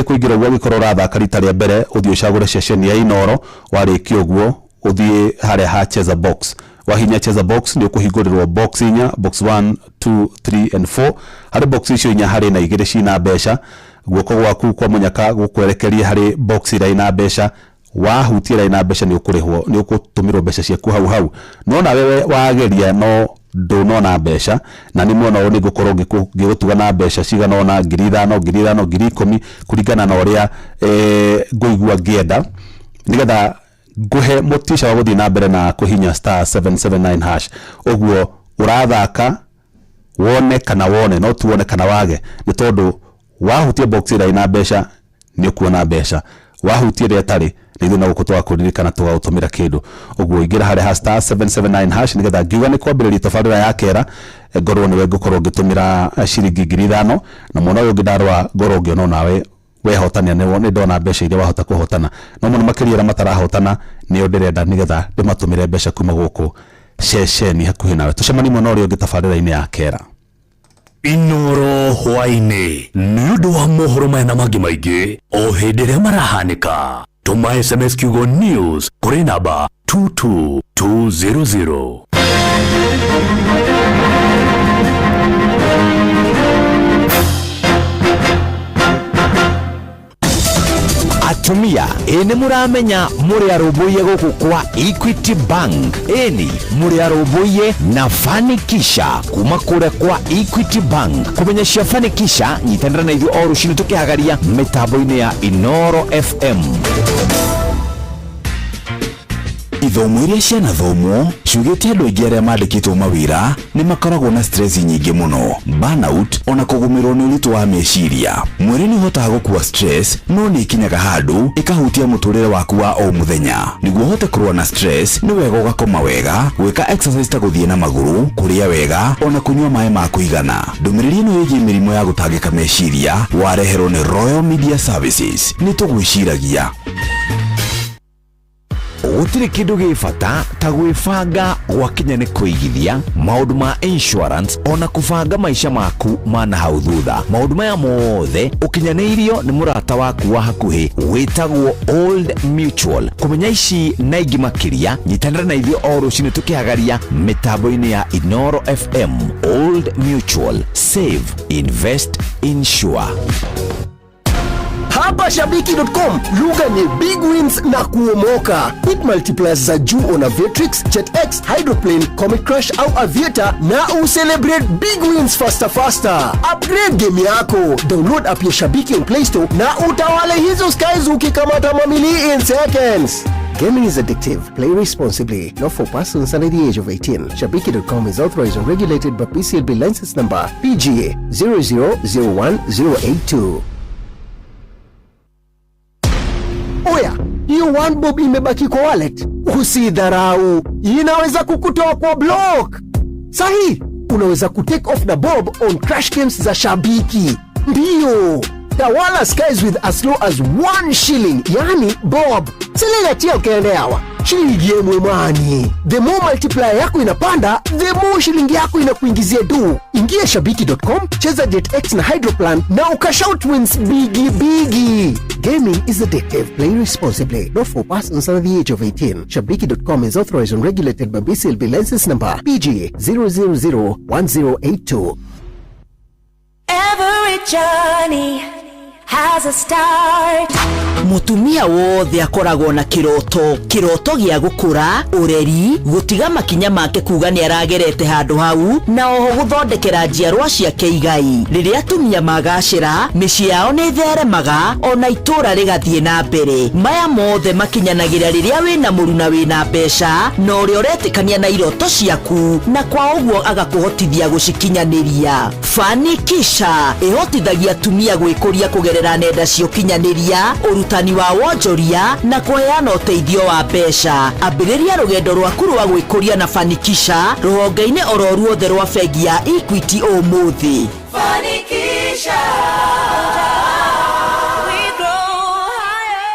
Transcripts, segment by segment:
Kũingĩra ũguo, angĩkorwo ũrathaka rita rĩa mbere, ũthiĩ ũcagũre ceceni ya Inoro. Warĩkia ũguo, ũthiĩ harĩa ha cheza box. Wahinya cheza box, nĩ ũkũhingũrĩrwo box inya, box 1, 2, 3 and 4. Harĩ box icio inya, harĩ na igĩrĩ cina mbeca. Guoko gwaku kwa mũnyaka gũkwerekeria harĩ box ĩrĩa ĩna mbeca. Wahutia ĩrĩa ĩna mbeca, nĩ ũkũrĩhwo, nĩ ũgũtũmĩrwo mbeca ciaku hau hau. No nawe wageria no ndũnona mbeca, na nĩ mwena ũyũ nĩ ngũkorwo ngĩgũtuga na mbeca cigana ũna, 5,000, 5,000, 10,000, kũringana na ũrĩa ngũigua ngĩenda, nĩgetha ngũhe motisha wa gũthiĩ na mbere na kũhinya *779#. Ũguo ũrathaka wone kana wone, no tuone kana wage, nĩ tondũ wahutia box ĩrĩa ĩna mbeca nĩ ũkuona mbeca, wahutia ĩrĩa ĩtarĩ, nĩ ithuĩ no gũkũ twakũririkana tũgagũtũmĩra kĩndũ. Ũguo ingĩra harĩa ha *779#, nĩgetha ngiuga nĩ kwambĩrĩria tabarĩra ya kera, ngorwo nĩwe ngũkorwo ngĩtũmĩra ciringi 5,000, na mwena ũyũ ũngĩ ndarora ngorwo ngĩona nawe wehotania, nĩ ndona mbeca iria wahota kũhotana. No mũno makĩria arĩa matarahotana nĩo ndĩrenda, nĩgetha ndĩmatũmĩre mbeca kuma gũkũ ceceni hakuhĩ nawe. Tũcemanie mwena ũrĩa ũngĩ tabarĩra-inĩ ya kera. Inoro hwaĩ-inĩ, nĩ ũndũ wa mohoro maya na mangĩ maingĩ o hĩndĩ ĩrĩa marahanĩka, tũma SMS kiugo "news" kũrĩ namba 22200. Atumia, ĩ nĩ mũramenya mũrĩ arũmbũiye gũkũ kwa Equity Bank? Ĩni, mũrĩ arũmbũiye na Fanikisha kuma kũrĩa kwa Equity Bank. Kũmenya cia Fanikisha, nyitanĩra na ithuĩ o rũcinĩ tũkĩhagaria mĩtambo-inĩ ya Inoro FM. Ithomo iria cianathomwo ciugĩte andũ aingĩ arĩa mandĩkĩtwo mawĩra nĩ makoragwo na stress nyingĩ mũno, burnout, ona kũgũmĩrwo nĩ ũritũ wa meciria. Mwĩrĩ nĩ ũhotaga gũkua stress, no nĩ ĩkinyaga handũ ĩkahutia mũtũrĩre waku wa o mũthenya. Nĩguo ũhote kũrũa na stress, nĩ wega ũgakoma wega, gwĩka exercise ta gũthiĩ na magũrũ, kũrĩa wega, ona kũnyua maĩ ma kũigana. Ndũmĩrĩri ĩno ĩgiĩ mĩrimũ ya gũtangĩka meciria wareherwo nĩ Royal Media Services. Nĩ tũgwĩciragia. Gũtirĩ kĩndũ gĩ bata ta gwĩbanga gwakinya nĩ kũigithia, maũndũ ma insurance, ona kũbanga maica maku ma na hau thutha. Maũndũ maya mothe ũkinyanĩirio nĩ mũrata waku wa hakuhĩ wĩtagwo Old Mutual. Kũmenya ici na ingĩ makĩria, nyitanĩra na ithuĩ o rũcinĩ tũkĩhagaria mĩtambo-inĩ ya Inoro FM. Old Mutual, save, invest, insure. Hapa Shabiki.com lugha ni big wins na kuomoka. Pick multipliers za juu on Aviatrix, JetX, Hydroplane, Comet Crush au Aviator na ucelebrate big wins faster faster. Upgrade game yako. Download app ya Shabiki on Play Store na utawale hizo skies ukikamata mamili in seconds. Gaming is addictive. Play responsibly. Not for persons under the age of 18. Shabiki.com is authorized and regulated by PCLB license number PGA 0001082. Oya, hiyo one bob imebaki kwa wallet, usidharau, inaweza kukutoa kwa block. Sahi, unaweza kutake off na bob on crash games za Shabiki. Ndiyo, tawala skies with as low as 1 shilling, yani bob. Selelatia ukaende hawa shilingi yemwe mwani. The more multiplier yako inapanda, the more shilingi yako inakuingizia do. Ingia shabiki.com, cheza JetX na Hydroplan na ukashout wins bigi bigi. Gaming is addictive. Play responsibly. Not for persons under the age of 18. Shabiki.com is authorized and regulated by BCLB license number PG 0001082. Every journey has a start. Mutumia wothe akoragwo na kiroto, kiroto gĩa gũkũra ũreri, gũtiga makinya make kuga nĩ aragerete handũ hau, na oho gũthondekera njiarwa ciake igai. Rĩrĩa atumia magacĩra, mĩciĩ yao nĩ theremaga, ona itũũra rĩgathiĩ na mbere. Maya mothe makinyanagĩra rĩrĩa wĩna mũruna wĩna mbeca na ũrĩa ũretĩkania na iroto ciaku, na kwa ũguo agakũhotithia gũcikinyanĩria. Fanikisha ĩhotithagia atumia gwĩkũria kũgerera nenda cia ũkinyanĩria, ũrutani wa wonjoria na kũheana ũteithio wa mbeca. Ambĩrĩria rũgendo rwaku rwa gwĩkũria na Fanikisha rũhonge-inĩ oro ruothe rwa bengi ya Equity ũmũthĩ. Fanikisha. We grow higher.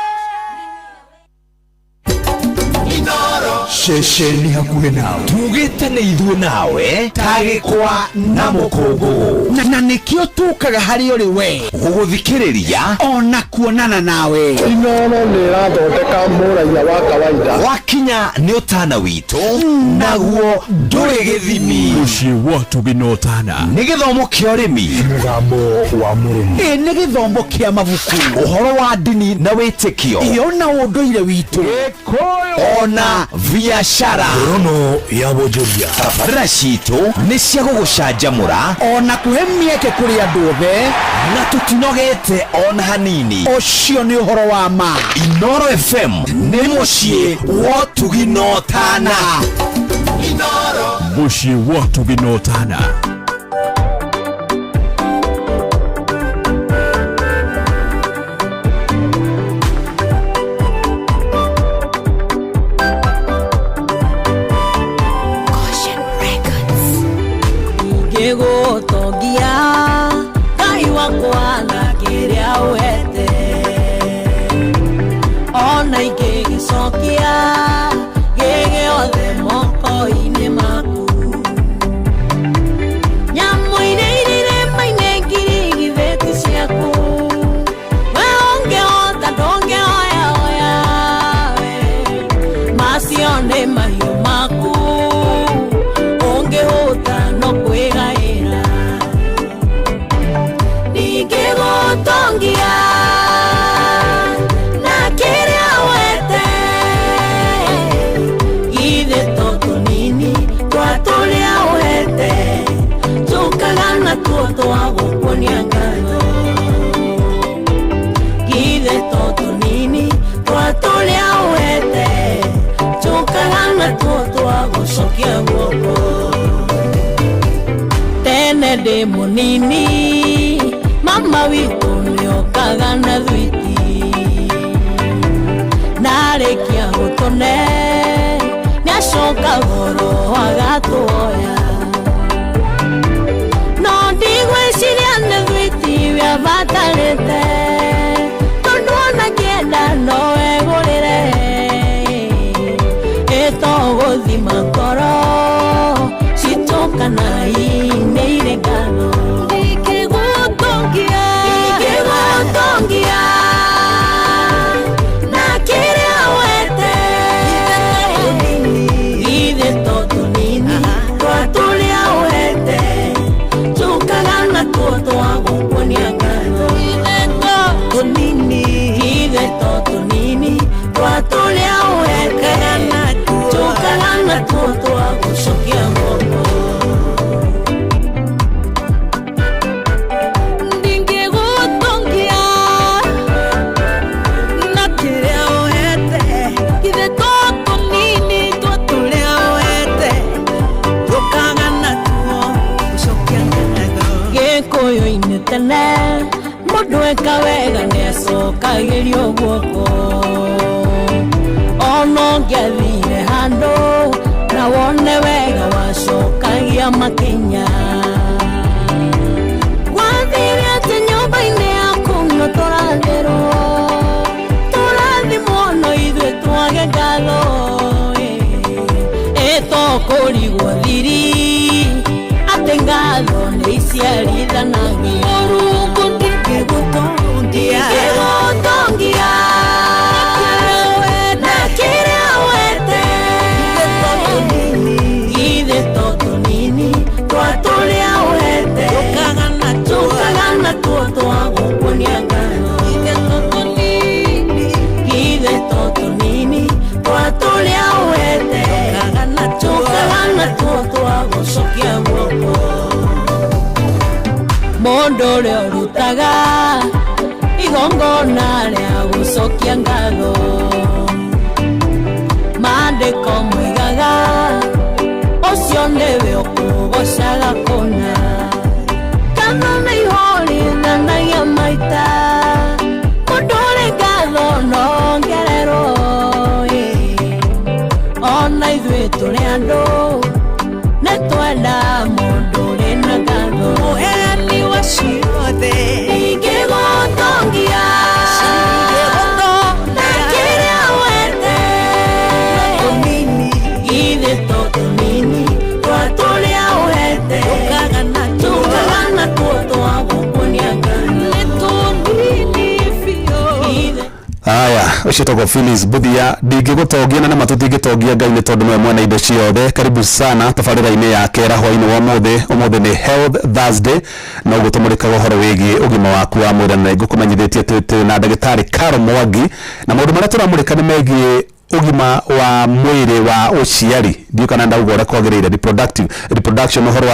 Ceceni hakuhĩ nawe. Tugĩte nĩ ithuĩ nawe ta gĩkwa na mũkũngũgũ. Na nĩkĩo tũkaga harĩ ũrĩ we gũgũthikĩrĩria ona kuonana nawe. Inoro nĩ ĩrathondeka mũraiya wa kawaida. Wakinya nĩ ũtana witũ naguo ndũrĩ gĩthimi. Mũciĩ wa ũtugi na ũtana. Nĩ gĩthomo kĩa ũrĩmi. Mũgambo wa mũrĩmi. Ĩ nĩ gĩthomo kĩa mabuku. Ũhoro wa ndini na wĩtĩkio. Iyo na ũndũire witũ. Ona biacara. Ngorono ya wonjoria. Tabarĩra citũ nĩ cia gũgũcanjamũra ona kũhe mĩeke kũrĩ andũ othe, na tũtinogete ona hanini. Ũcio nĩ ũhoro wa ma. Inoro FM nĩ mũciĩ wa ũtugi na ũtana. Mũciĩ wa ũtugi na ũtana. Caution Records. Ingĩgũtongia Ngai wakwa na kĩrĩa ũhete, ona ingĩgĩcokia gĩgĩothe moko-inĩ maku. Nyamũ iria irĩ irĩma-inĩ ngiri githĩti ciaku, we ũngĩhota ndũngĩhoyahoya we, macio nĩ mahiũ maku, ũngĩhũta no kwĩgaĩra. Ndingĩgũtongia na kĩrĩa wete, githĩ to tũnini twa tũrĩa ũhete, tũkaga natuo twa gũkuonia ngatho. Githĩ to tũnini twa tũrĩa ũhete, tũkaga natuo twa gũcokia guoko. Tene ndĩ mũnini mama witũ nĩokaga na thwiti, narĩkia gũtũne nĩacoka goro agatuoya. No ndigwĩciria nĩ thwiti wĩabatarĩte, tondũ ona ngĩenda no egũrĩre, ĩtogũthima ngoro citũ kana inĩire ngatho. Ndingĩgũtongia, ndingĩgũtongia na kĩrĩa wete, githĩ to tũnini twa tũrĩa ũhete, tũkaga natuo twa gũkuonia ngatho. Githĩ to tũnini twa tũrĩa ũhete, tũkaga natuo twa gũcokia guoko. Ndingĩgũtongia na kĩrĩa ũhete, githĩ to tũnini twa tũrĩa ũhete, tũkaga natuo gũcokia ngatho. Gĩkũyũ-inĩ tene mũndũ eka wega nĩacokagĩrio guoko, ona ũngĩathire handũ na wone wega wacokagia makinya. Gwathire atĩ nyũmba-inĩ yaku no tũrathĩrwo, tũrathimwo no ithuĩ twage ngatho, ĩtokũrigwo thiri atĩ ngatho nĩ iciarithanagia. Mũrungu ndingĩgũtongia, Ndingĩgũtongia na kĩrĩa wete, githĩ to tũnini twa tũrĩa ũhete, tũkaga natuo twa gũkuonia ngatho. Githĩ to tũnini twa tũrĩa ũhete, tũkaga natuo twa gũcokia guoko. Mũndũ ũrĩa ũrutaga igongona rĩa gũcokia ngatho, maandĩko moigaga ũcio nĩwe ũkũgocaga kũna. Ngatho nĩ ihũrithanagia maita, mũndũ ũrĩ ngatho no ongererwo. Ona ithuĩ tũrĩ andũ nĩ twenda mũndũ ũrĩ na ngatho. Mũheani wa ciothe. Ndingĩgũtongia na kĩrĩa wete, Aya, ũcio tagwo Phyllis Buthia. Ndingĩgũtongia na nama tũtingĩtongia Ngai nĩ tondũ nĩwe mwene indo ciothe. Karibu sana tabarĩra-inĩ ya kera hwaĩ-inĩ wa ũmũthĩ. Ũmũthĩ nĩ Health Thursday na ũguo tũmũrĩkaga ũhoro wĩgiĩ ũgima waku wa mwĩrĩ, na ngũkũmenyithĩtie atĩ twĩ na ndagĩtarĩ Caro Mwangi, na maũndũ marĩa tũramũrĩka nĩ megiĩ ũgima wa mwĩrĩ wa ũciari. Ndiũ kana ndauga ũrĩa kwagĩrĩire, reproductive, reproduction, ũhoro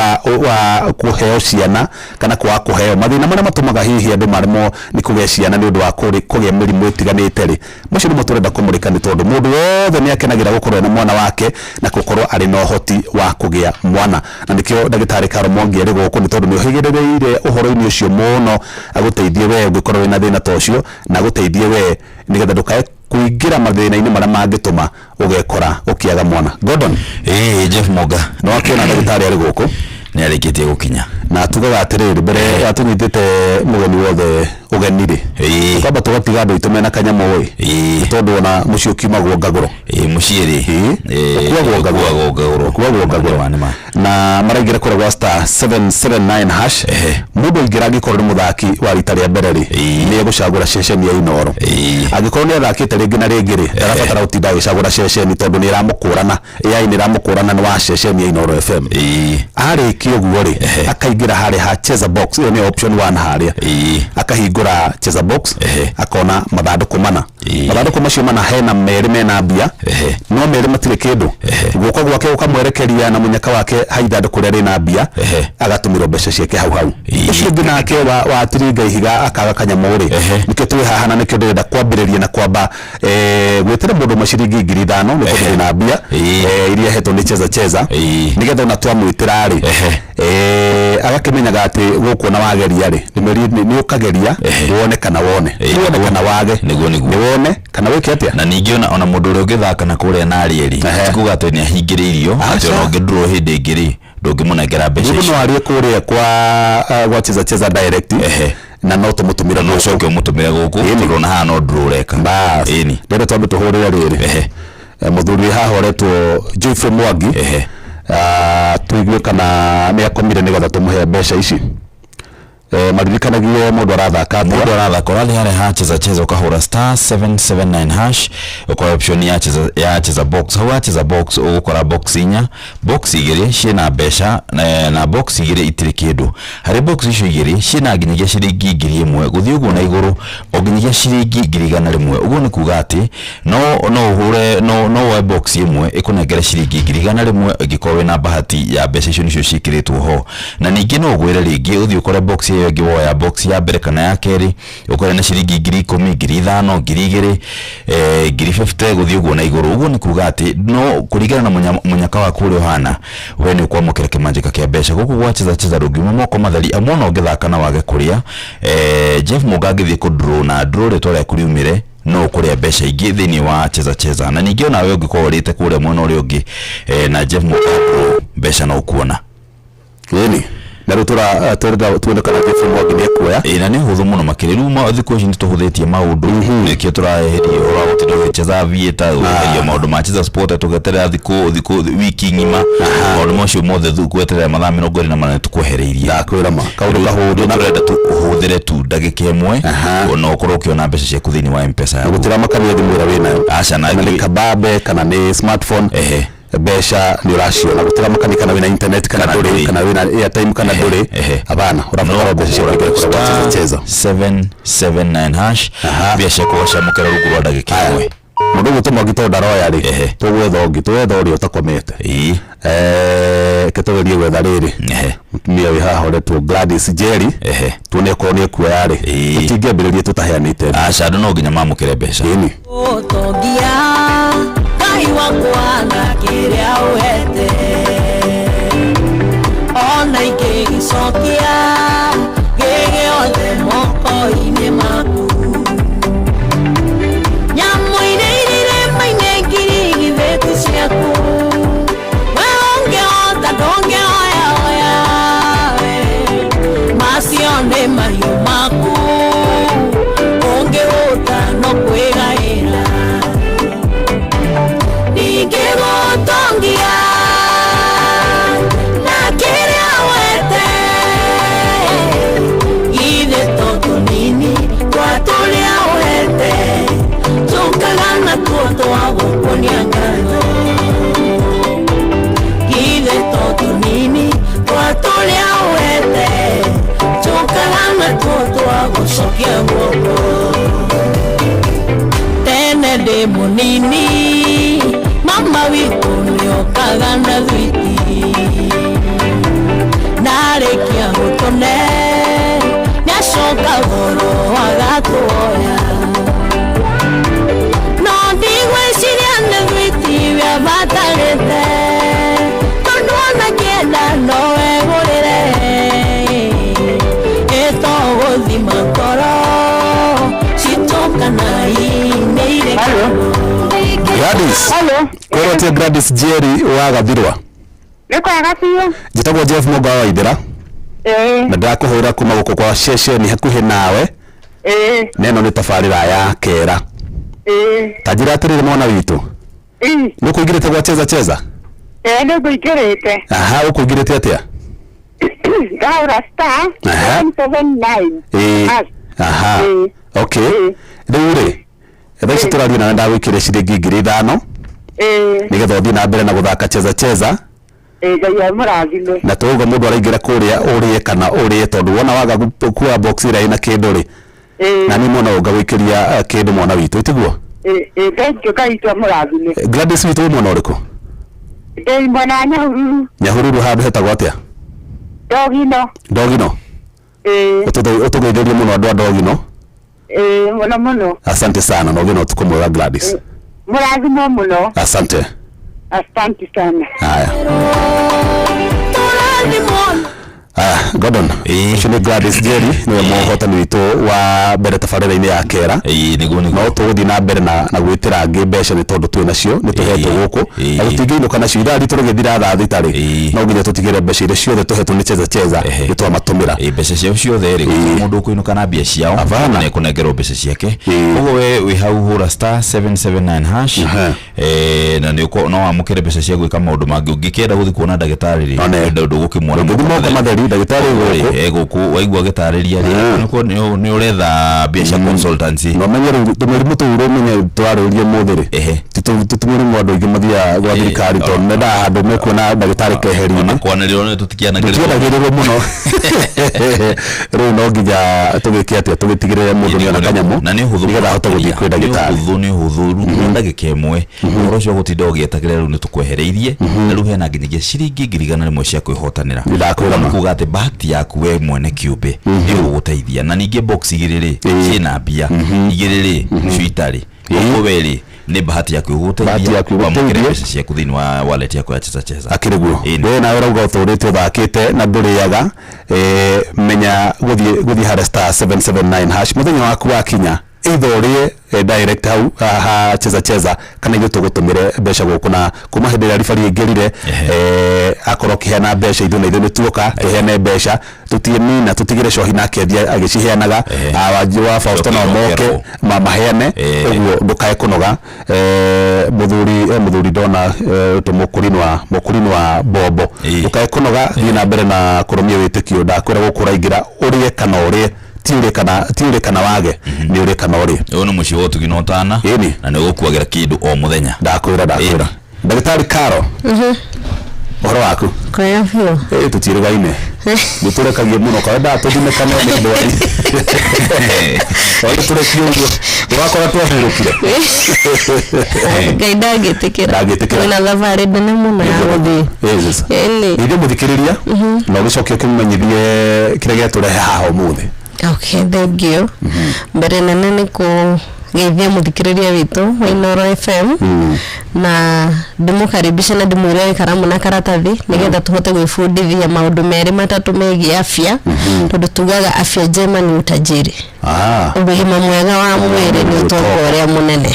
wa kũheo ciana kana kwaga kũheo, mathĩna marĩa matũmaga hihi andũ maremwo nĩ kũgĩa ciana nĩ ũndũ wa kũgĩa mĩrimũ ĩtiganĩte rĩ, macio nĩmo tũrenda kũmũrĩka, nĩ tondũ mũndũ wothe nĩ akenagĩra gũkorwo ena mwana wake na gũkorwo arĩ na ũhoti wa kũgĩa mwana. Na nĩkĩo ndagĩtarĩ Caro Mwangi arĩ gũkũ, nĩ tondũ nĩ ũhĩgĩrĩrĩire ũhoro-inĩ ũcio mũno, agũteithie we ũngĩkorwo wĩna thĩna ta ũcio, na agũteithie we nĩgetha ndũkae kũingĩra mathĩna-inĩ marĩa mangĩtũma ũgekora ũkĩaga mwana. Gordon. Ĩĩ, Jeff Monga. Nĩ wakĩona ndagĩtarĩ arĩ gũkũ. Nĩ arĩkĩtie gũkinya. Na tugaga atĩrĩrĩ, mbere ya tũnyitĩte mũgeni wothe ũgeni rĩ, tũkamba tũgatiga andũ aitũ mena kanyamũ ĩ, nĩ tondũ ona mũciĩ ũkiumagwo ngagũro. Ĩĩ, mũciĩ rĩ, ũkuagwo ngagũro. Ũkuagwo ngagũro. Ũkuagwo ngagũro. Na maraingĩra kũrĩa gwa *779#. Mũndũ aingĩra, angĩkorwo nĩ mũthaki wa rita rĩa mbere rĩ, nĩ egũcagũra ceceni ya Inooro. Angĩkorwo nĩ athakĩte rĩngĩ na rĩngĩ rĩ, ndarabatara gũtinda agĩcagũra ceceni tondũ nĩ ĩramũkũrana, AI nĩ ĩramũkũrana nĩ wa ceceni ya Inooro FM. Arĩkia ũguo rĩ, akaingĩra harĩa ha cheza box, ĩyo nĩ option 1 harĩa, akahingũra cheza box, akona mathandũkũ mana. Mathandũkũ macio mana hena merĩ mena mbia, no merĩ matirĩ kĩndũ. Guoko gwake gũkamwerekeria na mũnyaka wake ha ithandũkũ rĩrĩa rĩna mbia, agatũmĩrwo mbeca ciake hau hau. Ũcio ũngĩ nake wa tiringa ihiga akaga kanyamũ rĩ, nĩkĩo twĩ haha na nĩkĩo ndĩrenda kwambĩrĩria na kwamba gwĩtĩra mũndũ ũmwe ciringi 5,000, nĩ tondũ ndĩna mbia iria hetwo nĩ cheza cheza, nĩgetha ona twamwĩtĩra rĩ, agakĩmenyaga atĩ gũkũ ona wageria rĩ, nĩ ũkageria wone kana wone, wone kana wage. Nĩguo, nĩguo. Nĩ wone kana wĩke atĩa. Na ningĩ ona mũndũ ũrĩa ũngĩthaka na kũrĩa na Arieli, ti kuga atĩ nĩ ahingĩrĩirio atĩ ona ũngĩndurwo hĩndĩ ĩngĩ rĩ, ndũngĩmũnengera mbeca Mũndũ icio. no arie kũrĩa kwa cheza cheza direct na no tũmũtũmĩre. No ũcoke ũmũtũmĩre gũkũ, tondũ ona haha no ndurwo ũreka. Bas, ndĩrenda twambe tũhũrĩre rĩrĩ mũthuri wĩ haha ũretwo Geoffrey Mwangi, tũigue kana nĩ akomire nĩgetha tũmũhe mbeca ici. Maririkanagie mũndũ arathaka atĩa? Mũndũ arathaka, ũrathiĩ harĩa ha cheza cheza, ũkahũra *779#, ũkoya option ya cheza box. Hau ha cheza box ũgũkora box inya, box igĩrĩ ciĩna mbeca na box igĩrĩ itirĩ kĩndũ. Harĩ box icio igĩrĩ ciĩna nginyagia ciringi 1,000 gũthiĩ ũguo na igũrũ, o nginyagia ciringi 100,000. Ũguo nĩ kuga atĩ no ũhũre, no woe box ĩmwe ĩkũnengere ciringi 100,000 ĩngĩkorwo wĩna bahati ya mbeca icio nĩcio ciĩkĩrĩtwo ho. Na ningĩ no ũgwĩre rĩngĩ ũthiĩ ũkore box ĩyo ĩngĩ, woya box ya mbere kana ya kerĩ, ũkore na ciringi 10,000, 5,000, 2,000, 50,000 gũthiĩ ũguo na igũrũ. Ũguo nĩ kuga atĩ no kũringana na mũnyaka waku ũrĩa ũhana, we nĩ ũkwamũkĩra kĩmanjĩka kĩa mbeca gũkũ gwa cheza cheza. Ndũngiuma moko matheri, amu ona ũngĩthaka na wage kũrĩa, Jeff Mũga angĩthiĩ kũ-draw na draw rĩtwa rĩaku riumĩre, no ũkũrĩa mbeca ingĩ thĩinĩ wa cheza cheza. Na ningĩ onawe ũngĩkorwo ũrĩte kũrĩa mwena ũrĩa ũngĩ, na Jeff Mũga draw, mbeca no ũkuona. Ĩni, na rĩu tũrenda tuone kana Geoffrey Mwangi nĩ ekuoya. Ĩ, na nĩ hũthũ mũno makĩria. Rĩu thikũ ici nĩ tũhũthĩtie maũndũ, nĩkĩo tũraeheria ũhoro wa gũtinda ũgĩcheza aviator, ũgeheria maũndũ ma cheza sport, tũgeterera thikũ wiki ng'ima, maũndũ macio mothe gweterera mathaa 24 tũkwehereirie. Ndakwĩra ma kaũndũ kahũthũ. Rĩu tũrenda tũhũthĩre tu ndagĩka ĩmwe ona ũkorwo ũkĩona mbeca ciaku thĩinĩ wa M-Pesa yaku. Gũtiramakania thimũ ĩrĩa wĩnayo. Aca, na kana nĩ kabambe kana nĩ smartphone, mbeca nĩ ũraciona. Gũtiramakania kana wĩna internet kana Kana ndũrĩ, ndũrĩ. kana wĩna airtime kana ndũrĩ, hapana, ũrabatara mbeca ciaku ingĩre kũrĩa gwa cheza cheza. *779# mbia ciaku ũgacamũkĩra rungu rwa ndagĩka ĩmwe. Mũndũ ũguo Mwangi tondũ ndaroya rĩ, tũgwetha ũngĩ, tũgwetha ũrĩa ũtakomete. Reke tũgerie gwetha rĩrĩ mũtumia wĩ haha ũretwo Gladys Njeri, tuone okorwo nĩ ekuoya rĩ. Tũtingĩambĩrĩria tũtaheanĩte. Aca, andũ no nginya mamũkĩre mbeca. Ĩni. Ũtongia Ngai wakwa na kĩrĩa ũhete, ona ingĩgĩcokia gĩgĩothe moko-inĩ maku, nyamũ iria irĩ irĩma-inĩ ngiri githĩti ciaku, we ũngĩhota ndũngĩoya oya we, macio nĩ mahiũ maku, ũngĩhũta no kwĩgaĩra, ningĩgũtongia na kĩrĩa wete. Ndĩ mũnini mama witũ nĩokaga na thwiti narĩkia gũtũne nĩacoka goro agatuoya no ndigwĩciria nĩ thwiti wĩabatarĩte tondũ ona kĩenda no wegũrĩre ĩtogũthima ngoro citũkana inĩire. Gladys. Hello. Kwĩrwo atĩ Gladys Njeri wa Gathirwa? Nĩ kwega biũ. Njĩtagwo Jeff Mũga wa Ithĩra. Ĩĩ. Na ndĩrakũhũra kuma gũkũ kwa ceceni hakuhĩ nawe. Ĩĩ. Na ĩno nĩ tabarĩra ya kera. Ĩĩ. Ta njĩra atĩrĩrĩ, mwana witũ. Ĩĩ. Nĩ ũkũingĩrĩte gwa Cheza Cheza? Ĩĩ, nĩ ngũingĩrĩte. Aha, ũkũingĩrĩte atĩa? Ndahũra star 779 hash. Aha. Okay, rĩu rĩ, thaa ici tũraria nawe ndagwĩkĩre ciringi 5,000 nĩgetha ũthiĩ na mbere na gũthaka Cheza Cheza. Ĩĩ, Ngai amũrathime. Na tũuga mũndũ araingĩra kũrĩa ũrĩe kana ũrĩe, tondũ wona waga kuoya box ĩrĩa ĩna kĩndũ rĩ, na niĩ mwana ũngagwĩkĩria kĩndũ, mwana witũ, ĩtiguo? Ĩĩ ĩĩ, thank you, Ngai witũ amũrathime. Gladys witũ, wĩ mwena ũrĩkũ? Ndĩ mwena wa Nyahururu. Nyahururu handũ hetagwo atĩa? Ndogino. Ndogino. Ĩĩ. Ũtũgeithĩrie mũno andũ a Ndogino. Ĩĩ, mũno mũno. Asante sana na ũgĩe na ũtukũ mwega, Gladys. Mũrathimwo mũno. Asante. Asante sana. Haya. Aya, Gordon, ũcio nĩ Gladys Njeri, nĩwe mũhotani witũ wa mbere tabarĩra-inĩ ya kera. No tũgũthiĩ na mbere na gwĩtĩra angĩ mbeca nĩ tondũ twĩ nacio, nĩ tũhetwo gũkũ na tũtingĩinũka nacio. Ithaa ritũ rĩgĩthira thaa 6 rĩ, no nginya tũtigĩre mbeca iria ciothe tũhetwo nĩ Cheza Cheza nĩ twamatũmĩra. Mbeca ciao ciothe rĩ, gũtirĩ mũndũ ũkũinũka na mbia ciao, nĩ ekũnengerwo mbeca ciake. Koguo we wĩ hau, hũra star 779 hash na nĩ no wamũkĩre mbeca cia gwĩka maũndũ mangĩ. Ũngĩkĩenda gũthiĩ kuona ndagĩtarĩ rĩ, ndũgũkĩmuona. Ndũngĩthiĩ moko matheri, ndagĩtarĩ gũkũ. Gũkũ waigua agĩtarĩria rĩ, nĩ ũretha mbia cia consultancy. Na ũmenye rĩu tũmĩrimũ tũu ũmenye twarĩrĩria ũmũthĩ rĩ, ti tũmĩrimũ andũ aingĩ mathiaga gwa thirikari tondũ mendaga handũ mekuona ndagĩtarĩ keheri-inĩ. Kwanĩrĩrwo nĩ tũtikianagĩrĩrwo. Tũtianagĩrĩrwo mũno. Rĩu no nginya tũgĩke atĩa, tũgĩtigĩrĩre mũndũ nĩona kanyamũ Na nĩ ũhũthũ. Nĩgetha ahote gũthiĩ kwĩ ndagĩtarĩ. Nĩ ũhũthũ, nĩ ũhũthũ, rĩu ndagĩka ĩmwe ũhoro ũcio wa gũtinda ũgĩetagĩrĩra rĩu nĩ tũkwehereirie, na rĩu hena nginyagia ciringi 100,000 cia kwĩhotanĩra. Ndakwĩra ma. Nĩ kuga atĩ bahati yaku we mwene kĩũmbe ĩgũgũteithia. Na ningĩ box igĩrĩ rĩ ciĩna mbia, igĩrĩ rĩ nĩcio itarĩ. Koguo we rĩ, nĩ bahati yaku Bahati ĩgũgũteithia yaku wamũkĩre ĩgũteithie. mbeca ciaku thĩinĩ wa wallet yaku ya Cheza Cheza. Akĩrĩ guo we nawe ũrauga ũtũrĩte ũthakĩte na ndũrĩaga, menya gũthiĩ harĩa star 779 hash. Mũthenya waku wakinya, either ũrĩe direct hau ha Cheza Cheza kana ithuĩ tũgũtũmĩre mbeca gũkũ. Na kuma hĩndĩ ĩrĩa ribari aingĩrire, akorwo akĩheana mbeca, ithuĩ na ithuĩ nĩ tuoka tũheane mbeca, tũtiĩmina tũtigĩre cohi nake athiĩ agĩciheanaga. Wanji wa Fausto no moke maheane ũguo, ndũkae kũnoga. Mũthuri ndona tũ mũkũrinũ wa bombo, ndũkae kũnoga, thiĩ na mbere na kũrũmia wĩtĩkio. Ndakwĩra gũkũ ũraingĩra ũrĩe kana ũrĩe, ti ũrĩe kana wage, nĩ ũrĩe kana ũrĩe. Ũyũ nĩ mũciĩ wa ũtugi na ũtana na nĩ ũgũkuagĩra kĩndũ o mũthenya. Ndakwĩra ndagĩtarĩ Karo, ũhoro waku? Kwega biũ. Ĩ tũtiĩrĩgaine, nĩ tũrekagie mũno kawendaga tũthimĩkane nĩ ndwari o tũrekie ũguo ũgakora twahurũkire. Ngai ndangĩtĩkĩra. Ndangĩtĩkĩra. Twĩna thabarĩ nene mũno ya gũthiĩ. Yes. Ĩni. Ithuĩ mũthikĩrĩria na ũgĩcoke ũkĩmenyithie kĩrĩa gĩatũrehe haha ũmũthĩ. Okay, thank you. Mbere nene nĩ kũgeithia mũthikĩrĩria witũ wa Inooro FM na ndĩmũkaribishe na ndĩmwĩre wĩ karamu na karatathi nĩgetha tũhote gwĩbundithia maũndũ merĩ matatũ megiĩ afya, tondũ tugaga afya njema ni utajiri. Ũgima mwega wa mwĩrĩ nĩ ũtonga ũrĩa mũnene.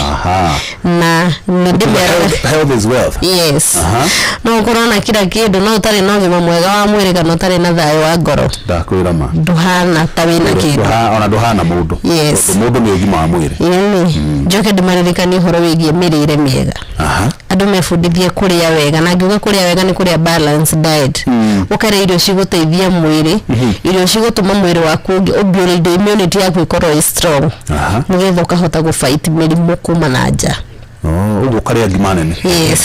Na nĩ ndĩmeraga Health is wealth. Yes. No ũkorwo na kila kĩndũ, no ũtarĩ na ũgima mwega wa mwĩrĩ kana ũtarĩ na thayũ wa ngoro, Ndakwĩra ma. Ndũhana ta wĩna kĩndũ. Ona ndũhana mũndũ. Yes. Tondũ mũndũ nĩ ũgima wa mwĩrĩ. Ĩni njoke ndĩmaririkanie ũhoro wĩgiĩ mĩrĩre mĩega. Andũ mebundithie kũrĩa wega, na ngiuga kũrĩa wega nĩ kũrĩa balanced diet, ũkarĩa irio cigũteithia mwĩrĩ, irio cigũtũma mwĩrĩ waku ũbuild immunity yaku ĩkorwo ĩ strong, nĩgetha ũkahota gũfight mĩrimũ kuma na nja. Oh, ũguo ũkarĩa ngima nene. Yes,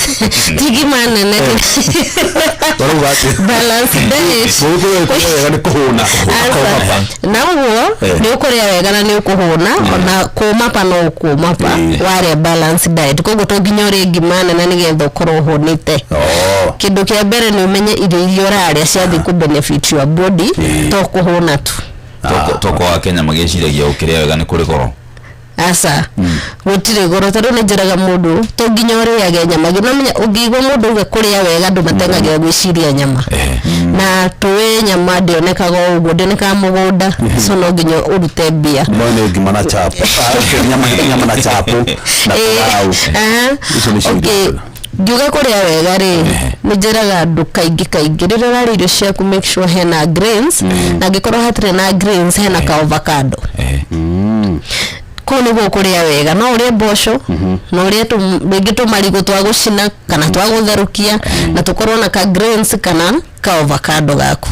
ti ngima nene. Ũrauga atĩ Balance diet. Mũgĩkũyũ kũrĩa wega nĩ kũhũna. Aca. Na ũguo nĩ ũkũrĩa wega na nĩ ũkũhũna, ona kũmapa no ũkũmapa warĩa balance diet. Koguo to nginya ũrĩe ngima nene nĩgetha ũkorwo ũhũnĩte. Kĩndũ kĩa mbere nĩ ũmenye irio iria ũrarĩa ciathiĩ kũ benefit your body, to kũhũna tu. Toko wa Kenya magĩciragia ũkĩrĩa wega nĩ kũrĩ goro. Aca, gũtirĩ goro, tondũ nĩ njĩraga mũndũ to nginya ũrĩage nyama. No menya ũngĩigua mũndũ auga kũrĩa wega, andũ matengagĩra gwĩciria nyama, na tũĩ nyama ndĩonekaga o ũguo, ndĩonekaga mũgũnda, so no nginya ũrute mbia. No nĩ ngima na chapo. Ah, nyama na chapo na pilau. Icio nĩcio irio. Ngiuga kũrĩa wega rĩ, nĩ njĩraga andũ kaingĩ kaingĩ, rĩrĩa ũrarĩa irio ciaku, make sure hena grains, na angĩkorwo hatirĩ na grains, hena ka avocado. Kũu nĩguo kũrĩa wega. No ũrĩe mboco, no ũrĩe rĩngĩ tũmarigũ twa gũcina kana twa gũtherũkia, na tũkorwo na ka grains kana ka avocado gaku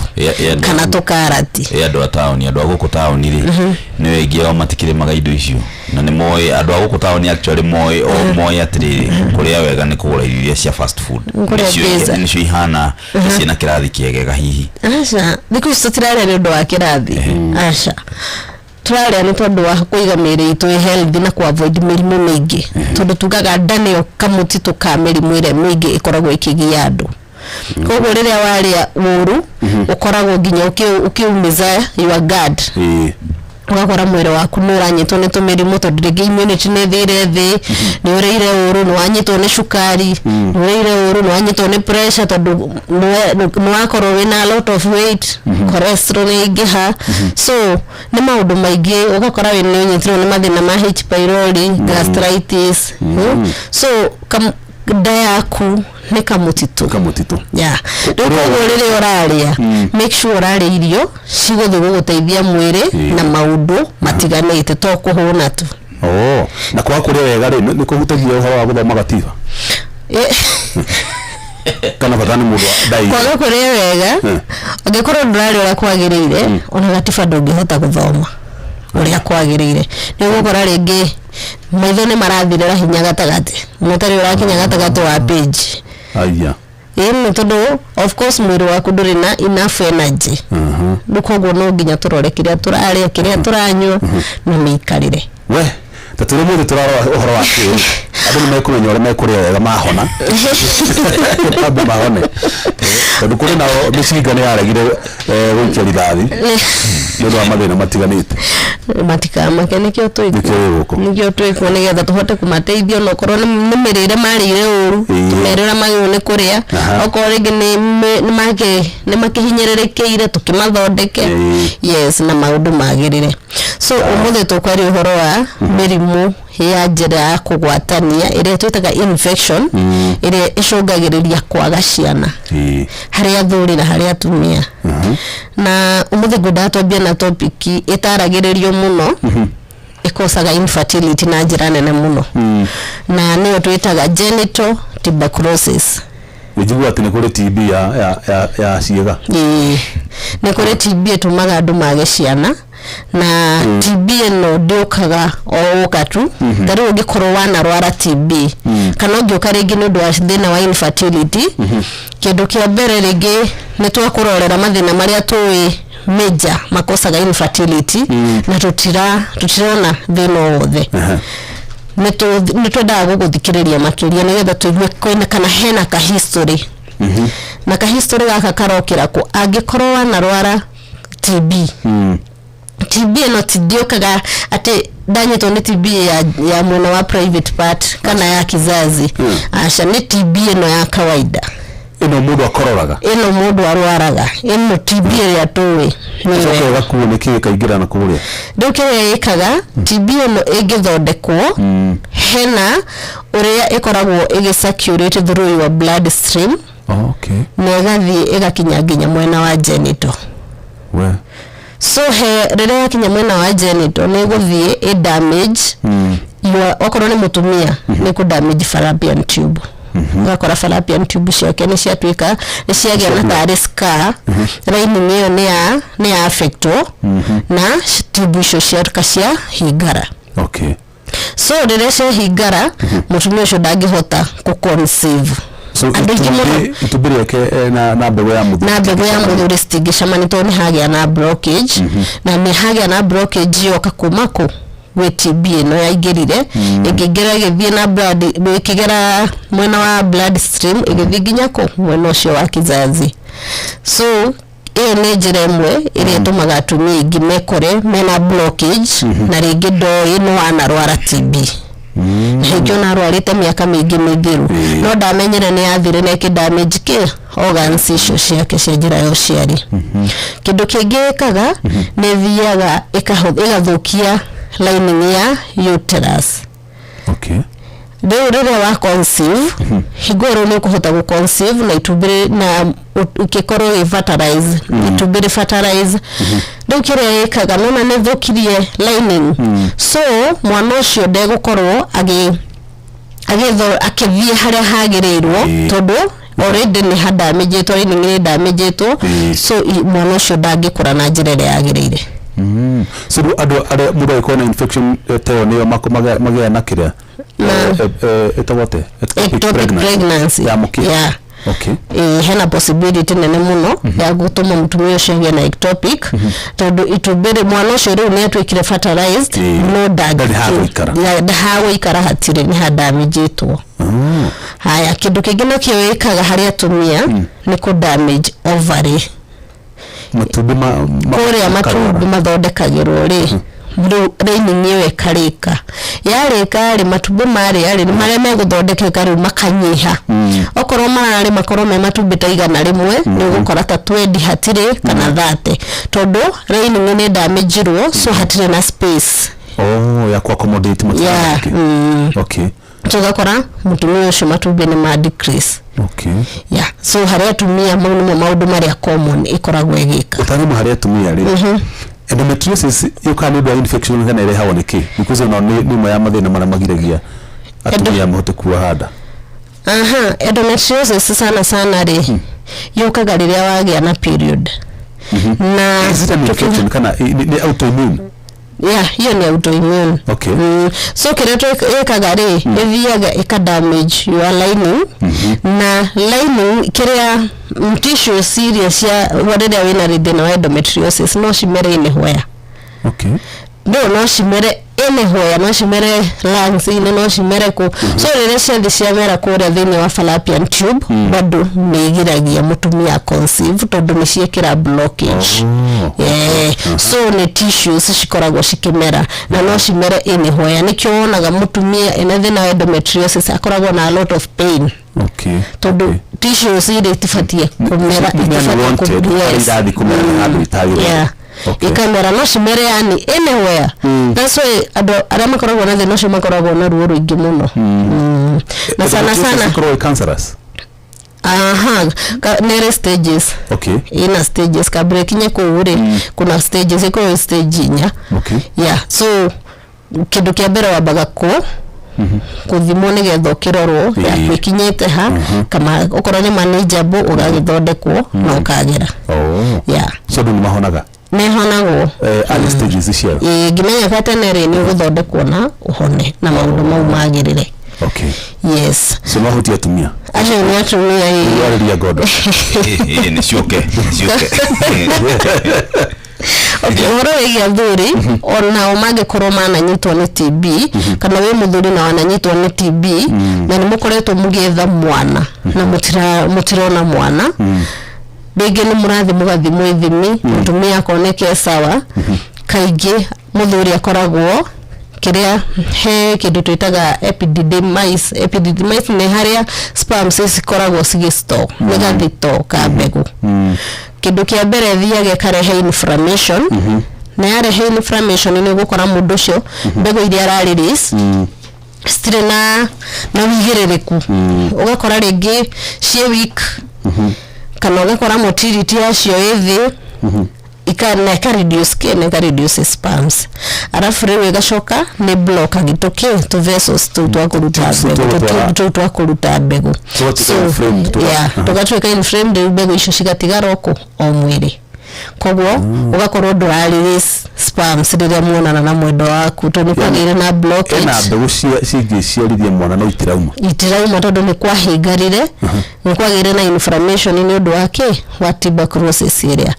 kana tũkarati. Ĩ andũ a taũni, andũ a gũkũ taũni rĩ, nĩ aingĩ ao matikĩrĩmaga indo icio, na nĩ moĩ andũ a gũkũ taũni actually moĩ o moĩ atĩrĩrĩ, kũrĩa wega nĩ kũgũra irio iria cia fast food. Kũrĩa pizza. Nĩcio ihana ciĩna kĩrathi kĩegega hihi. Aca, thikũ ici tũtirarĩa nĩ ũndũ wa kĩrathi, aca, tũrarĩa nĩ tondũ wa kũiga mĩĩrĩ itũ ĩ healthy na kũ avoid mĩrimũ mĩingĩ, tondũ tugaga nda nĩyo kamũtitũ ka mĩrimũ ĩrĩa mĩingĩ ĩkoragwo ĩkĩgia andũ. Koguo rĩrĩa warĩa ũru, ũkoragwo nginya ũkĩumiza your guard, ũgakora mwĩrĩ waku nĩ ũranyitwo nĩ tũmĩrimũ, tondũ rĩngĩ immunity nĩ ĩthire thĩ, nĩ ũrĩire ũru, nĩ wanyitwo nĩ cukari, nĩ ũrĩire ũru, nĩ wanyitwo nĩ pressure, tondũ nĩ wakorwo wĩna a lot of weight, cholesterol nĩ yaingĩha. So nĩ maũndũ maingĩ, ũgakora wĩ nĩ ũnyitirwo nĩ mathĩna ma H pylori, gastritis. So nda yaku nĩ kamũtitũ. Kamũtitũ. Yeah, rĩu koguo rĩrĩa ũrarĩa, make sure ũrarĩa irio cigũthiĩ gũgũteithia mwĩrĩ na maũndũ matiganĩte, to kũhũna tu. Oh, na kwaga kũrĩa wega rĩ, nĩ kũhutagia ũhoro wa gũthoma gatiba kana bata nĩ mũndũ wa diet? Kwaga kũrĩa wega, ũngĩkorwo ndũrarĩa ũrĩa kwagĩrĩire, ona gatiba ndũngĩhota gũthoma ũrĩa kwagĩrĩire. Nĩ ũgũkora rĩngĩ maitho nĩ marathirĩra hinya gatagatĩ, mũtarĩ ũrakinya gatagatĩ wa page. Aya. Ĩĩ, tondũ of course mwĩrĩ waku ndũrĩ na enough energy. Rĩu koguo no nginya tũrore kĩrĩa tũrarĩa, kĩrĩa tũranyua na mĩikarĩre. We ta tũrĩ mũthĩ tũrarora ũhoro wa kĩĩ, andũ nĩ mekũmenya ũrĩa mekũrĩa wega mahona, mambe mahone, tondũ kũrĩ nao mĩcinga nĩ yaregire gũikia rithathi nĩ ũndũ wa mathĩna matiganĩte. Matikamake, nĩkĩo twĩkuo. Nĩkĩo wĩ gũkũ. Nĩkĩo twĩkuo, nĩgetha tũhote kũmateithia, ona okorwo nĩ mĩrĩre marĩire ũru, tũmere ũrĩa magĩrĩirwo nĩ kũrĩa. Okorwo rĩngĩ nĩ makĩhinyĩrĩrĩkĩire, tũkĩmathondeke, yes, na maũndũ magĩrĩre. So ũmũthĩ tũkwaria ũhoro wa mĩrimũ ya njĩra ya kũgwatania ĩrĩa twĩtaga infection, ĩrĩa ĩcũngagĩrĩria kwaga ciana harĩ athuri na harĩ atumia. Na ũmũthĩ ngwendaga twambie na topic ĩtaragĩrĩrio mũno, ĩkosaga infertility na njĩra nene mũno, na nĩyo twĩtaga genital tuberculosis. Njigua atĩ nĩ kũrĩ TB ya ciĩga. Ĩĩ, nĩ kũrĩ TB ĩtũmaga andũ mage ciana, na TB ĩno ndĩũkaga o ũka tu. Ta rĩu ũngĩkorwo wanarwara TB, kana ũngĩũka rĩngĩ nĩ ũndũ wa thĩna wa infertility, kĩndũ kĩa mbere rĩngĩ nĩ twakũrorera mathĩna marĩa tũĩ major makosaga infertility, na tũtirona thĩna o wothe, nĩ twendaga gũgũthikĩrĩria makĩria nĩgetha tũigue kwĩna kana hena ka history, na ka history gaka karokĩra kũ. Angĩkorwo wanarwara TB, TB ĩno ti ndĩũkaga atĩ ndanyitwo nĩ TB ya mwena wa private part kana ya kizazi, aca, nĩ TB ĩno ya kawaida. Ĩno mũndũ akororaga. Ĩno mũndũ arwaraga, ĩno TB ĩrĩa tũĩ nĩyo. Coka ĩgakuo nĩ kĩĩ ĩkaingĩra na kũrĩa? Rĩu kĩrĩa ĩkaga TB ĩno, ĩngĩthondekwo, hena ũrĩa ĩkoragwo ĩgĩ circulate through your blood stream na ĩgathiĩ ĩgakinya nginya mwena wa genital. We. So he rĩrĩa yakinya mwena wa genital, nĩ ĩgũthiĩ ĩ damage your, okorwo nĩ mũtumia, nĩ kũ damage fallopian tube. Ũgakora fallopian tube ciake nĩ ciatuĩka nĩ ciagĩa na tarĩ scar, lining ĩyo nĩ ya affectwo na tube icio ciatuĩka cia hingara. So rĩrĩa ciahingara, mũtumia ũcio ndangĩhota kũ conceive. So Andũ aingĩ mũno itumbĩ rĩake na mbegũ ya mũthuri na mbegũ ya mũthuri citingĩcemania tondũ nĩ hagĩa na blockage, na nĩ hagĩa na blockage yoka kuma kũ gwĩ TB ĩno yaingĩrire, ĩkĩingĩra ĩgĩthiĩ na blood, ĩkĩgera mwena wa blood stream, ĩgĩthiĩ nginya kũ mwena ũcio wa kizazi. So ĩyo nĩ njĩra ĩmwe ĩrĩa ĩtũmaga atumia aingĩ mekore mena blockage, na rĩngĩ ndoĩ nĩ wanarwara TB, na rĩngĩ ona arwarĩte mĩaka mĩingĩ mĩthiru, no ndamenyire nĩ yathire na ĩkĩ damage kĩ organs icio ciake cia njĩra ya ũciari. Kĩndũ kĩngĩ ĩkaga nĩ ĩthiaga ĩgathũkia lining ya uterus. Rĩu rĩrĩa wa conceive, hingo ĩyo rĩu nĩ ũkũhota gũ conceive na itumbĩ na ũkĩkorwo ĩ fertilize, itumbĩ rĩ fertilize. Rĩu kĩrĩa ĩkaga, nona nĩ thũkirie lining, so mwana ũcio ndegũkorwo agĩthiĩ harĩa hagĩrĩirwo, tondũ already nĩ hadamĩjĩtwo, lining nĩ damĩjĩtwo. So mwana ũcio ndangĩkũra na njĩra ĩrĩa yagĩrĩire. So rĩu andũ arĩa mũndũ angĩkorwo na infection ta ĩyo nĩyo magĩa na kĩrĩa ĩtagwo atĩa? Ectopic pregnancy. Ya mũkĩa. Yeah. Ĩĩ, hena possibility nene mũno ya gũtũma mũtumia ũcio agĩe na ectopic, tondũ itumbĩ mwana ũcio rĩu nĩ atuĩkire fertilized, no Ndarĩ hagũikara. Ndahagũikara, hatirĩ, nĩ hadamĩjĩtwo. Haya, kĩndũ kĩngĩ nakĩo ĩkaga harĩ atumia nĩ kũ damage ovary. Matumbĩ kũrĩa makarwara. Matumbĩ mathondekagĩrwo rĩ, rĩu lining ĩyo ĩkarĩka, yarĩka rĩ, matumbĩ marĩa rĩ, nĩ marĩa megũthondekeka rĩu makanyiha. Okorwo mararĩ makorwo me matumbĩ ta 100, nĩ ũgũkora ta 20 hatirĩ kana 30, tondũ lining nĩ damagirwo, so hatirĩ na space. Oh, ya ku accommodate matumbĩ make. So ũgakora mũtumia ũcio matumbĩ nĩ ma decrease. Yeah, so harĩ atumia mau nĩmo maũndũ marĩa common ĩkoragwo ĩgĩka. Ũtarĩma harĩ atumia rĩ, endometriosis yũkaga nĩ ũndũ wa infection kana ĩrehagwo nĩ kĩ? Because ona nĩ ĩmwe ya mathĩna marĩa magiragia atumia mahote kuoha nda. Aha, endometriosis sana sana rĩ, yũkaga rĩrĩa wagĩa na period na Is it an infection kana nĩ autoimmune? Yeah, hiyo ni autoimmune. So kĩrĩa ĩkaga rĩ, ĩthiaga ĩka damage your lining, na lining kĩrĩa tissues iria cia rĩrĩa wĩna thĩna wa endometriosis no cimere anywhere. No no cimere anywhere, no cimere lungs-inĩ, no cimere kũ. So rĩrĩa ciathi ciamera kũrĩa thĩinĩ wa fallopian tube, bado nĩ igiragia mũtumia conceive, tondũ nĩ ciĩkĩra blockage. Yeah. So nĩ tissues cikoragwo cikĩmera, na no cimere anywhere. Nĩkĩo wonaga mũtumia ena thĩna wa endometriosis akoragwo na a lot of pain, tondũ tissues iria itibatiĩ kũmera Nĩ itibatiĩ unwanted, harĩa yes. irathiĩ kũmera nĩ handũ itagĩrĩire. Yeah. Ikamera, no cimere yani anywhere. That's why andũ arĩa makoragwo na thĩna ũcio makoragwo na ruo rũingĩ mũno. Na sana Endometriosis sana ĩkoragwo ĩ cancerous? Aha, nĩ stages. Ina stages kabla ikinye kũu rĩ, kuna stages, ĩkoragwo stage 4. Yeah, so kĩndũ kĩa mbere wambaga kũthimwo nĩgetha ũkĩrorwo yaku ĩkinyĩte ha, kama okorwo nĩ manageable ũgagĩthondekwo na ũkagĩra. Yeah. So andũ nĩ mahonaga? Nĩhonagwo. Early stages ciayo. Ĩĩ, ngĩmenyeka tene rĩ, nĩ ũgũthondekwo na ũhone na maũndũ mau magĩrĩre. Yes. So no hutie atumia? Acio nĩ atumia, ĩĩ. Warĩria ngondo. Nĩ ciũke, ciũke. Okay, ũhoro wĩgiĩ athuri, onao mangĩkorwo mananyitwo nĩ TB, kana wĩ mũthuri na wananyitwo nĩ TB na nĩ mũkoretwo mũgĩetha mwana na mũtirona mwana, rĩngĩ nĩ mũrathiĩ mũgathimwo ithimi, mũtumia akoneka e sawa, kaingĩ mũthuri akoragwo kĩrĩa he kĩndũ twĩtaga epididymitis. Epididymitis nĩ harĩa sperms cikoragwo cigĩ-store, nĩ gathito ka mbegũ. Kĩndũ kĩa mbere ĩthiaga ĩkarehe inflammation, na yarehe inflammation nĩ ũgũkora mũndũ ũcio mbegũ iria ara release citirĩ na wĩigĩrĩrĩku, ũgakora rĩngĩ ciĩ weak, kana ũgakora motility yacio ĩ thĩ, na ĩka reduce kĩ, na ĩka reduce sperms. Arabu rĩu ĩgacoka nĩ block gĩtũkĩ tũ vessels tũu twa kũruta Tubes mbegũ, twa gũtwara- tũu twa kũruta mbegũ. Tũgatuĩka So, inflamed, yeah, tũgatuĩka inflamed, rĩu mbegũ icio cigatigara o kũ o mwĩrĩ. Koguo ũgakorwo ndũra release sperms rĩrĩa muonana na mwendwa waku, tondũ nĩ kwagĩire na blockage. Ena mbegũ cingĩciarithia mwana no itirauma. Itirauma tondũ nĩ kwahingarire, nĩ kwagĩire na inflammation nĩ ũndũ wa kĩ wa tuberculosis ĩrĩa.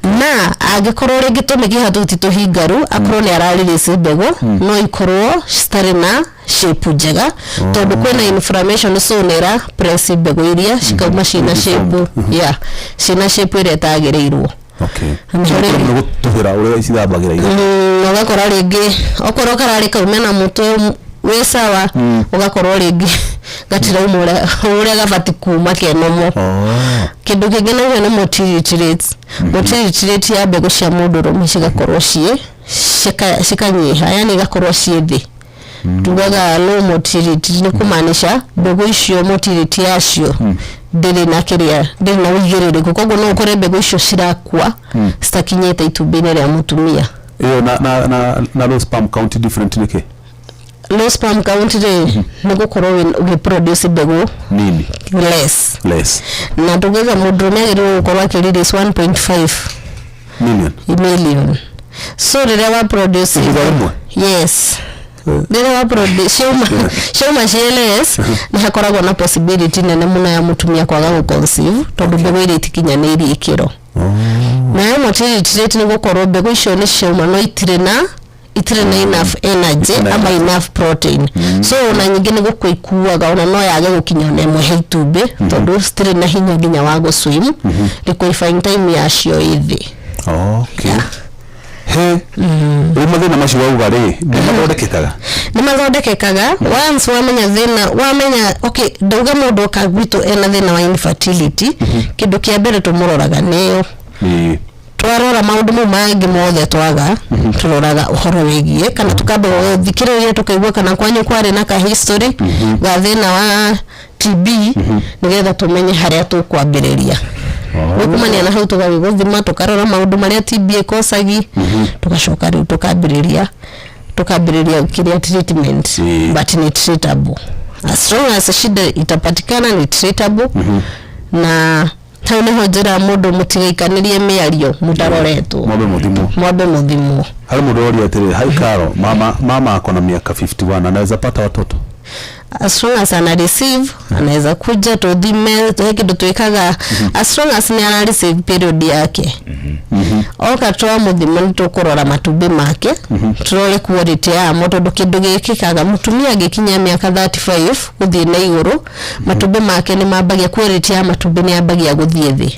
Na angĩkorwo rĩngĩ tũmĩkiha tũu ti tũhingaru, akorwo nĩ ara release mbegũ, no ikorwo citarĩ na shape njega, tondũ kwĩna inflammation, so nĩ ĩra press mbegũ iria cikauma ciĩna shape, yeah, ciĩna shape ĩrĩa ĩtagĩrĩirwo. Nĩho rĩngĩ- Nĩ gũtũhĩra ũrĩa cithambagĩra irio. Ũgakora rĩngĩ okorwo kararĩ kaume na mũtwe wĩ sawa, ũgakorwo rĩngĩ gatirauma ũrĩa gabati kuma kenomo. Kĩndũ kĩngĩ naguo nĩ motility rates. Motility rate ya mbegũ cia mũndũrũme cigakorwo ciĩ cikanyiha, yani igakorwo ciĩ thĩ. Tugaga low motility nĩ kũmaanisha mbegũ icio motility yacio ndĩrĩ na kĩrĩa, ndĩrĩ na ũigĩrĩrĩku, koguo no ũkore mbegũ icio cirakua citakinyĩte itumbĩ-inĩ rĩa mũtumia. Ĩyo na low sperm count different nĩkĩ? Low sperm count rĩ, nĩ gũkorwo ũgĩproduce mbegũ nini, less. Less. Na tugaga mũndũrũme agĩrĩirwo gũkorwo akĩrelease 1.5 million. Million. So rĩrĩa wa produce Ihinda rĩmwe? Yes, rĩrĩa wa produce ciauma ciĩ less, nĩ hakoragwo na possibility nene mũno ya mũtumia kwaga gũconceive, tondũ mbegũ iria itikinyanĩirie ikĩro. Nayo motility rate nĩ gũkorwo mbegũ icio nĩ ciauma no itirĩ na enough energy ama enough protein, so ona nyingĩ nĩ gũkua ikuaga, ona no yage gũkinya ona ĩmwe he itumbĩ, tondũ citirĩ na hinya nginya wa gũswim, liquefying time yacio ĩ thĩ. Okay, he rĩu mathĩna macio wauga rĩ, nĩ mathondekekaga? Nĩ mathondekekaga once wamenya thĩna, wamenya okay. Ndauga mũndũ oka gwitũ ena thĩna wa infertility, kĩndũ kĩa mbere tũmũroraga nĩyo. Twarora maũndũ mau mangĩ mothe twaga, tũroraga ũhoro wĩgiĩ kana tukamba gũthikĩrĩria, tũkaigua kana kwanyu kwarĩ na ka history ga thĩna wa TB, nĩgetha tũmenye harĩa tũkwambĩrĩria. Rĩu kumania na hau tũgathiĩ gũthima, tũkarora maũndũ marĩa TB ĩkocagi, tũgacoka rĩu tukambĩrĩria kĩrĩa treatment. But ni treatable as long as shida itapatikana, ni treatable. Na hau nĩho njĩra mũndũ mũtigaikanĩrie mĩario mũtaroretwo. Mwambe mũthimwo. Mwambe mũthimwo. Harĩ mũndũ ũroria atĩrĩ, "Hi Caro, mama ako na miaka 51, anaweza pata watoto?" As long as ana receive, anaweza kuja tuthime. He kĩndũ twĩkaga, as long as nĩ ara receive period yake, oka twamũthima nĩ tũkũrora matumbĩ make, tũrore quality yamo, tondũ kĩndũ gĩkĩkaga mũtumia angĩkinyia mĩaka 35 gũthiĩ na igũrũ, matumbĩ make nĩ mambagia, quality ya matumbĩ nĩ yambagia gũthiĩ thĩ.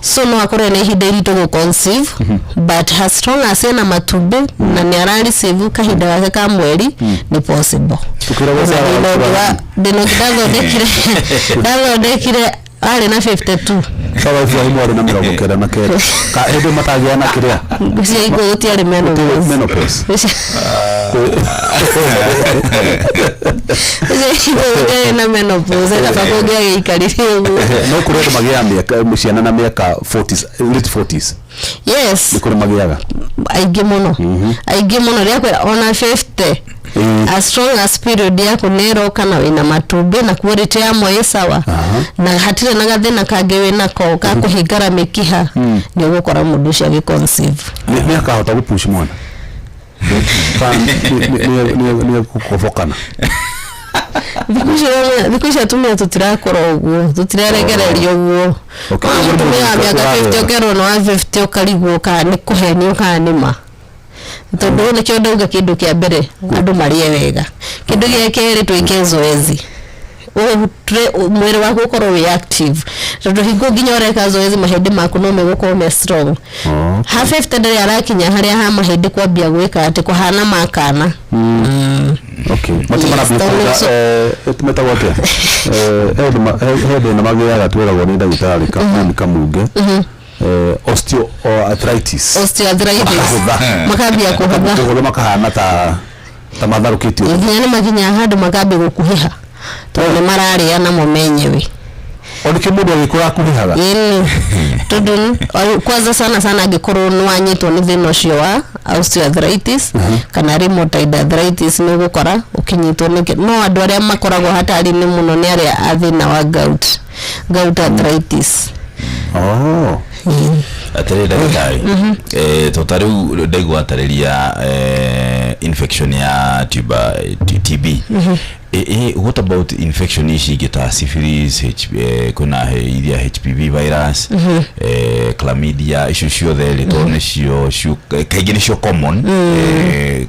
So no akorwo na ihinda iritũ gũ conceive, but as long as ena matumbĩ na nĩ ara receive kahinda gake ka mweri, nĩ possible. Tukĩragwo Ona Sarah ndĩna ũngĩ Ibrahim. ndĩna ũngĩ ndathondekire arĩ na 52. Sawa, Ibrahim arĩ na 99 ka hĩndĩ matagĩa na kĩrĩa. Ngwĩciria iguo gũtiarĩ menopause. Menopause. Ngwĩciria na menopause kaba kũngĩagĩikarire ũguo. No kũrĩ andũ magĩaga mĩaka ciana na mĩaka 40s, late 40s? Yes. Nĩ kũrĩ magĩaga? Aingĩ mũno, aingĩ mũno, rĩakwĩra ona 50, as long as period yaku nĩ ĩroka na wĩna matumbĩ na quality yamo ĩ sawa na hatirĩ na gathĩna kangĩ wĩnako ka kũhingara mĩkiha, nĩ ũgũkora mũndũ ũcio agĩconceive. Nĩ akahota gũpush mwana? Nĩ gũkobokana? Thikũ ici atumia tũtirakũra ũguo, tũtiraregereria ũguo. Mũtumia wa mĩaka 50 ũkerwo nĩ wa 50, ũkarigwo kana nĩ kũhenio kana nĩ ma, tondũ nĩkĩo ndauga kĩndũ kĩa mbere andũ marĩe wega, kĩndũ gĩa kerĩ twĩke zoezi, mwĩrĩ waku ũkorwo wĩ active, tondũ hingo nginya ũreka zoezi mahĩndĩ maku no megũkorwo me strong. Ha 50 ndarĩ arakinya harĩa ha mahĩndĩ kwambia gwĩka atĩ kũhana makana. Okay, mati marambia Yes, kuga metagwo atĩa? He thĩna magĩaga twĩragwo nĩ ndagĩtarĩ kamani kamunge, osteoarthritis. Osteoarthritis. Makahũtha. Makambia kũhũtha. Kũhũtha, makahana ta matharũkĩtio. Nginya nĩ makinyaga handũ makambia gũkuhĩha tondũ nĩ mararĩa namo menyewe. O nĩkĩo mũndũ agĩkũra akuhĩhaga? Ĩni, tondũ kwanza sana sana angĩkorwo nĩ wanyitwo nĩ thĩna ũcio wa osteoarthritis kana rheumatoid arthritis, nĩ ũgũkora ũkĩnyitwo nĩ no andũ arĩa makoragwo hatari-inĩ mũno nĩ arĩa a thĩna wa gout arthritis. Oh. Atĩrĩ ndagĩtarĩ, to ta rĩu ndaigua atarĩria infection ya tuber TB. What about infection ici ingĩ ta syphilis, kwĩna iria HPV virus, chlamydia, icio ciothe rĩ, tondũ nĩcio kaingĩ nĩcio common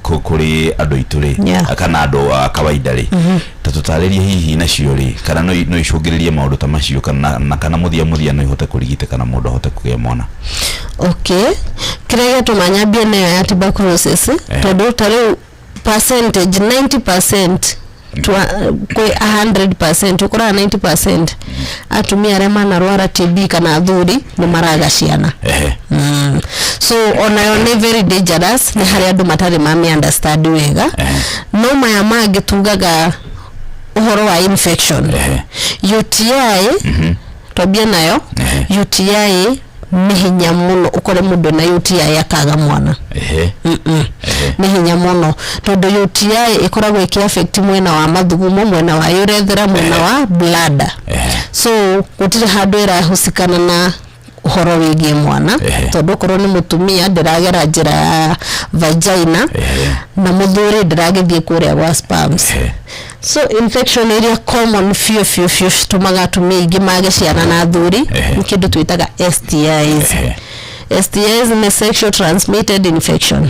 kũrĩ andũ aitũ rĩ, kana andũ a kawaida rĩ, ta tũtarĩrie hihi nacio rĩ, kana no icũngĩrĩrie maũndũ ta macio, kana na kana mũthia mũthia no ihote kũrigitĩka na mũndũ ahote kũgĩa mwana? Okay, kĩrĩa gĩatũma nyambie nayo ya tuberculosis, tondũ ta rĩu percentage 90% kwĩ 100%, ũkoraga 90% atumia arĩa manarwara TB kana athuri nĩ maraga ciana. So onayo nĩ very dangerous, nĩ harĩa andũ matarĩ mami understand wega. No maya mangĩ tugaga ũhoro wa infection, UTI, twambie nayo. UTI nĩ hinya mũno ũkore mũndũ na UTI akaga mwana. Nĩ hinya mũno, tondũ UTI ĩkoragwo ĩkĩ affect mwena wa mathugumo, mwena wa urethra, mwena wa bladder. So gũtirĩ handũ ĩrahusikana na ũhoro wĩgiĩ mwana, tondũ okorwo nĩ mũtumia ndĩragera njĩra ya vagina, na mũthuri ndĩragĩthiĩ kũrĩa gwa sperms. So infection ĩrĩa common biũ biũ biũ citũmaga atumia aingĩ mage ciana na athuri nĩ kĩndũ twĩtaga STIs. STIs nĩ sexual transmitted infection,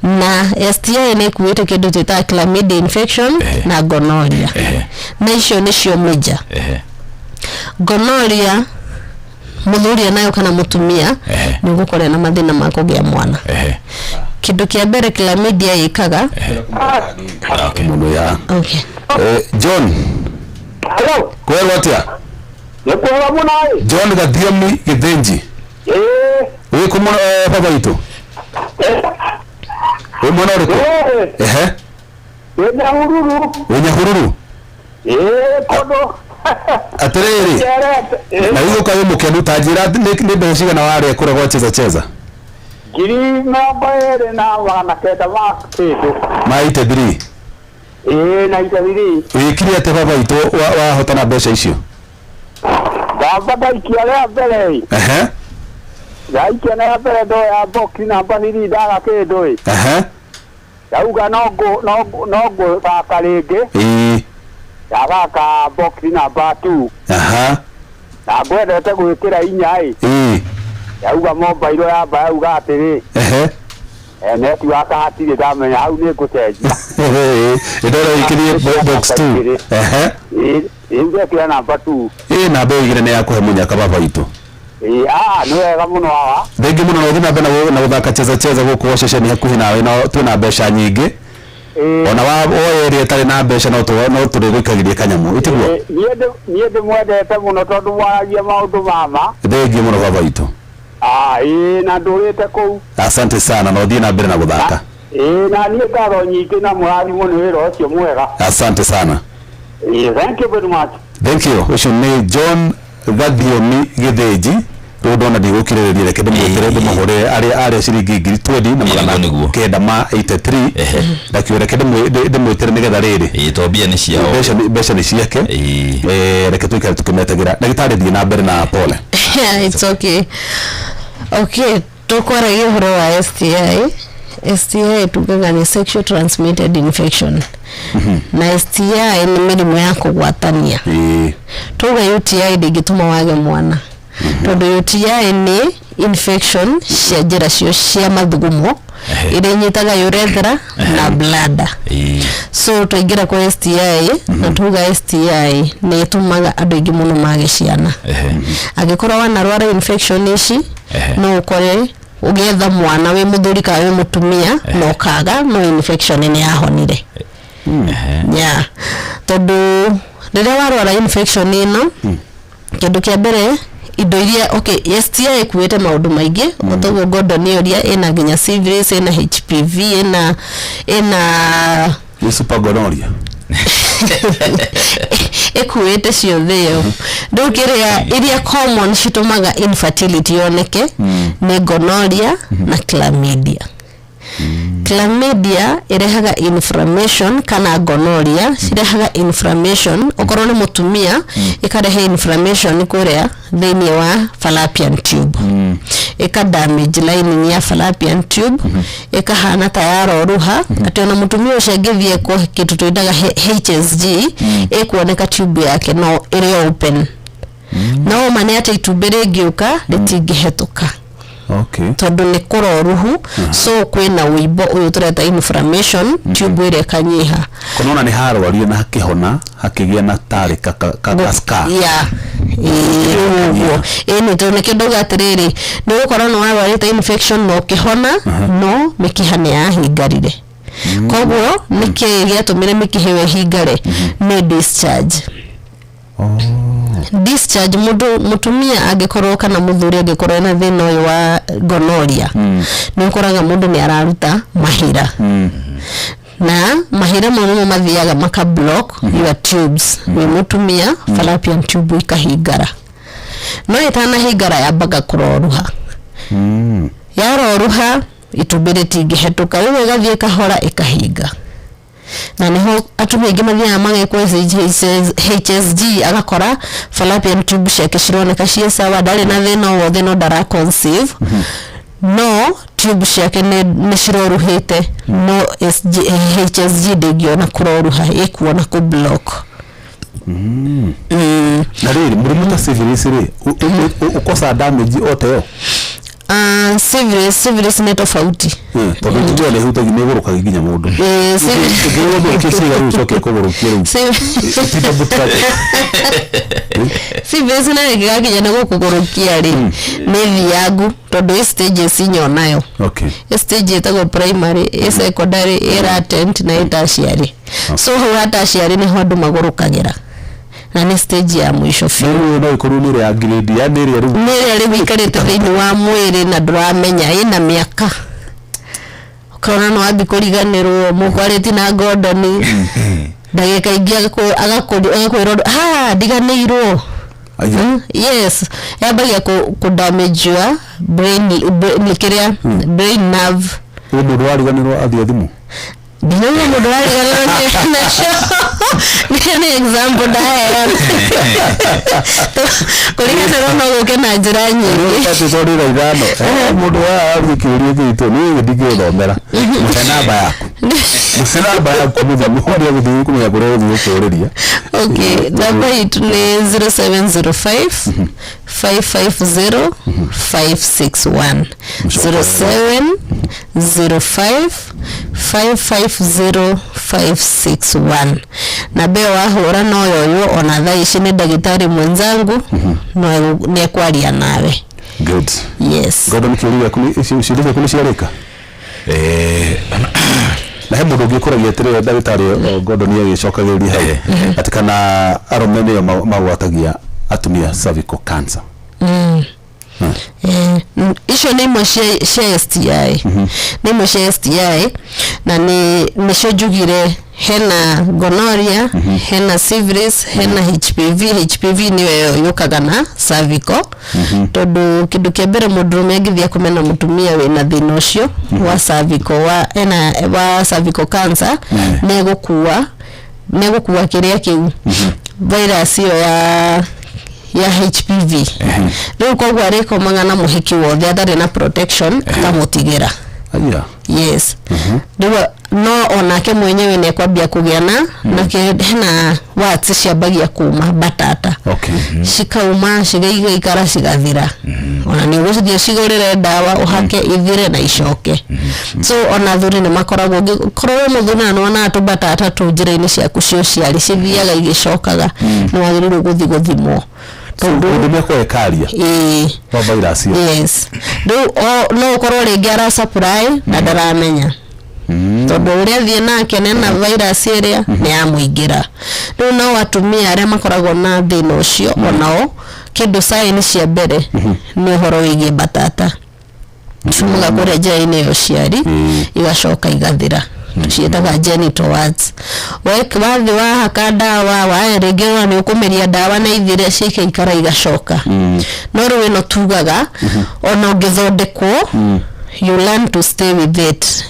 na STI nĩ ĩkuĩte kĩndũ twĩtaga chlamydia infection na gonorrhea, na icio nĩcio major. Gonorrhea, mũthuri nayo kana mũtumia nĩ ũgũkorwo na mathĩna ma kũgĩa mwana. Kĩndũ kĩa mbere chlamydia ĩkaga Mũndũ ya John. Hello. Kwĩrwo atĩa? Nĩ kwega mũno ĩ. John Gathiomi Gĩthĩnji. Ĩĩ. Wĩ kũ mũno, baba witũ? Wĩ mwena ũrĩkũ? Ehe. Wĩ Nyahururu. Wĩ Nyahururu? Ĩĩ, kũndũ. Atĩrĩrĩ, na rĩu ũka wĩ mũkenu, ta njĩra nĩ mbeca cigana warĩa kũrĩa gwa Cheza Cheza? 209,000 ma kĩndũ. Ma 83? Ĩĩ, na 83. Wĩkire atĩa, baba witũ, wahotana mbeca icio? Ndamba ndaikia rĩa mbere ĩ. Ndaikia na mbere ndoya box namba 3, ndaga kĩndũ ĩ. Ndauga no ngũthaka rĩngĩ. Ndathaka box namba 2. Na ngwendete gwĩkĩra 4 ĩ. Yauga mobile yamba yauga atĩrĩ, network hatirĩ, ndamenya hau nĩ ngũcenjia. Ndora wĩkĩrie box 2. Ĩĩ, ngekĩra namba 2. Ĩ, namba 2 nĩ yakũhe mũnyaka, baba witũ. Ĩĩ, nĩ wega mũno haha. Thengi mũno, na ũthiĩ na mbere na gũthaka Cheza Cheza gũkũ gwa ceceni hakuhĩ nawe, na twĩna mbeca nyingĩ. Ona wa woya ĩrĩa ĩtarĩ na mbeca, no tũrĩgũikagĩria kanyamũ, ĩtiguo? Niĩ ndĩmwendete mũno tondũ mwaragia maũndũ mama. Thengi mũno, baba witũ. Ĩĩ, na ndũrĩte kũu. Asante sana, na ũthiĩ na mbere na gũthaka. Ĩĩ, na niĩ ngatho nyingĩ na mũrathimwo nĩ wĩra ũcio mwega. Asante sana. Ĩĩ, thank you very much. Thank you. Ũcio nĩ John Gathiomi Gĩthĩnji. Rĩu ndona ndigũkirĩrĩria, reke ndĩmwĩtĩre, ndĩmũhũrĩre arĩa arĩa ciringi 20,000 na 983. Ndakiuga reke ndĩmwĩtĩre nĩgetha rĩrĩ. Ĩĩ, to mbia nĩ ciao. Mbeca nĩ ciake. Reke tũikare tũkĩmetagĩra. Ndagĩtarĩ, thiĩ na mbere na pole. It's okay. Okay, tũkwaragia ũhoro wa STI. STI tugaga nĩ sexual transmitted infection, na STI nĩ mĩrimũ ya kũgwatania. Tuga UTI ndĩngĩtũma wage mwana, tondũ UTI nĩ infection cia njĩra cio cia mathugumo iria inyitaga urethra na bladder. So twaingĩra kwa STI, na tuga STI nĩ ĩtũmaga andũ aingĩ mũno mage ciana. Angĩkorwo wanarwara infection ici, no ũkore ũgĩetha mwana wĩ mũthuri kana wĩ mũtumia na ũkaga, no infection nĩ yahonire. Yeah, tondũ rĩrĩa warwara infection ĩno, kĩndũ kĩa mbere indo iria, okay, STI ĩkuĩte maũndũ maingĩ o toguo Gordon ũria, ĩna nginya syphilis, ĩna HPV, ĩna Nĩ super gonorrhea. Ĩkuĩte ciothe ĩyo. Rĩu kĩrĩa iria common citũmaga infertility yoneke nĩ gonorrhea na chlamydia. Chlamydia ĩrehaga inflammation, kana gonorrhea cirehaga inflammation. Okorwo nĩ mũtumia, ĩkarehe inflammation kũrĩa thĩinĩ wa fallopian tube. Ĩka damage lining ya fallopian tube, ĩkahana ta yaroruha, atĩ ona mũtumia ũcio angĩthiĩ ekwo kĩndũ twĩtaga HSG, ĩkuoneka tube yake no ĩrĩ open, no ma nĩ atĩ itumbĩ rĩngĩũka rĩtingĩhetũka tondũ nĩ kũroruhu. So kwĩna wũimbo ũyũ tũreta inflammation, tube ĩrĩa ĩkanyiha. Kũnona nĩ harwarire na hakĩhona, hakĩgĩa na tarĩ ka scar. Ya, ĩĩ, ũguo ĩĩ, nĩ tondũ nĩkĩo ndauga atĩrĩrĩ, nĩ ũgũkora nĩ warwarĩte infection na ũkĩhona, no mĩkiha nĩ yahingarire. Koguo nĩkĩ gĩatũmire mĩkiha ĩyo ĩhingare? Nĩ discharge. Discharge, mũndũ mũtumia angĩkorwo kana mũthuri angĩkorwo ena thĩna ũyũ wa gonorrhea, nĩ ũkoraga mũndũ nĩ araruta mahira, na mahira mau nĩmo mathiaga maka block your tubes. Wĩ mũtumia, fallopian tube ikahingara, no ĩtanahingara yambaga kũroruha. Yaroruha, itumbĩ rĩtingĩhetũka, rĩu ĩgathiĩ kahora ĩkahinga, na niho atumia aingĩ mathiaga magekwo HSG, agakora fallopian tube ciake cironeka ciĩ sawa, ndarĩ na thĩna o wothe, no ndara conceive, no tube ciake nĩ ciroruhĩte, no SG, HSG ndĩngĩona kũroruha, ĩkuona kũ block. Na rĩrĩ, mũrimũ ta syphilis rĩ, ũkosa damage o ta ĩyo? Syphilis nĩ tofauti. Tondũ itumbĩ nĩ ĩhutagia, nĩ ĩgũrũkagia nginya mũndũ. Syphilis. Ũngĩrwo ũgũrũkie ciĩga rĩu ũcoke kũgũrũkie rĩu. Ti double track. Syphilis nayo ĩngĩgakinya nĩ gũkũgũrũkia rĩ, nĩ thiangu, tondũ ĩ stages inya onayo. Ĩ stage ĩtagwo primary, ĩ secondary, ĩ latent na ĩ tertiary. So hau ha tertiary nĩho andũ magũrũkagĩra, na nĩ stage ya mũico biũ. Rĩu no ĩkorwo nĩ ĩrĩa ya grade ya nĩ ĩrĩa rĩu Nĩ ĩrĩa rĩu ĩikarĩte thĩinĩ wa mwĩrĩ na ndũramenya, ĩna mĩaka, ũkona no wambi kũriganĩrwo mũkwarĩti na ngondoni, ndagĩka ingĩ agakwĩra ũndũ ha ndiganĩirwo. Aya. Yes, yambagia kũ damage your brain, kĩrĩa brain nerve. Rĩu mũndũ wariganĩrwo athiĩ thimũ. Ndinauga mũndũ wariganĩrwo nacio, nĩ example ndaheana. Kũriganĩrwo no gũke na njĩra nyingĩ. Tũrĩ 5 mũndũ wa kĩũria gitũ niĩ ndingĩgũthomera. Mũhe namba yaku, mũhe namba yaku, mũthome ũrĩa gũthiĩ kũmenya kũrĩa gũthiĩ gũkũrĩria. Okay, namba itũ nĩ 0705 550 561, 0705 550 561. Namba ĩyo wahũra no yoywo ona thaa ici nĩ ndagĩtarĩ mwenzangu, no nĩ ekwaria nawe. Good. Yes. Gordon, kĩũria gĩaku ciũria ciaku nĩ ciarĩka? Na he mũndũ ũngĩ ũkũragia atĩrĩrĩ, ndagĩtarĩ Gordon agĩcokagĩrĩria hau, atĩ kana arũme nĩo magwatagia atumia cervical cancer? Icio nĩ imwe cia STI, nĩ imwe cia STI, na nĩ nĩcio njugire hena gonorrhea, hena syphilis, hena HPV. HPV nĩyo ĩyo yũkaga na cervical, tondũ kĩndũ kĩa mbere mũndũrũme angĩthiĩ akome na mũtumia wĩna thĩna ũcio wa cervical, wa ena wa cervical cancer, nĩ egũkua kĩrĩa kĩu, virus ĩyo ya HPV. Rĩu koguo arĩkomaga na mũhiki wothe atarĩ na protection, akamũtigĩra. Aya. Yes, rĩu no onake mwenyewe nĩ ekwambia kũgĩa na hena warts ciambagia kuma batata, cikauma, cigaikara, cigathira. Ona nĩ ũgũcithiĩ cigũrĩre ndawa ũhake ithire na icoke. So ona athuri nĩ makoragwo, ũngĩkorwo wĩ mũthuri na nĩwonaga tũbatata tũ njĩra-inĩ ciaku cia ũciari cithiaga igĩcokaga, nĩ wagĩrĩirwo gũthiĩ gũthimwo. Tondũ mũndũ nĩekũgekaria ĩĩ wa virus ĩyo. Yes, rĩu no ũkorwo rĩngĩ ara supply na ndaramenya, tondũ ũrĩa athiĩ nake nena virus ĩrĩa nĩ yamũingĩra. Rĩu no atumia arĩa makoragwo na thĩna ũcio, onao kĩndũ sign cia mbere nĩ ũhoro wĩgiĩ mbatata ciumaga kũrĩa njĩra-inĩ ya ũciari, igacoka igathira, ciĩtaga genital warts. Wathiĩ wahaka ndawa waya rĩngĩ, ona nĩ ũkũmeria ndawa na ithire, cikaikara igacoka. No rĩu ĩno tugaga ona ũngĩthondekwo, you learn to stay with it,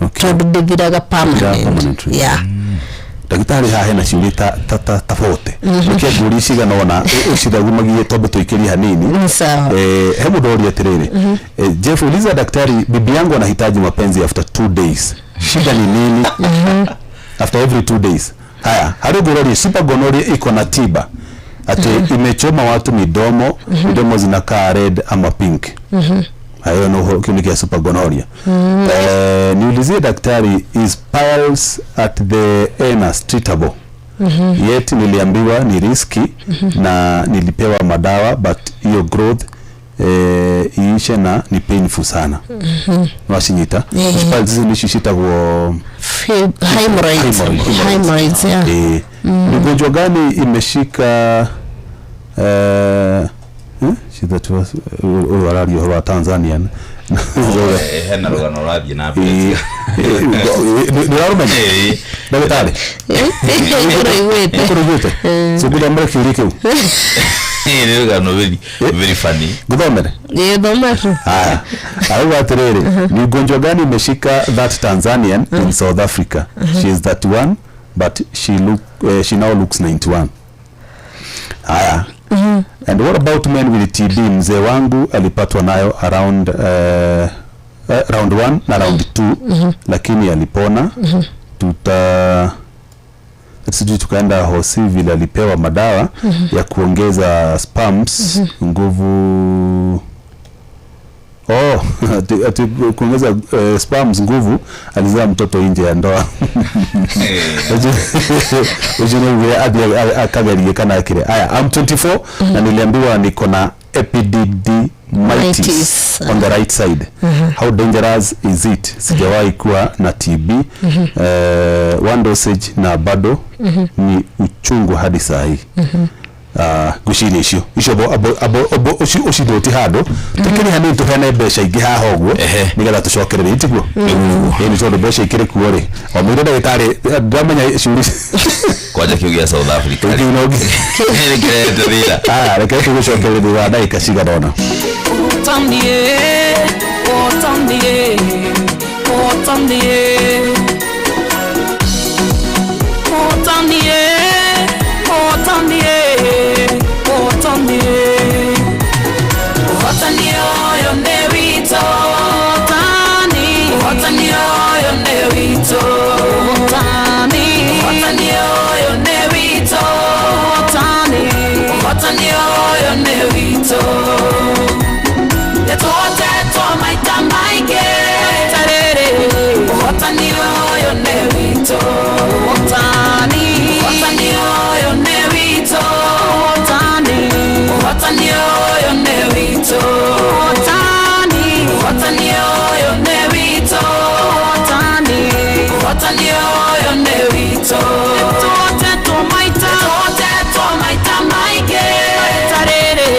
tondũ ndĩthiraga permanent. Permanently. Yeah. Ndagĩtarĩ, haha hena ciũria ta 40. Reke ngũrie cigana ũna, ũcithagumagie twambe tũikĩrie hanini. Ni sawa. He mũndũ oria atĩrĩrĩ, "Jeff, uliza daktari, bibi yangu anahitaji mapenzi after 2 days, shida ni nini?" After every 2 days. Haya, harĩ ũngĩ ũroria, "Super gonorrhea iko na tiba?" Ati imechoma watu midomo, midomo zinakaa red ama pink. Hayo no kĩu nĩ kĩa super gonorrhea. "Niulizie daktari, is piles at the anus treatable? Yet niliambiwa ni risky na nilipewa madawa, but hiyo growth iishe na ni painful sana." Wacinyita? Piles ici nicio citagwo Hemorrhoids. Hemorrhoids. Hemorrhoids, yeah. Ni ugonjwa gani imeshika shida tu ũyũ araria ũhoro wa Tanzania? Hena rũgano rũrathiĩ na mbere. Nĩ ũrarũmenya, ndagĩtarĩ? Kũraiguĩte. Kũraiguĩte, so ngũthomere kĩũria kĩu? Nĩ rũgano very very funny. Ngũthomere? Ĩĩ, thoma tu. Haya, arauga atĩrĩrĩ, "Ni ugonjwa gani imeshika that Tanzanian in South Africa? She is 31 but she now looks 91." Haya, "And what about men with TB? Mzee wangu alipatwa nayo around round 1 na round 2, lakini alipona. Tuta sijui tukaenda hosi vile alipewa madawa ya kuongeza sperms nguvu." Oh, ati kuongeza sperms nguvu, alizaa mtoto nje ya ndoa. Ũcio nĩguo athiĩ akagerie kana akire. Aya, "I'm 24 na niliambiwa niko na epididymitis Mitis. on the right side. How dangerous is it? Sijawahi kuwa na TB. One dosage na bado ni uchungu hadi saa hii." Ngwĩciria icio abo ũcithũti handũ tũkĩrĩ hanini, tũheane mbeca ingĩ haha ũguo nĩgetha tũcokererie, tiguo? Ĩĩ, nĩ tondũ mbeca ikĩrĩ kuo rĩ, o mũire ndagĩtarĩ ndamenya ciũria. Kwanja kĩu gĩa South Africa Kĩu no nĩ kĩrehete thĩna. Aya, reke tũgũcokereria thutha wa ndagĩka cigana ũna. Otandie, otandie, otandie. Otandie, otandie, otandie. Ũhotani ũyũ nĩ witũ. Ũhotani, ũhotani ũyũ nĩ witũ. Ũhotani, ũhotani ũyũ nĩ witũ. Ũhotani, ũhotani ũyũ nĩ witũ. Nĩtũhotetwo maita maingĩ tarĩrĩ, ũhotani ũyũ nĩ witũ. Ũhotani, ũhotani ũyũ nĩ witũ. Ũhotani, ũhotani ũyũ nĩ witũ. Ũhotani, ũhotani ũyũ nĩ witũ. Ũhotani, ũhotani ũyũ nĩ witũ. Nĩtũhotetwo maita, nĩtũhotetwo maita maingĩ tarĩrĩ,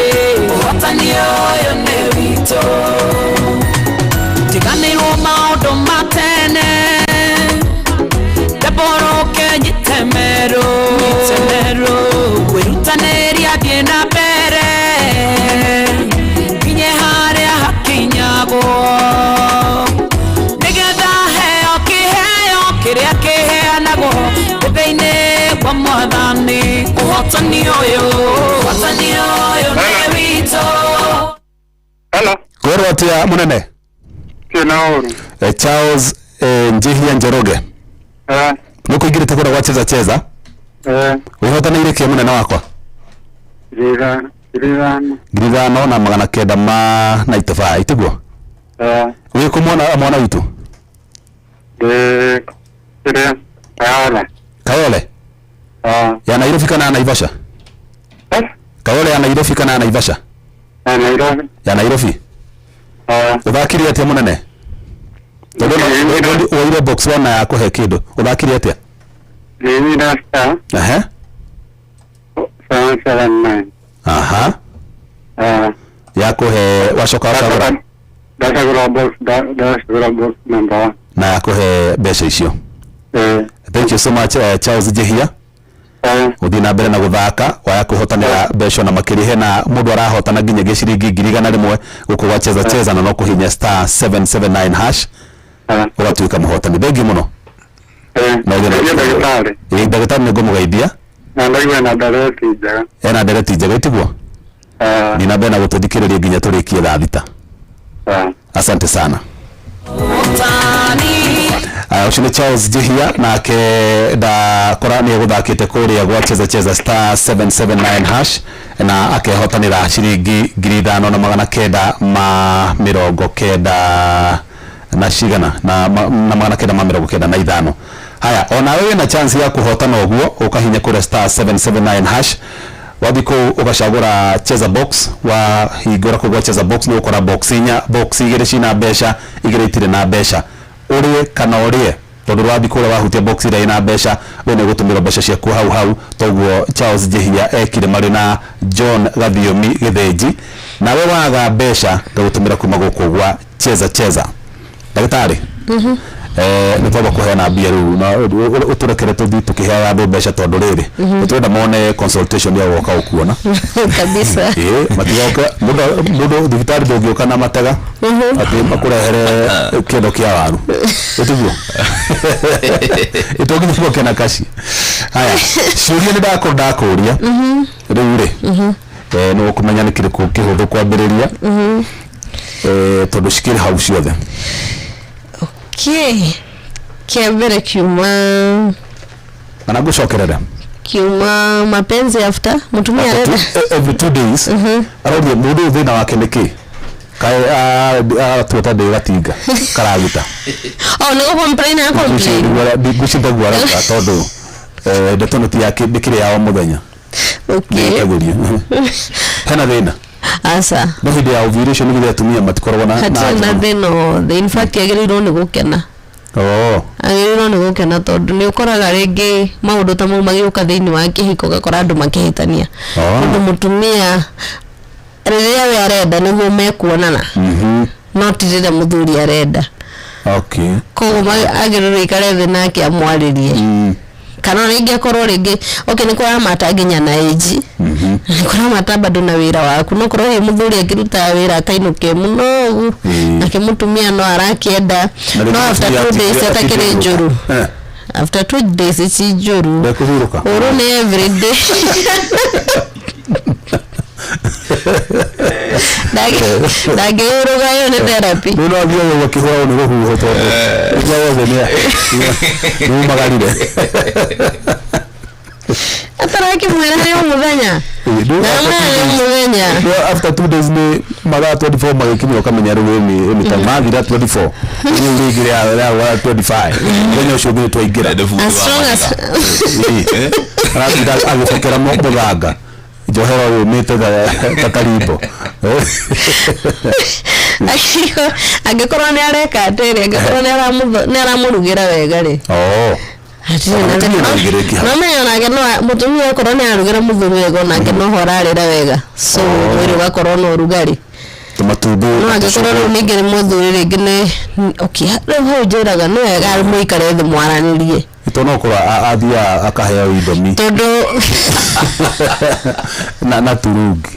ũhotani ũyũ nĩ witũ. Tiganĩrwo maũndũ ma tene, ndembũrũke nyite merũ, kwĩrutanĩria thiĩ na mbere nginye harĩa hakinyagwo, nĩgetha heo kĩheo kĩrĩa kĩheanagwo thĩinĩ kwa Mwathani. Ũhotani ũyũ, ũhotani ũyũ nĩ witũ. Hello. Kwĩrwo atĩa, mũnene? Kina ũru. Charles Njihia Njoroge. Nĩ kũingĩrĩte kũrĩa gwa Cheza Cheza. Wĩhotanĩire kĩ, mũnene wakwa? 5,000. 5995, tiguo? Eh. Wĩ kũ, mwana witũ? Ndĩ kĩrĩa Kayole. Kayole? Eh. Ya Nairobi kana ya Naivasha? Eh? Kayole ya Nairobi kana ya Naivasha? Ya Nairobi. Ya Nairobi. Eh. Ũthakire atĩa, mũnene? Tondũ woire box one na yakũhe kĩndũ, ũthakire atĩa? Ndĩnyita star 779. Eh. Yakũhe, wacoka wacagũra? Ndacagũra box number one. Na yakũhe mbeca icio? Eh. Thank you so much, Charles Njihia. Eh. Gũthiĩ na mbere na gũthaka, waya kũhotanĩra mbeca na makĩria. Hena mũndũ arahotana nginyagia ciringi 100,000 gũkũ gwa Cheza Cheza, na no kũhinya star 779 hash Eh. ũgatuĩka mũhotani. Thengiũ mũno. Na ũgĩe na Ngeithia ndagĩtarĩ. Ĩĩ, ndagĩtarĩ nĩ ngũmũgeithia. Na ndaigua na ndereti njega. Ena ndereti njega itiguo. Thiĩ na mbere na gũtũthikĩrĩria nginya tũrĩkie thaa 6. Asante sana. Aya, ũcio nĩ Charles Njihia, nake ndakora nĩ egũthakĩte kũrĩa gwa Cheza Cheza star 779 hash na akehotanĩra ciringi 5990 na cigana na, na 995. Haya, onawe wĩna chance ya kũhotana ũguo, ũkahinya kũrĩa star 779 hash, wathiĩ kũu ũgacagũra Cheza Box. Wahingũra kũu gwa Cheza Box nĩ ũgũkora box inya, box igĩrĩ cina mbeca, igĩrĩ itirĩ na mbeca. Ũrĩe kana ũrĩe, tondũ wathiĩ kũrĩa wahutia box ĩrĩa ĩna mbeca, we nĩ ũgũtũmĩrwo mbeca ciaku hau hau. Toguo Charles Njihia ekire marĩ na John Gathiomi Gĩthĩnji. Nawe waga mbeca, ngagũtũmĩra kuma gũkũ gwa Cheza Cheza. Ndagĩtarĩ, nĩ twamba kũheana mbia rĩu na ũtũrekere tũthiĩ tũkĩheaga andũ mbeca, tondũ rĩrĩ nĩ tũrenda mone consultation ya gũka gũkuona. Kabisa. Ĩĩ, matigoka mũndũ thibitarĩ ndũngĩũka na matega atĩ makũrehere kĩndũ kĩa waru, ĩtiguo ĩtũnginya gũke na kaci. Haya, ciũria nĩ ndakorwo ndakũria rĩu rĩ, nĩ ũkũmenya nĩ kĩrĩkũ kĩhũthũ kwambĩrĩria, tondũ cikĩrĩ hau ciothe. Okay, kĩa mbere kiuma Kana ngũcokerere? Kiuma mapenzi after mutumia After arenda every 2 days. Aroria mũndũ ũyũ thĩna wake nĩ kĩ, kaĩ aratuĩta ndĩ gatinga karagita. Oh, nĩ gũ-complain a complain. Ngwĩciria arauga tondũ ndeto nĩ ti yake, ndĩkĩrĩ ya o mũthenya. Nĩĩkagĩrio hena thĩna? Aca. No hĩndĩ ya ovulation nĩ atumia matikoragwo na Hatirĩ na thĩna wothe. In fact, agĩrĩirwo nĩ gũkena. Agĩrĩirwo nĩ gũkena tondũ nĩ ũkoraga rĩngĩ maũndũ ta mau magĩũka thĩinĩ wa kĩhiko, ũgakora andũ makĩhĩtania, tondũ mũtumia rĩrĩa we arenda nĩguo mekuonana, no ti rĩrĩa mũthuri arenda. Koguo agĩrĩirwo ikare thĩ nake amwarĩrie, kana rĩngĩ akorwo rĩngĩ, okay, nĩ kũramata nginya na age, nĩ kũramata bado na wĩra waku. No korwo wĩ mũthuri akĩrutaga wĩra akainũke mũnogu, nake mũtumia no arakĩenda, Na rĩngĩ no after mũtumia 2 days atakĩrĩ atindĩte njũru. After 2 days ci njũru. Ndekũhurũka. Ũru nĩ every day. Ndangĩhurũka, ĩyo nĩ therapy. Rĩu no athiaga ũguo akĩhũragwo nĩ rũhuho, tondũ ũguo wothe nĩ umagarire. Atarakĩmwĩra nĩ o mũthenya. Ndamwĩra nĩ o mũthenya. No after 2 days nĩ mathaa 24 magĩkinya, ũkamenya rĩu ĩni ta mathira 24, rĩu rĩngĩ rĩa 25, mũthenya ũcio ũngĩ twaingĩra. As strong as Aratinda agĩcokera mũthanga njohero yũmĩte ta karimbo. Angĩkorwo nĩ areka atĩrĩ, angĩkorwo nĩ aramũrugĩra wega rĩ, hatirĩ na Mũtumia thĩna. no aigĩrĩke hau. No menya onake no mũtumia okorwo nĩ ararugĩra mũthuri wega, onake no ho ararĩra wega, so mwĩrĩ ũgakorwo na ũrugarĩ. Tũmatumbĩ. No angĩkorwo rĩu ningĩ nĩ mũthuri rĩngĩ nĩ okay, rĩu hau njĩraga nĩ wega mũikare thĩ mwaranĩrie. Tondũ no korwo athiaga akaheo indomi tondũ na turungi.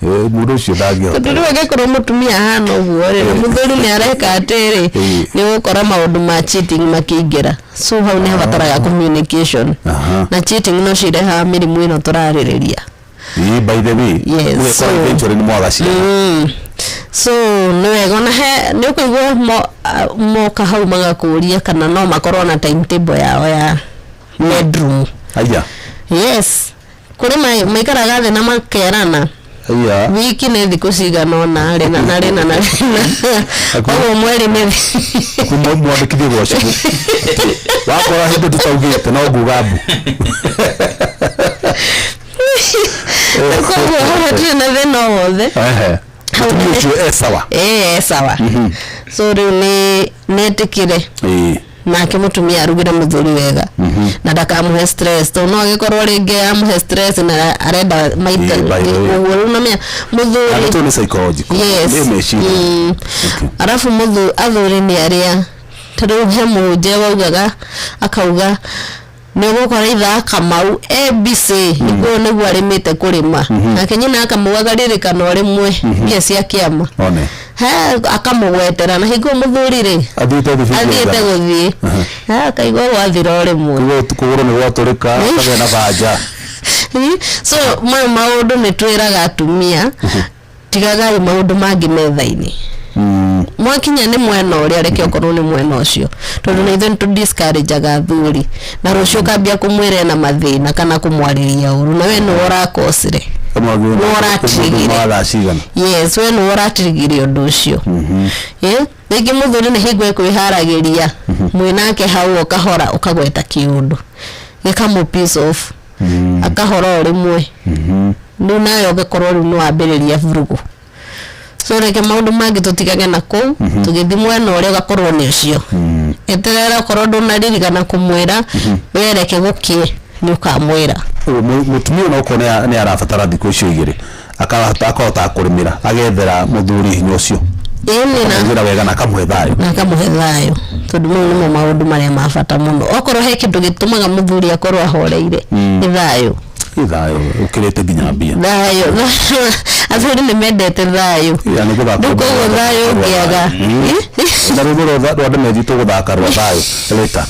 Mũndũ ũcio ndangĩhota. Tondũ rĩu angĩkorwo mũtumia ahana ũguo rĩ, na mũthuri nĩ areka atĩrĩ, nĩ ũgũkora maũndũ ma cheating makĩingĩra. So hau nĩ habataraga communication, na cheating no cirehaga mĩrimũ ĩno tũrarĩrĩria. Ĩĩ, by the way, ũgekora eventually nĩ mwaga ciana. So nĩ wega ona he nĩ ũkũigua moka hau magakũria kana no makorwo na timetable yao ya bedroom. Aya. Yes, kũrĩ maikaraga thĩ na makerana Aya. wiki nĩ thikũ cigana ũna, rĩna na rĩna na rĩna, koguo mweri nĩ Kuma mwandĩkithie gwa cibũ, wakora hĩndĩ tũtaugĩte no nguga mbu. Koguo hau hatirĩ na thĩna o wothe. Ehe, mũtumia ũcio e sawa. Ĩĩ, e sawa. So rĩu nĩ nĩetĩkĩre nake mũtumia arugĩre mũthuri wega na ndakamũhe stress, tondũ no agĩkorwo rĩngĩ amũhe stress na arenda maita. Ĩĩ, by the way. Ũguo rĩu namenya mũthuri Arĩ tu nĩ psychological. Yes. Nĩ meciria. Arabu athuri nĩ arĩa ta rĩu he mũhunjia waugaga akauga Nĩ ũgũkora ithe wa Kamau ABC nĩguo nĩguo arĩmĩte kũrĩma, nake nyina akamau akaririkana o rĩmwe mbia cia kĩama. One. He, akamũgwetera na hingo mũthuri rĩ athiĩte athiĩte thibitarĩ. Gũthiĩ He, akaigua gwathira o rĩmwe. Kũgũrũ nĩ gwatũrĩka, akagĩa na banja. So mayo maũndũ nĩ twĩraga atumia, tigagai maũndũ mangĩ metha-inĩ. Mwakinya nĩ mwena ũrĩa, reke okorwo nĩ mwena ũcio, tondũ na ithuĩ nĩ tũ-discourage-aga athuri na rũciũ ũkambia kũmwĩra ena mathĩna kana kũmwarĩria ũru, na we nĩwe ũrakosire, nĩwe ũratrigire. Wa thaa cigana? Yes, we nĩwe ũratrigire ũndũ ũcio. Rĩngĩ mũthuri nĩ hingo ĩkwĩharagĩria mwĩnake hau, o kahora ũkagweta kĩũndũ gĩkamũ piece off, akahora o rĩmwe. Rĩu nawe ũgakorwo rĩu nĩ wambĩrĩria vurugu. So reke maũndũ mangĩ tũtigage na kũu, tũgĩthiĩ mwena ũrĩa ũgakorwo nĩ ũcio. Eterera, okorwo ndũnaririkana kũmwĩra, we reke gũkĩe, nĩ ũkamwĩra. Ũguo mũtumia ona okorwo nĩ arabatara thikũ icio igĩrĩ, akahota kũrĩmĩra, agethera mũthuri hinya ũcio. Ĩni na akamũiguĩra wega na akamũhe thayũ. Na akamũhe thayũ, tondũ mau nĩmo maũndũ marĩa ma bata mũno. Okorwo he kĩndũ gĩtũmaga mũthuri akorwo ahoreire, nĩ thayũ. Ĩ, thayũ ũkĩrĩte nginya mbia. Thayũ, athuri nĩ mendete thayũ. Ya, nĩ gũthaka. Rĩu koguo thayũ ũngĩaga. Na rwĩmbo rwa ndemezi tũgũthaka rwa thayũ later.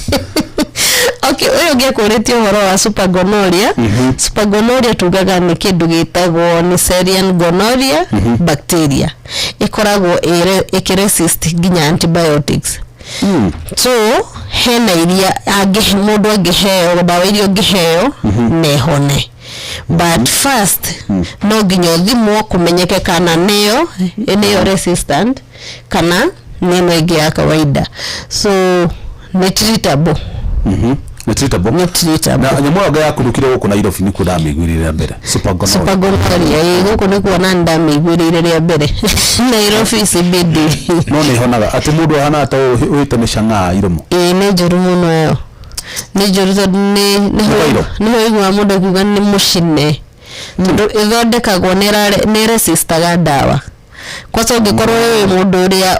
Okay, ũyũ ũngĩ akũrĩtie ũhoro wa supergonorrhea. Supergonorrhea tugaga nĩ kĩndũ gĩtagwo Neisseria gonorrhea bacteria ĩkoragwo ĩkĩresist nginya antibiotics. So hena iria angĩ mũndũ angĩheo, ndawa iria ũngĩheo na ĩhone, but first no nginya ũthimwo kũmenyeke kana nĩyo resistant kana nĩ ĩno ĩngĩ ya kawaida. So nĩ treatable. Nĩ treatable. Nĩ treatable. Na nyamũ ĩyo yakunũkire gũkũ Nairobi nĩkuo ndamĩiguĩrire rĩa mbere, supergonorrhea. Supergonorrhea, ĩ, gũkũ nĩkuo na ndamĩiguĩrĩire rĩa mbere, Nairobi CBD. No nĩ ĩhonaga atĩ mũndũ ahana ta ũhĩte mĩcang'aa iromo? Ĩ, nĩ njũru mũno ĩyo, nĩ njũru tondũ nĩ viral? Nĩho ũiguaga mũndũ akiuga nĩ mũcine, tondũ ĩthondekagwo nĩ resistaga ndawa. Kwanza ũngĩkorwo wĩ mũndũ ũrĩa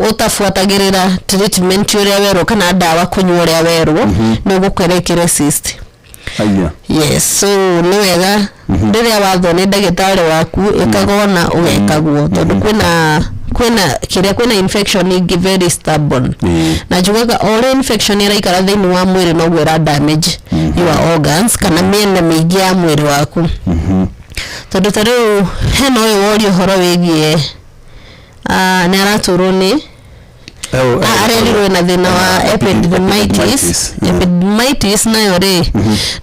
ũtabuatagĩrĩra treatment ũrĩa werwo kana ndawa kũnyua ũrĩa werwo, nĩ ũgũkora ĩkĩresist. Aya. Yes, so nĩ wega rĩrĩa wathwo nĩ ndagĩtarĩ waku ĩkagwo na ũgekagwo, tondũ kwĩna kĩrĩa, kwĩna infection ingĩ very stubborn. Na njugaga o ũrĩa infection ĩraikara thĩinĩ wa mwĩrĩ, noguo ĩra damage your organs kana mĩena mĩingĩ ya mwĩrĩ waku. Tondũ ta rĩu hena ũyũ woria ũhoro wĩgiĩ nĩ aratũrwo nĩ arerirwo na thĩna wa epididymitis. Epididymitis nayo rĩ,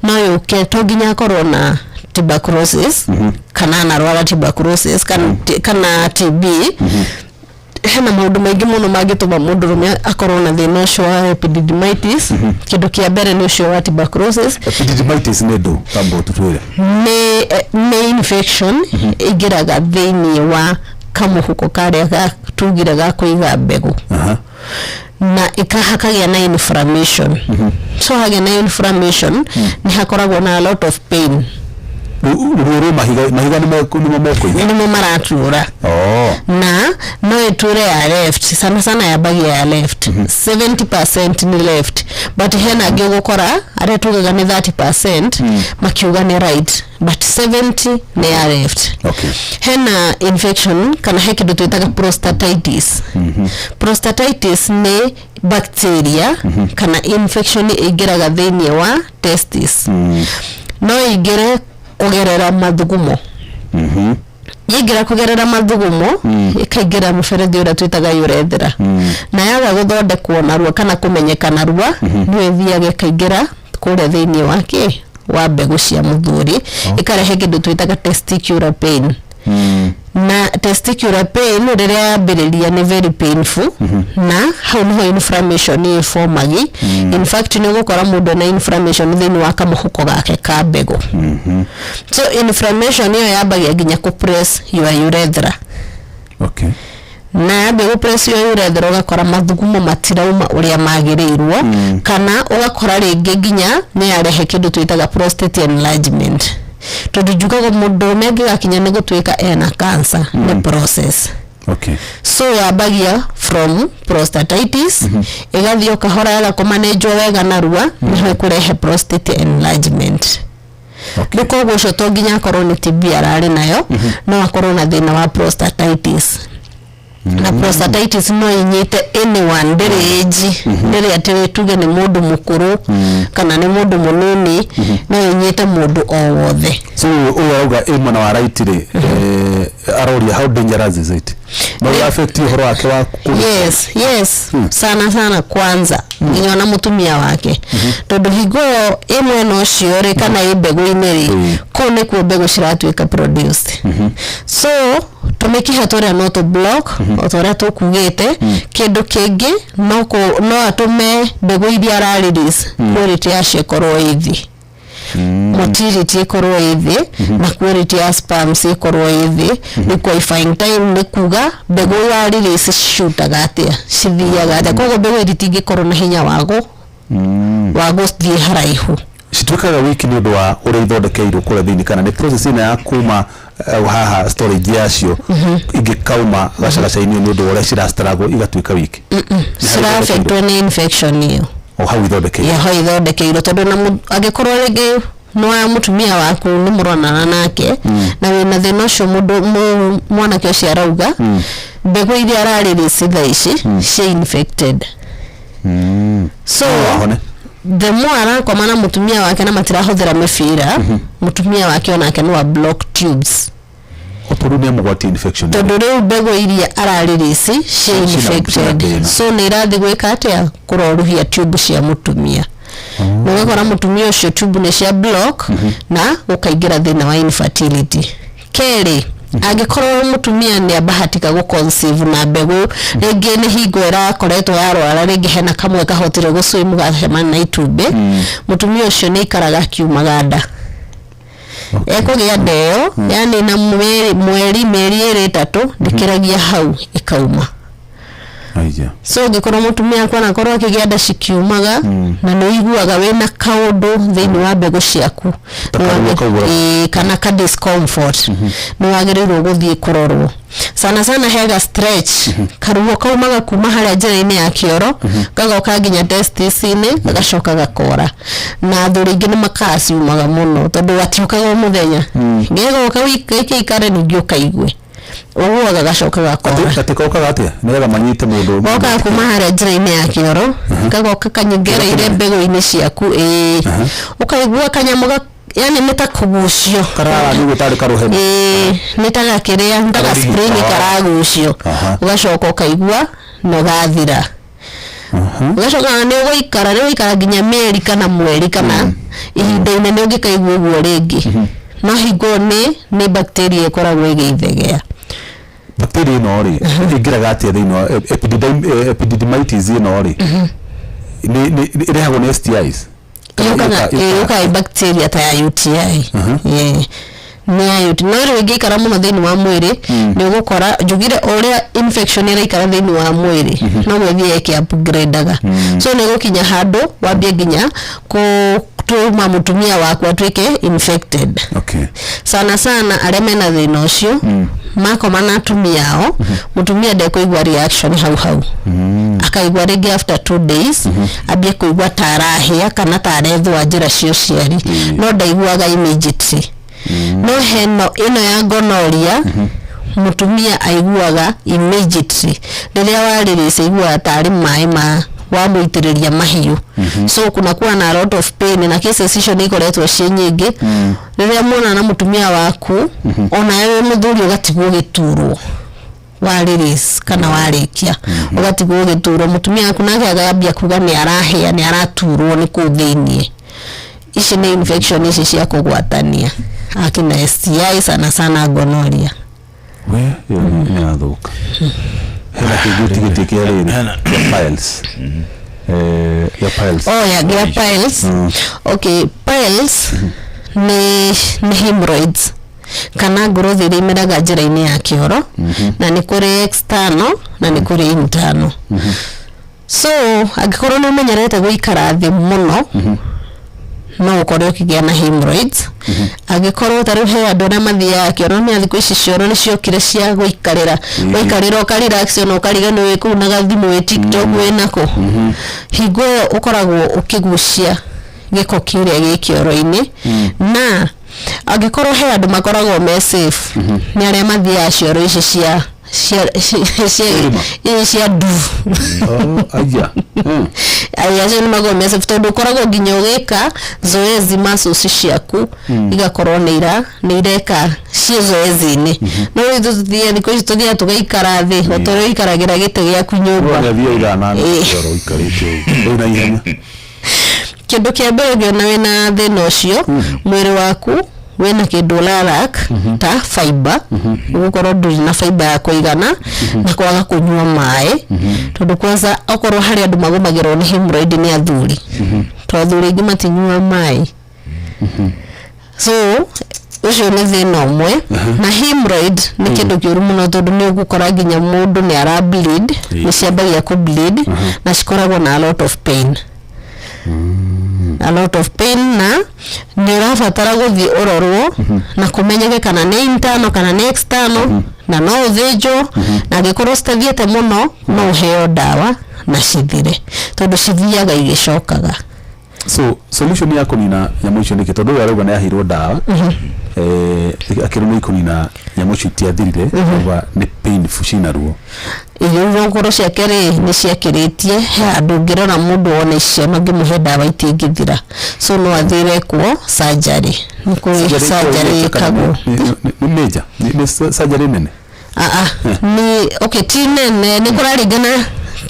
no yũke to nginya akorwo na tuberculosis kana anarwara tuberculosis kana TB. Hena maũndũ maingĩ mũno mangĩtũma mũndũrũme akorwo na thĩna ũcio wa epididymitis. Kĩndũ kĩa mbere nĩ ũcio wa tuberculosis. Epididymitis nĩ ndũ tamba ũtũtwĩre? Nĩ infection ĩingĩraga thĩinĩ wa kamũhuko karĩa tugire ga kũiga mbegũ na hakagĩa na inflammation. So hagĩa na inflammation, nĩ hakoragwo na a lot of pain. Ruo rwĩ mahiga, mahiga nĩmo mekũiga. Nĩmo maratura. Oh. Na no ĩture ya left sana sana, yambagia ya left, 70% nĩ left, but hena angĩ ũgũkora arĩa tugaga nĩ 30% makiuga nĩ right, but 70 nĩ ya left. Hena infection kana he kĩndũ twĩtaga prostatitis. Prostatitis nĩ bacteria kana infection ĩingĩraga thĩinĩ wa testis. No ĩingĩre kũgerera mathugumo. Yaingĩra kũgerera mathugumo, ĩkaingĩra mũberethi ũrĩa twĩtaga urethra, na yaga gũthondekwo narua kana kũmenyeka narua, nĩyo ĩthiaga ĩkaingĩra kũrĩa thĩinĩ wa kĩ wa mbegũ cia mũthuri, ĩkarehe kĩndũ twĩtaga testicular pain. Na testicular pain rĩrĩa yambĩrĩria nĩ very painful, na hau nĩho inflammation ĩfomagi. In fact, nĩ ũgũkora mũndũ ena inflammation thĩinĩ wa kamũhuko gake ka mbegũ. So inflammation ĩyo yambagia nginya kũ-press your urethra. Na yambia gũ-press your urethra, ũgakora mathugumo matirauma ũrĩa magĩrĩirwo, kana ũgakora rĩngĩ nginya nĩ yarehe kĩndũ twĩtaga prostate enlargement, tondũ njugaga mũndũrũme angĩgakinya nĩ gũtuĩka ena cancer, nĩ process. Okay. So yambagia from prostatitis, ĩgathiĩ o kahora, yaga kũmanenjwo wega narua, nĩho ĩkũrehe prostate enlargement. Okay. Rĩu koguo ũcio to nginya akorwo nĩ TB ararĩ nayo, no akorwo na thĩna wa prostatitis. Na prostatitis no inyite anyone, ndĩrĩ age, ndĩrĩ atĩ tuge nĩ mũndũ mũkũrũ kana nĩ mũndũ mũnini, no inyite mũndũ o wothe. So ũyũ arauga ĩ mwena wa right rĩ, aroria, how dangerous is it? No affect ũhoro wake wa Yes, sana sana, kwanza nginya ona mũtumia wake, tondũ hingo ĩyo ĩ mwena ũcio rĩ, kana ĩ mbegũ-inĩ rĩ, kũu nĩkuo mbegũ ciratuĩka produced. So tũmĩkiha tũrĩa no tũ block o ta ũrĩa tũkugĩte. Kĩndũ kĩngĩ no atũme mbegũ iria ara release, quality yacio ĩkorwo ĩ thĩ, motility ĩkorwo ĩ thĩ, na quality ya sperms ĩkorwo ĩ thĩ. Nĩ qualifying time, nĩ kuga mbegũ ya release cishutaga atĩa, cithiaga atĩa. Koguo mbegũ itingĩkorwo na hinya wa gũthiĩ haraihu. Cituĩkaga wiki nĩ ũndũ wa ũrĩa ithondekeirwo kũrĩa thĩinĩ, kana nĩ process ĩno ya kuma haha storage yacio ingĩkauma gacagaca-inĩ nĩ ũndũ wa ũrĩa cirastruggle igatuĩka wiki? Ciraaffectwo nĩ infection ĩyo. O hau ithondekeirwo. Ya hau ithondekeirwo, tondũ na angĩkorwo rĩngĩ nĩ wa mũtumia waku nĩ mũronana nake na wĩna thĩna ũcio, mũndũ mwanake ũcio arauga mbegũ iria ararelease thaa ici ci infected, so Ahone. The more arakoma na mũtumia wake na matirahũthĩra mĩbira, mũtumia wake onake no a block tubes. Tondũ nĩ amũgwatia infection. Tondũ rĩu mbegũ iria ararelease ci Cina infected. thĩna. So nĩ irathiĩ gwĩka atĩa? Kũroruhia tube cia mũtumia, na ũgakora mũtumia ũcio tube nĩ cia block na gũkaingĩra thĩna wa infertility. Kerĩ, angĩkorwo mũtumia nĩ abahatika gũ conceive na mbegũ rĩngĩ nĩ hingo ĩrakoretwo yarwara, rĩngĩ hena kamwe kahotire gũswim gacemania na itumbĩ, mũtumia ũcio nĩ aikaraga akiumaga nda. Ekũgĩa nda ĩyo, yani na mweri, mweri, mĩeri 2, 3, ndĩkĩragia hau, ĩkauma. Aija. So ũngĩkorwo mũtumia waku anakorwo akĩgĩa nda cikiumaga na nĩ ũiguaga wĩna kaũndũ thĩinĩ wa mbegũ ciaku, Ta karuo kau Ĩĩ, kana ka discomfort, nĩ wagĩrĩirwo gũthiĩ kũrorwo. Sana sana hega stretch, karuo kaumaga kuma harĩa njĩra-inĩ ya kĩoro gagoka nginya testis-inĩ, gagacoka gakora. Na athuri aingĩ nĩ makaciumaga mũno, tondũ gatiũkaga o mũthenya, gegoka gĩikare ningĩ ũkaigue ũguo, gagacoka gakora. Atĩ kokaga atĩa nĩgetha manyite mũndũ? Gokaga kuma harĩa njĩra-inĩ ya kĩoro, gagoka kanyongereire mbegũ-inĩ ciaku. Ĩĩ, ũkaigua kanyamũ yani nĩ ta kũgucio. Karara nĩguo tarĩ karũheni. Ĩĩ, nĩ ta gakĩrĩa, nĩ ta ga Karũrigi. spring karagucio. Ũgacoka ũkaigua na ũgathira. Ũgacoka nĩ ũgũikara nginya mĩeri kana mweri kana ihinda inene ũngĩkaigua ũguo rĩngĩ, no hingo nĩ bacteria ĩkoragwo ĩgĩithegea. Bacteria ĩno rĩ, ĩingĩraga atĩa thĩinĩ wa epididymitis ĩno rĩ? Nĩ ĩrehagwo nĩ STIs? Kana Yũkaga yũkaga bacteria ta ya UTI. Yeah. Nĩ ya UTI, no rĩu ĩngĩikara mũno thĩinĩ wa mwĩrĩ, nĩ ũgũkora njugire o ũrĩa infection ĩraikara thĩinĩ wa mwĩrĩ, noguo ĩthiaga ĩkĩ upgrade-aga. So nĩ ĩgũkinya handũ wambie nginya gũtũma mũtumia waku atuĩke infected. Sana sana arĩa mena thĩna ũcio makoma na atumia ao, mũtumia ndekũigua reaction hau hau, akaigua rĩngĩ after 2 days, ambie kũigua ta arahĩa kana ta arethũa njĩra cia ũciari, no ndaiguaga immediately. No heno ĩno ya gonorrhea, mũtumia aiguaga immediately. Rĩrĩa warĩrĩca, aiguaga tarĩ maĩ ma wamũitĩrĩria mahiũ. So kunakuwa na a lot of pain, na cases icio nĩ ikoretwo ciĩ nyingĩ. Rĩrĩa muona na mũtumia waku, ona wewe mũthuri ũgatigwo ũgĩturwo wa release kana warĩkia, ũgatigwo ũgĩturwo, mũtumia waku nake agambia kuga nĩ arahĩa, nĩ araturwo nĩ kũu thĩiniĩ. Ici nĩ infection ici cia kũgwatania, akina STI, sana sana gonorrhea. We, ĩyo nĩ yathũka. Hena kĩngĩ ũtigĩtie kĩa rĩrĩ, kĩa piles? Ya piles. Oh, ya piles. Okay, piles nĩ hemorrhoids kana growth iria imeraga njĩra-inĩ ya kĩoro, na nĩ kũrĩ external na nĩ kũrĩ internal. So angĩkorwo nĩ ũmenyerete gũikara thĩ mũno No ũkore ũkĩgĩa na hemorrhoids angĩkorwo ta rĩu he andũ arĩa mathiaga kĩoro. Nĩ thikũ ici cioro nĩ ciokire cia gũikarĩra, waikarĩra ũkarelax, ona ũkariganĩrwo wĩ kũu na gathimũ, wĩ TikTok, wĩ nako. Hingo ĩyo ũkoragwo ũkĩgucia gĩko kĩrĩa gĩ kĩoro-inĩ. Na angĩkorwo he andũ makoragwo me safe, nĩ arĩa mathiaga cioro ici cia Irima. Ici cia ndu. Oh, aya. Aya acio nĩ makoragwo me safe tondũ ũkoragwo nginya ũgĩka zoezi, muscles ciaku igakorwo nĩ ireka ciĩ zoezi-inĩ. No rĩu tũthiĩ thikũ ici tũthiaga tũgaikara thĩ o ta ũrĩa ũikaragĩra gĩtĩ gĩaku nyũmba. Nĩ athiĩ 8 Ĩĩ. kĩoro ũikarĩte ũguo. Rĩu na ihenya. Kĩndũ kĩa mbere ũngĩona wĩna thĩna ũcio, mwĩrĩ waku wĩna kĩndũ ũrarak ta fiber, ũgũkorwo ndũrĩ na fiber ya kũigana na kwaga kũnyua maĩ. Tondũ kwanza okorwo harĩ andũ magũmagĩrwo nĩ hemorrhoid nĩ athuri, tondũ athuri aingĩ matinyuaga maĩ. So ũcio nĩ thĩna ũmwe. Na hemorrhoid nĩ kĩndũ kĩũru mũno tondũ nĩ ũgũkora nginya mũndũ nĩ ara bleed, nĩ ciambagia kũ bleed na cikoragwo na a lot of pain, a lot of pain, na nĩ ũrabatara gũthiĩ ũrorwo na kũmenyeke kana nĩ internal kana nĩ external, na no ũthĩnjwo. Na angĩkorwo citathiĩte mũno, no ũheo ndawa na cithire, tondũ cithiaga igĩcokaga. So solution ya kũnina nyamũ icio nĩkĩ? Tondũ ũyũ arauga nĩ aheirwo ndawa, akĩrwo nĩ ikũnina nyamũ icio, itiathirire. Auga nĩ painful, cina ruo. Irio ngoro ciake rĩ nĩ ciakĩrĩtie. He handũ ũngĩrora mũndũ wone icio na ũngĩmũhe ndawa itingĩthira, so no athire kuo surgery. Nĩ kũrĩ surgery ĩkagwo. Nĩ major, nĩ surgery nene? Aa, nĩ okay, ti nene, nĩ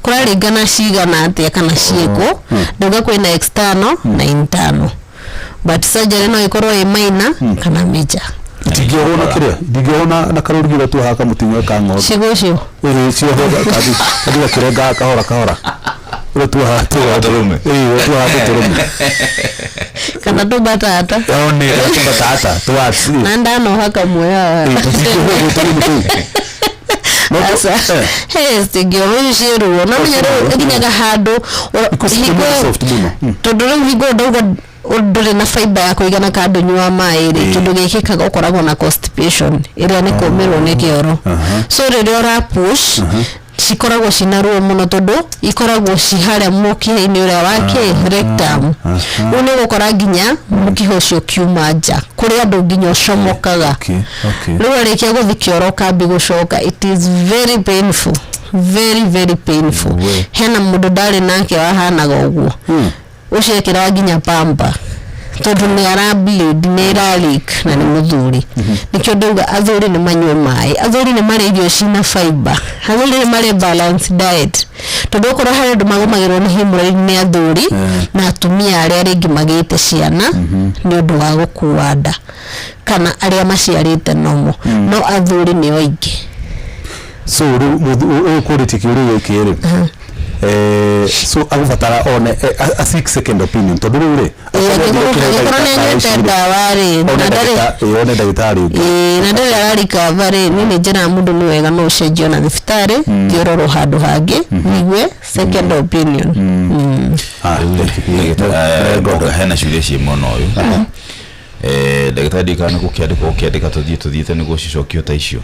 kũraringana cigana atĩa kana ciĩkwo. Ndauga kwĩna external na internal, but surgery no ĩkorwo ĩ minor kana major. Itingĩohwo na kĩrĩa, itingĩohwo na karũrigi ũrĩa tuohaga kamũting'o ka ng'ombe? Ciĩko icio. Ĩĩ, ciohwo kathi gakĩrengaga kahora kahora, ũrĩa tuohaga Tũtũrũme. Ĩĩ, ũrĩa tuohaga tũtũrũme. Kana tũmbatata. One kana tũmbatata twatsi. Na ndanoha kamwe haha. Tũtingĩohwo tũnini tũu? No Aca. He citingĩohwo, icio ciĩ ruo no menya rĩu ĩkinyaga handũ hingo Iko soft mũno. Tondũ rĩu hingo ndauga ndũrĩ na fiber ya kũigana kana ndũnyua maĩ rĩ, kĩndũ gĩkĩkaga ũkoragwo na constipation ĩrĩa nĩ kũmĩrwo nĩ kĩoro. So rĩrĩa ũra push, cikoragwo cina ruo mũno tondũ ikoragwo ci harĩa mũkiha-inĩ ũrĩa wa kĩ rectum. Rĩu nĩ ũgũkora nginya mũkiha ũcio ũkiuma nja, kũrĩ andũ nginya ũcomokaga. Rĩu arĩkia gũthi kĩoro kambi gũcoka, it is very painful, very very painful. Hena mũndũ ndarĩ nake wahanaga ũguo, ũcio ekĩraga nginya pamba tondũ nĩ ara bleed, nĩ ĩra leak, na nĩ mũthuri. Nĩkĩo ndauga athuri nĩ manyue maĩ, athuri nĩ marĩ irio cina fiber, athuri nĩ marĩ balanced diet, tondũ okorwo harĩ andũ magũmagĩrwo nĩ hemorrhoid nĩ athuri na atumia arĩa rĩngĩ magĩte ciana nĩ ũndũ wa gũkua nda kana arĩa maciarĩte nomo, no athuri nĩo aingĩ. So rĩu ũyũ kũrĩtie kĩũria gĩkĩ rĩ, so agũbatara one a seek second opinion, tondũ rĩu rĩ Angĩkorwo nĩ anyuĩte ndawa rĩ one na ndarĩ one ndagĩtarĩ ũngĩ. Ĩĩ, na ndarĩ ararikava rĩ, niĩ nĩ njĩraga mũndũ nĩ wega no ũcenjio na thibitarĩ, thiĩ ũrorwo handũ hangĩ wigue second opinion. Ah, thank you. Ngoga hena ciũria ciĩ mwena ũyũ. Ndagĩtarĩ, ndikana gũkĩandĩka ũkĩandĩka tũthiĩ tũthiĩte nĩguo cicokio ta icio.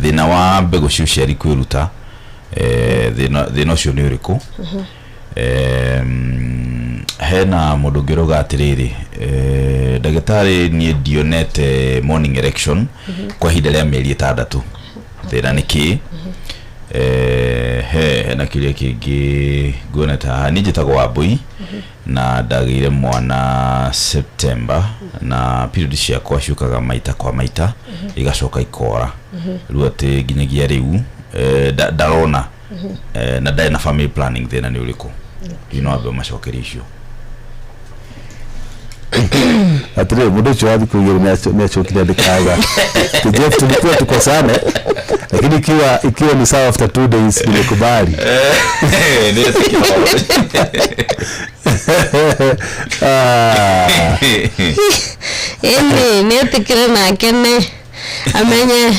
Thĩna wa mbegũ cia ũciari kwĩruta, thĩna ũcio nĩ ũrĩkũ? Hena mũndũ ũngĩ ũrauga atĩrĩrĩ, ndagĩtarĩ, niĩ ndionete morning erection kwa ihinda rĩa mĩeri 6, thĩna nĩ kĩĩ? Hena kĩũria kĩngĩ nguona ta haha. Niĩ njĩtagwo Wambũi na ndagĩire mwana September, na period ciakwa ciũkaga maita kwa maita, igacoka ikora. Rĩu atĩ nginyagia rĩu ndarona na ndarĩ na family planning, thĩna nĩ ũrĩkũ? Hihi no ambe macokerie icio? Atĩrĩrĩ, mũndũ ũcio wa thikũ 2 nĩ acokire andĩkaga, "Jeff, tulikuwa tukosane, lakini ikiwa ni sawa after 2 days, nimekubali." Ah. Ĩni nĩ etĩkĩre nake nĩ amenye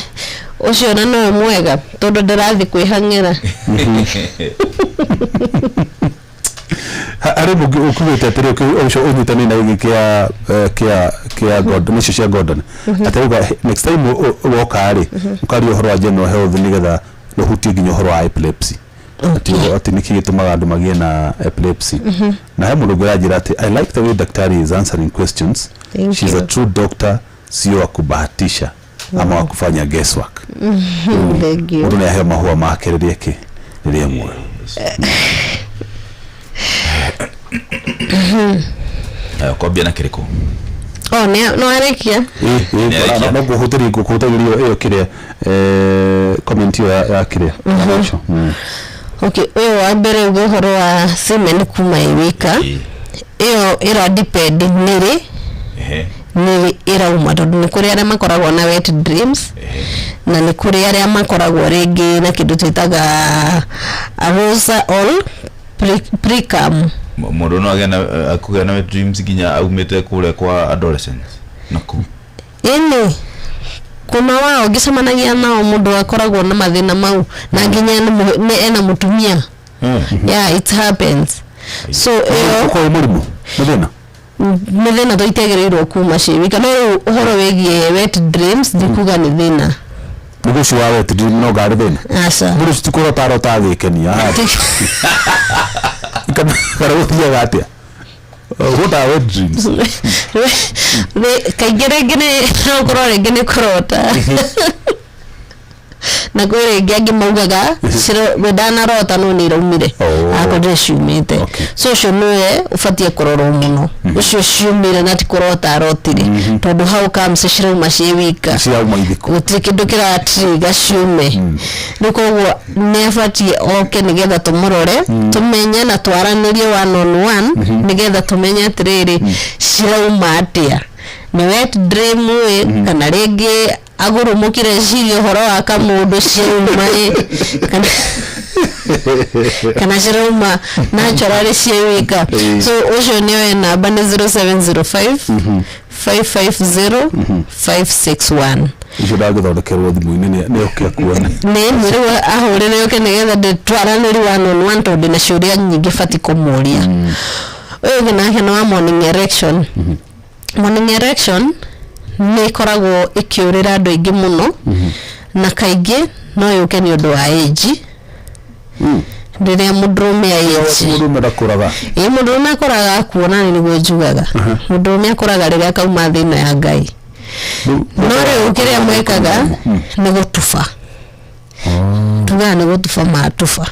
ũcio na nĩwe mwega tondũ ndĩrathiĩ kwĩhang'ĩra. Harĩ mũngĩ ũkuĩte atĩrĩ ũcio ũnyitanĩire na gĩkĩ kĩa kĩa Gordon, icio cia Gordon, atĩ auga next time woka rĩ, ũkaria ũhoro wa general health nĩgetha ũhutie nginya ũhoro wa epilepsy, atĩ nĩkĩ gĩtũmaga andũ magĩe na epilepsy. Na he mũndũ ũngĩ ũranjĩra atĩ, "I like the way daktari is answering questions. Thank She's a you. true doctor, sio wa kubahatisha ama wa kufanya guesswork." Thank you. Mũndũ nĩ aheo mahũa make rĩrĩa kĩ rĩrĩa muoyo. Kwambia na kĩrĩkũ? Oh, nĩ no arĩkia. Nĩarĩkia. No ngũhũthĩria ngũkũhũthagĩria ĩyo kĩrĩa, comment ĩyo ya kĩrĩa ũcio. Okay, ũyũ wa mbere uga ũhoro wa semen kuma ĩwika, ĩyo ĩra depend nĩrĩ nĩ ĩrauma, tondũ nĩ kũrĩ arĩa makoragwo na wet dreams na nĩ kũrĩ arĩa makoragwo rĩngĩ na kĩndũ twĩtaga arousal precum. Mũndũ no agĩe na akũgĩa na wet dreams nginya aumĩte kũrĩa kwa adolescence naku? Ĩni, kuna wao ngĩcemanagia nao, mũndũ akoragwo na mathĩna mau na nginya nĩ ena mũtumia. Yeah, it happens. So ĩyo ũkorwo mũrimũ mũthĩna. Nĩ thĩna to itiagĩrĩirwo kuma ciĩwika, no rĩu ũhoro wĩgiĩ wet dreams ndikuga nĩ thĩna. Nĩguo ũcio wa wet dream no ngarĩ thĩna? Aca. Mũndũ ũcio ti kũrota arota agĩkenia kana gũthiaga atĩa? What are wet dreams? Kaingĩ rĩngĩ nĩ no ũkorwo rĩngĩ nĩ kũrota, na kwĩ rĩngĩ angĩ maugaga we ndanarota no nĩ iraumire. Oh. Akorire ciumĩte. So ũcio nĩwe ũbatiĩ kũrorwo mũno, ũcio ciumire na ti kũrota arotire, tondũ how comes cirauma ciĩ wika? Cirauma ithikũ. Gũtirĩ kĩndũ kĩratrigger ciume. Rĩu koguo nĩ abatiĩ oke nĩgetha tũmũrore, tũmenye na twaranĩrie one on one, nĩgetha tũmenye atĩrĩrĩ, cirauma atĩa, nĩ wet dream ĩ, kana rĩngĩ agurumũkire eciria ũhoro wa kamũndũ ciauma ĩ, kana cirauma naturally ciĩ wika. So ũcio nĩoe namba nĩ 0705 550 561. Icio ndangĩthondekerwo thimũ-inĩ, nĩ oke akuone? Nĩ rĩu ahũrĩre oke nĩgetha twaranĩri one on one, tondũ ndĩna ciũria nyingĩ bati kũmũria. Ũyũ ũngĩ nake nĩ wa morning erection. Morning erection nĩ ĩkoragwo ĩkĩũrĩra andũ aingĩ mũno, na kaingĩ no yũke nĩ ũndũ wa age, rĩrĩa mũndũrũme age. Mũndũrũme ndakũraga? Ĩ, mũndũrũme akũraga akuona, nĩ nĩguo njugaga mũndũrũme akũraga rĩrĩa akauma thĩ ĩno ya Ngai. No rĩu kĩrĩa mwĩkaga nĩ gũtuba, tugaga nĩ gũtuba matuba.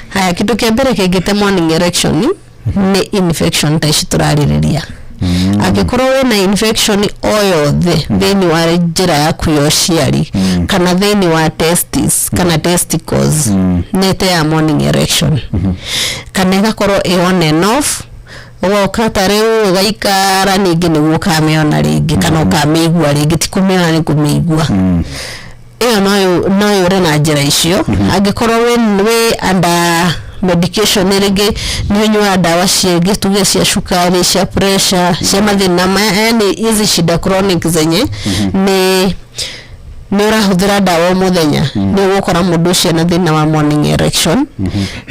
Haya, kĩndũ kĩa mbere kĩngĩte morning erection nĩ infection ta ici tũrarĩrĩria. Angĩkorwo wĩna infection o yothe thĩinĩ wa njĩra yaku ya ũciari kana thĩinĩ wa testis kana testicles, nĩ ĩteaga morning erection, kana ĩgakorwo ĩ on and off, ũgoka ta rĩu ũgaikara, ningĩ nĩguo ũkamĩona rĩngĩ kana ũkamĩigua rĩngĩ, ti kũmĩona, nĩ kũmĩigua. Ĩyo no yũre na njĩra icio. Angĩkorwo wĩ under medication, rĩngĩ nĩ ũnyuaga ndawa cingĩ, tuge cia cukari, cia pressure, cia mathĩna maya, yani hizi shida chronic zenye nĩ ũrahũthĩra ndawa o mũthenya, nĩ ũgũkora mũndũ ũcio na thĩna wa morning erection.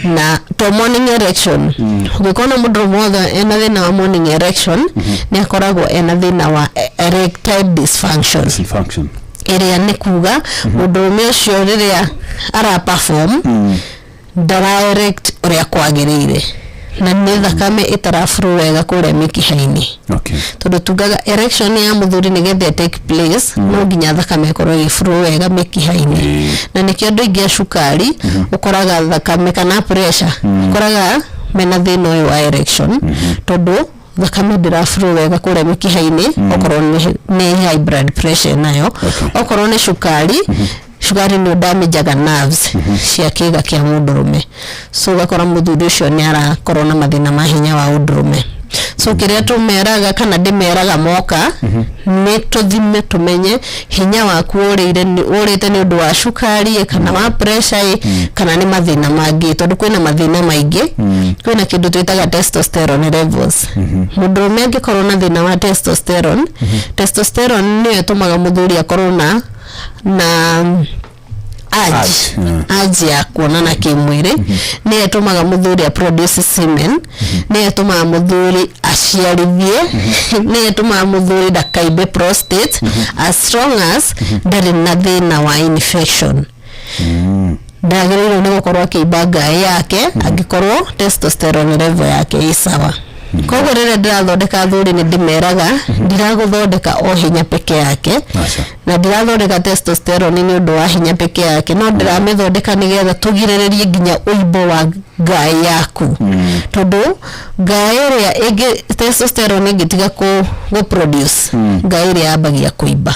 Na to morning erection, ũngĩkorwo na mũndũ wothe ena thĩna wa morning erection, nĩ akoragwo ena thĩna wa erectile dysfunction. Dysfunction. Ĩrĩa nĩ kuga mũndũrũme ũcio rĩrĩa ara perform ndara erect ũrĩa kwagĩrĩire, na nĩ thakame ĩtaraflow wega kũrĩa mĩkiha-inĩ. Tondũ tugaga erection ya mũthuri nĩgetha take place no nginya thakame ĩkorwo ĩgĩflow wega mĩkiha-inĩ, na nĩkĩo andũ aingĩ a cukari ũkoraga thakame kana pressure ũkoraga mena thĩna ũyũ wa erection, tondũ thakame ndĩraflow wega kũrĩa mĩkiha-inĩ, okorwo nĩ high blood pressure nayo, okorwo nĩ cukari. Cukari nĩ ũdamageaga nerves cia kĩga kĩa mũndũrũme, so ũgakora mũthuri ũcio nĩ arakorwo na mathĩna ma hinya wa ũndũrũme. So kĩrĩa tũmeraga kana ndĩmeraga moka nĩ tũthime tũmenye hinya waku ũrĩire ũrĩte nĩ ũndũ wa cukari ĩ, kana wa pressure ĩ, kana nĩ mathĩna mangĩ, tondũ kwĩna mathĩna maingĩ. Kwĩna kĩndũ twĩtaga testosterone levels. Mũndũrũme angĩkorwo na thĩna wa testosterone, testosterone nĩyo ĩtũmaga mũthuri akorwo na urge, urge ya kuonana kĩmwĩrĩ, nĩyo ĩtũmaga mũthuri a produce semen, nĩyo ĩtũmaga mũthuri aciarithie, nĩyo ĩtũmaga mũthuri ndakaimbe prostate, as strong as ndarĩ na thĩna wa infection. Ndagĩrĩirwo nĩ gũkorwo akĩimba ngaĩ yake angĩkorwo testosterone level yake ĩ sawa. Koguo rĩrĩa ndĩrathondeka athuri, nĩ ndĩmeraga ndiragũthondeka o hinya peke yake, na ndirathondeka testosterone nĩ ũndũ wa hinya peke yake, no ndĩramĩthondeka nĩgetha tũgirĩrĩrie nginya ũimbo wa ngaĩ yaku, tondũ ngaĩ ĩrĩa ĩngĩ, testosterone ĩngĩtiga kũ produce, ngaĩ ĩrĩa yambagia kũimba.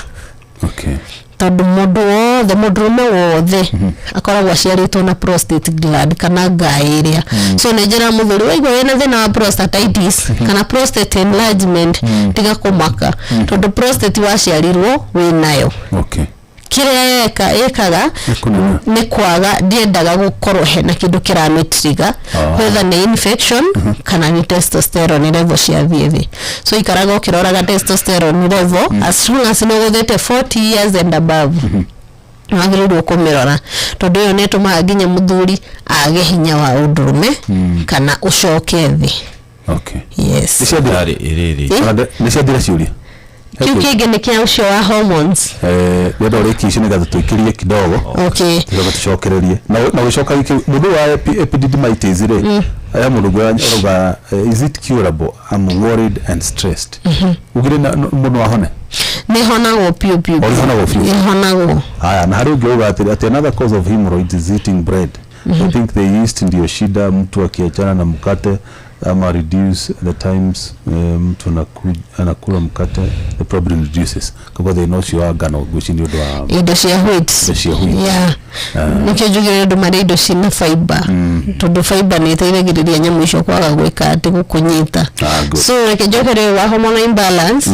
Tondũ mũndũ wothe, mũndũrũme wothe akoragwo aciarĩtwo na prostate gland kana ngaĩ ĩrĩa. So nĩ njĩra mũthuri, waigua wĩna thĩna wa prostatitis kana prostate enlargement, tiga kũmaka, tondũ prostate waciarirwo wĩnayo. Kĩrĩa yeka ĩkaga nĩ kwaga, ndiendaga gũkorwo hena kĩndũ kĩramĩtrigger, whether nĩ infection kana nĩ testosterone level ciathiĩ thĩ. So ikaraga ũkĩroraga testosterone level. As long as nĩ ũgũthĩte 40 years and above, wagĩrĩirwo kũmĩrora, tondũ ĩyo nĩ ĩtũmaga nginya mũthuri age hinya wa ũndũrũme kana ũcoke thĩ. Yes. Nĩ ciathira ciũria. Kĩu kĩngĩ nĩ kĩa ũcio wa hormones. Ndĩrenda ũrĩkie icio nĩgetha tũikĩrie kidogo. Tũcoke tũcokererie na ũgĩcoka gĩkĩ mũndũ wa epididymitis rĩ, aya mũndũ ũngĩ arauga, "Is it curable? I'm worried and stressed." Ugire mũndũ ahone? Nĩ honagwo piũ piũ. O, nĩhonagwo biũ? Nĩhonagwo. Haya, na harĩ ũngĩ auga atĩ another cause of hemorrhoids is eating bread. I think the yeast ndio shida. Mtu akiachana na mkate ama reduce the times mtu anakula mkate, the problem reduces. Koguo thĩna ũcio wa ngano ngwĩciria nĩ ũndũ wa indo cia wheat. Indo cia wheat. Yeah, nĩkĩo njugire andũ marĩa indo cina fiber, tondũ fiber nĩ ĩteithagĩrĩria nyamũ icio kwaga gwĩka atĩ gũkũnyita. Ah, good. So reke njokere wa hormonal imbalance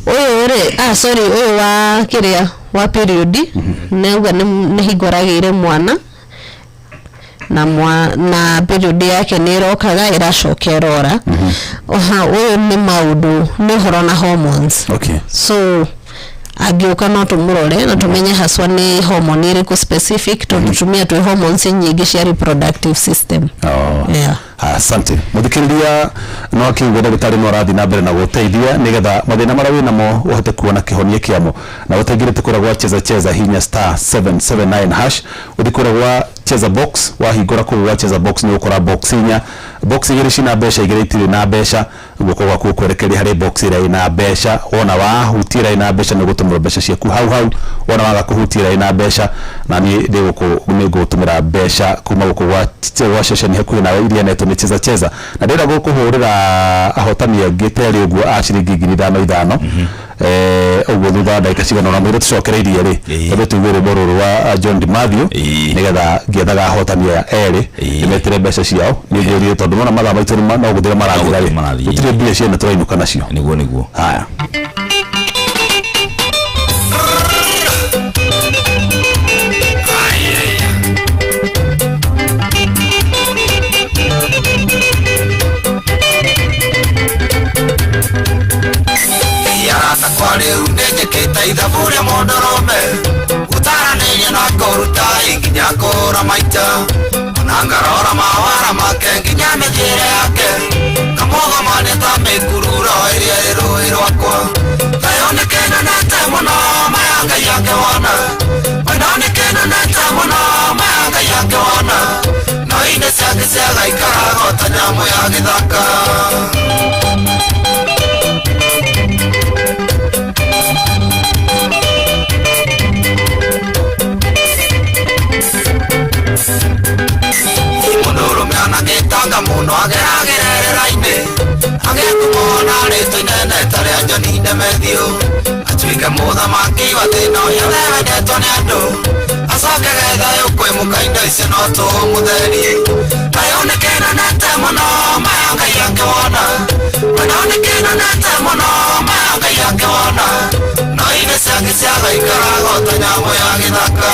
ũyũ rĩ, ah sorry, ũyũ wa kĩrĩa wa period, nĩauga nĩ hingo aragĩire mwana na period yake nĩ ĩrokaga ĩracoka ĩrora. Oha, ũyũ nĩ maũndũ, nĩ ũhoro na hormones. So angĩũka no tũmũrore na tũmenye haswa nĩ hormone ĩrĩkũ specific, tondũ tumia twĩ hormones nyingĩ cia reproductive system. Oh. Yeah. Asante muthikiriria, no akiuga ndagĩtarĩ no arathiĩ na mbere na gũteithia nĩgetha mathĩna marĩa wĩnamo ũhote kuona kĩhonia kĩamo. Na ũtaingĩrĩte kũrĩa gwa Cheza Cheza, hinya *779# ũthiĩ kũrĩa gwa Cheza Box. Wahingũra kũu gwa Cheza Box, nĩ ũgũkora box inya, box igĩrĩ cina mbeca, igĩrĩ itirĩ na mbeca. Guoko gwaku ũkwerekeria harĩ box ĩrĩa ĩna mbeca. Wona wahutia ĩrĩa ĩna mbeca, nĩ ũgũtũmĩrwo mbeca ciaku hau hau. Wona waga kũhutia ĩrĩa ĩna mbeca, na niĩ ndĩ gũkũ nĩ ngũtũmĩra mbeca kuma gũkũ gwa ceceni hakuhĩ nawe iria netwo nĩ Cheza Cheza. Na ndĩrenda gũkũhũrĩra ahotani angĩ terĩ ũguo a ciringi 5,000 5,000 ũguo thutha wa ndagĩka cigana ũna mwĩrĩ tũcokereirie rĩ, tondũ tuigue rwĩmbo rũrũ rwa John DiMathew, nĩgetha ngĩethaga ahotani aya erĩ ndĩmetĩre mbeca ciao. Nĩ ngũrie tondũ nona mathaa maitũ no gũthira marathira rĩ, gũtirĩ mbia ciene tũrainũka nacio. Nĩguo, nĩguo. Haya. Arata kwa rĩu nĩnjĩkĩte ithabu rĩa mũndũrũme, gũtaranĩria na kũruta nginya kũra maita, ona ngarora mawara make nginya mĩthiĩre yake, kamũgomania ta mĩkururo ĩrĩa ĩ rũĩ rwakwa. Thayũ nĩkĩnenete mũno maya Ngai akĩwona, wendo nĩkĩnenete mũno maya Ngai akĩwona, no inĩ ciake ciagaikaraga o ta nyamũ ya gĩthaka. Mũndũrũme anagĩtanga mũno ageragerera-inĩ, agĩkumona rĩtwa inene ta rĩa John Demethiũ, atuĩke mũthamaki wa thĩna ũyũ wendetwo nĩ andũ, acoke gethayũ kwĩ mũka indo icio no tũmũtherie. Thayũ nĩkĩnenete mũno maya Ngai akĩwona, wendo nĩkĩnenete mũno maya Ngai akĩwona, no inĩ ciake ciagaikaraga o ta nyamũ ya gĩthaka.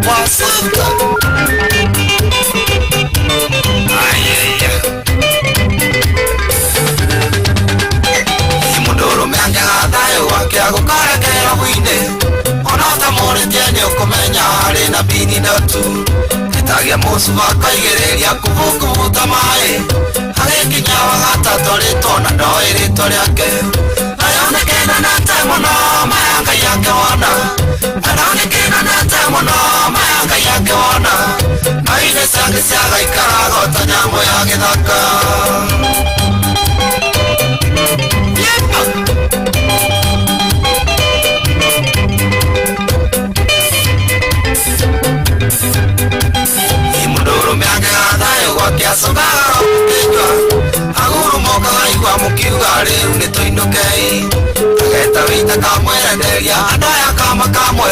What's up? Ay, ay, ay. Mũndũ Cuba akaigĩrĩria kubukubuta maĩ agĩkinya wa gatatũ rĩtwo na ndoĩ rĩtwa rĩake nayo nĩkĩnanete mũno maya Ngai akĩwona nayo nĩkĩnanete mũno maya Ngai akĩwona na inĩ ciake ciagaikaraga o ta nyamũ ya gĩthaka. Mũndũrũme angĩgathayo gwake acokaga ro mũkĩnyua agurumokaga igua mũkiuga rĩu nĩ tũinũkei ageta wĩita kamwerenderia andũ aya kama kamwe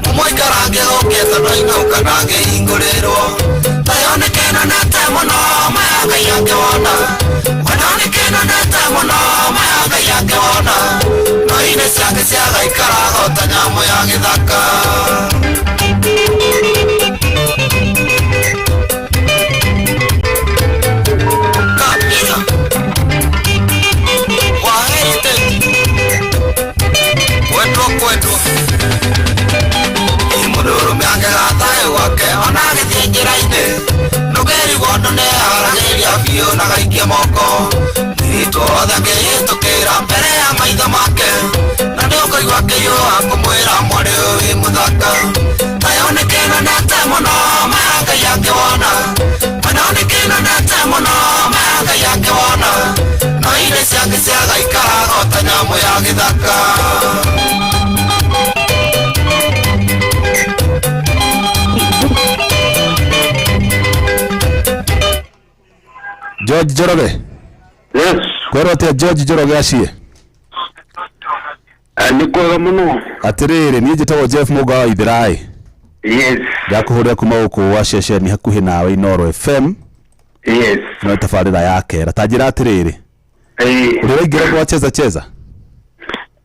mũmũikarange gũkĩte tondũ ainũka ndangĩhingũrĩrwo tayo nĩkĩnanete mũno maya Ngai akĩwona ona nĩkĩnanete mũno maya Ngai akĩwona no inĩ ciake ciagaikaraga o ta nyamũ ya gĩthaka. Kwendwo mũndũrũme angĩgathayo gwake ona agĩthiĩ njĩra-inĩ ndũkerigwo ũndũ nĩeharagĩria biũ na gaikia moko mũirĩtu wothe akĩhĩtũkĩra mbere ya maitho make na nĩũkũigua akĩhiũha kũmwĩra mwarĩ ũyũ wĩ mũthaka tayo nĩkĩnanete mũno maya Ngai akĩwona nayo nĩkĩnanete mũno maya Ngai akĩwona no inĩ ciake ciagaikaraga o ta nyamũ ya gĩthaka. George Njoroge. Yes. Kwĩrwo atĩa George Njoroge aciĩ? Nĩ kwega mũno. Atĩrĩrĩ, niĩ njĩtagwo Jeff Mũga wa Ithĩraĩ. Yes. Ndakũhũrĩra kuma gũkũ wa ceceni hakuhĩ nawe Inooro FM. Yes. No tabarĩra ya kera. Ta njĩra atĩrĩrĩ. Ũrĩ waingĩra gwa Cheza Cheza?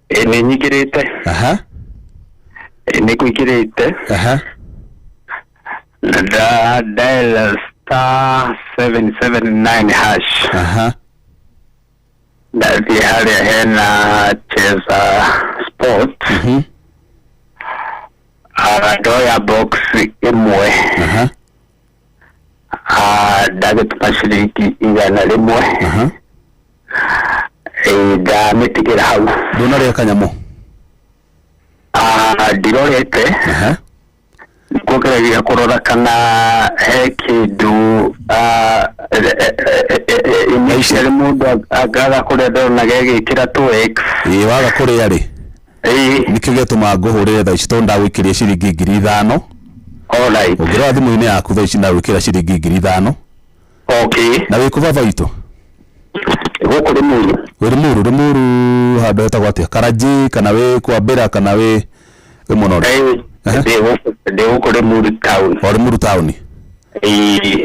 Nĩ nyingĩrĩte. Aha. Nĩ kũingĩrĩte. Aha. Na nda dial star 779 hash. Aha. Ndathiĩ harĩa hena Cheza Sport. Ndoya box ĩmwe. Aha. Ndagĩtũma ciringi 100. Aha. Ndamĩtigĩra hau. Ndũnarĩa kanyamũ? Ndirorete. Aha. Nĩkuongereria kũrora kana he kĩndũ initially mũndũ angaga kũrĩa ndona gegĩkĩra 2x. Ĩĩ waga kũrĩa rĩ. Nĩkĩo gĩatũma ngũhũrĩre thaa ici tondũ ndagũikĩria ciringi 5,000. Alright. Ũngĩrora thimũ-inĩ yaku thaa ici ndagwĩkĩra ciringi 5,000. Okay. Na wĩ kũ baba witũ? Gũkũ Rĩmuru. Wĩ Rĩmuru, Rĩmuru handũ hetagwo atĩa? Karanjĩ kana wĩ Kwambĩra kana wĩ mũno? Ndĩ gũkũ Rĩmuru town. O Rĩmuru town.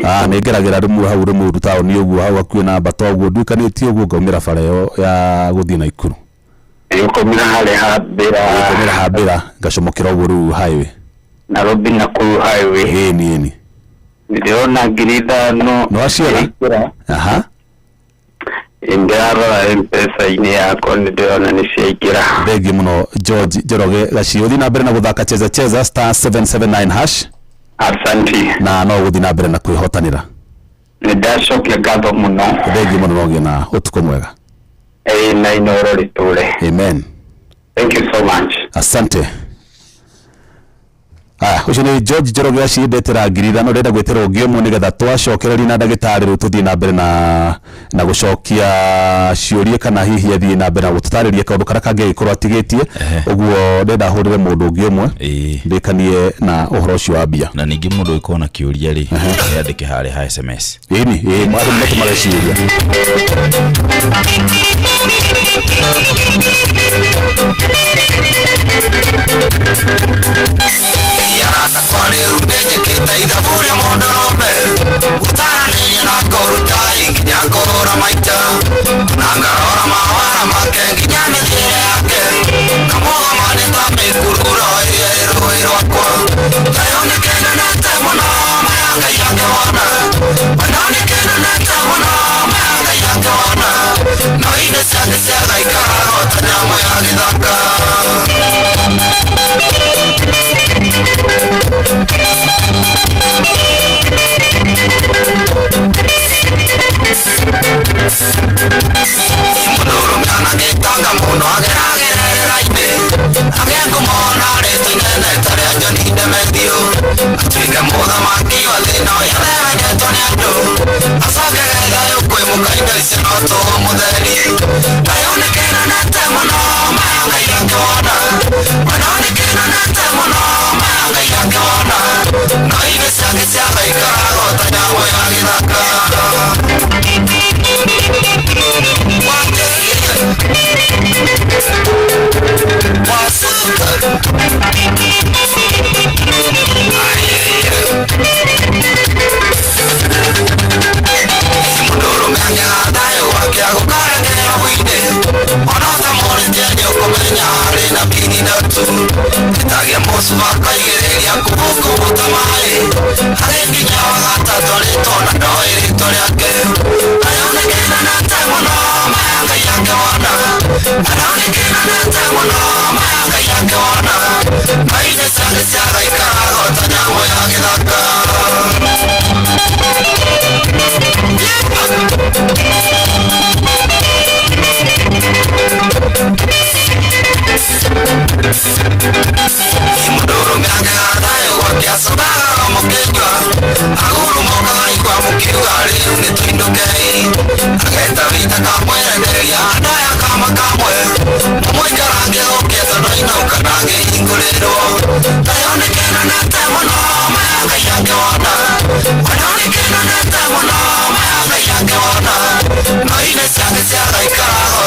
Ah, nĩ ngeragĩra Rĩmuru hau Rĩmuru town ũguo hau hakuhĩ na Mbata ũguo nduĩkanĩtie ũguo ngaumĩra bara ĩyo ya gũthiĩ Naikuru. Ũkaumĩra harĩa Hambĩra. Ngaumĩra Hambĩra ngacomokera ũguo rĩu highway. Nairobi Nakuru highway. Ĩni ĩni. Ndĩrona 5,000. Nĩ waciona? Aha. Ndĩrarora M-Pesa-inĩ yakwa nĩ ndĩrona nĩ ciaingĩra. Thengiũ mũno George Njoroge Gaciĩ. Ũthiĩ na mbere na gũthaka Cheza Cheza star 779 hash. Asante. Na no ũgũthiĩ na mbere na kwĩhotanĩra. Nĩ ndacokia ngatho mũno. Thengiũ mũno na ũgĩe na ũtukũ mwega. Na Inooro rĩtũre. Amen. Thank you so much. Asante. Ũcio nĩ George Njoroge Gaciĩ ndetera 5,000 ndĩrenda gwĩtĩra ũngĩ ũmwe nĩgetha twacokereria na ndagĩtarĩ rĩu tũthiĩ na mbere na gũcokia ciũria kana hihi athiĩ na mbere na gũtũtarĩria kaũndũ karĩa kangĩgĩkorwo atigĩtie ũguo ndĩrenda hũrĩre mũndũ ũngĩ ũmwe ndĩkanie na ũhoro ũcio wa mbia. Na ningĩ mũndũ ũngĩkorwo na kĩũria rĩ yandĩke harĩa ha SMS. Ĩni ĩĩ andũ matũmage ciũria. Kwa rĩu ndĩnjĩkĩte ithabu rĩa mũndũrũme gũtaranĩria na kũruta nginya kũhũra maita na ngarora mawara make nginya mĩthiĩre yake kamũgoma nĩ ta mĩkururo ĩrĩa ĩ rũĩ rwakwa tayo nĩkĩnanete mũno maya Ngai akĩwona ona nĩkĩnanete mũno maya Ngai akĩwona no inĩ ciake ciagaikaraga o ta nyamũ ya gĩthaka.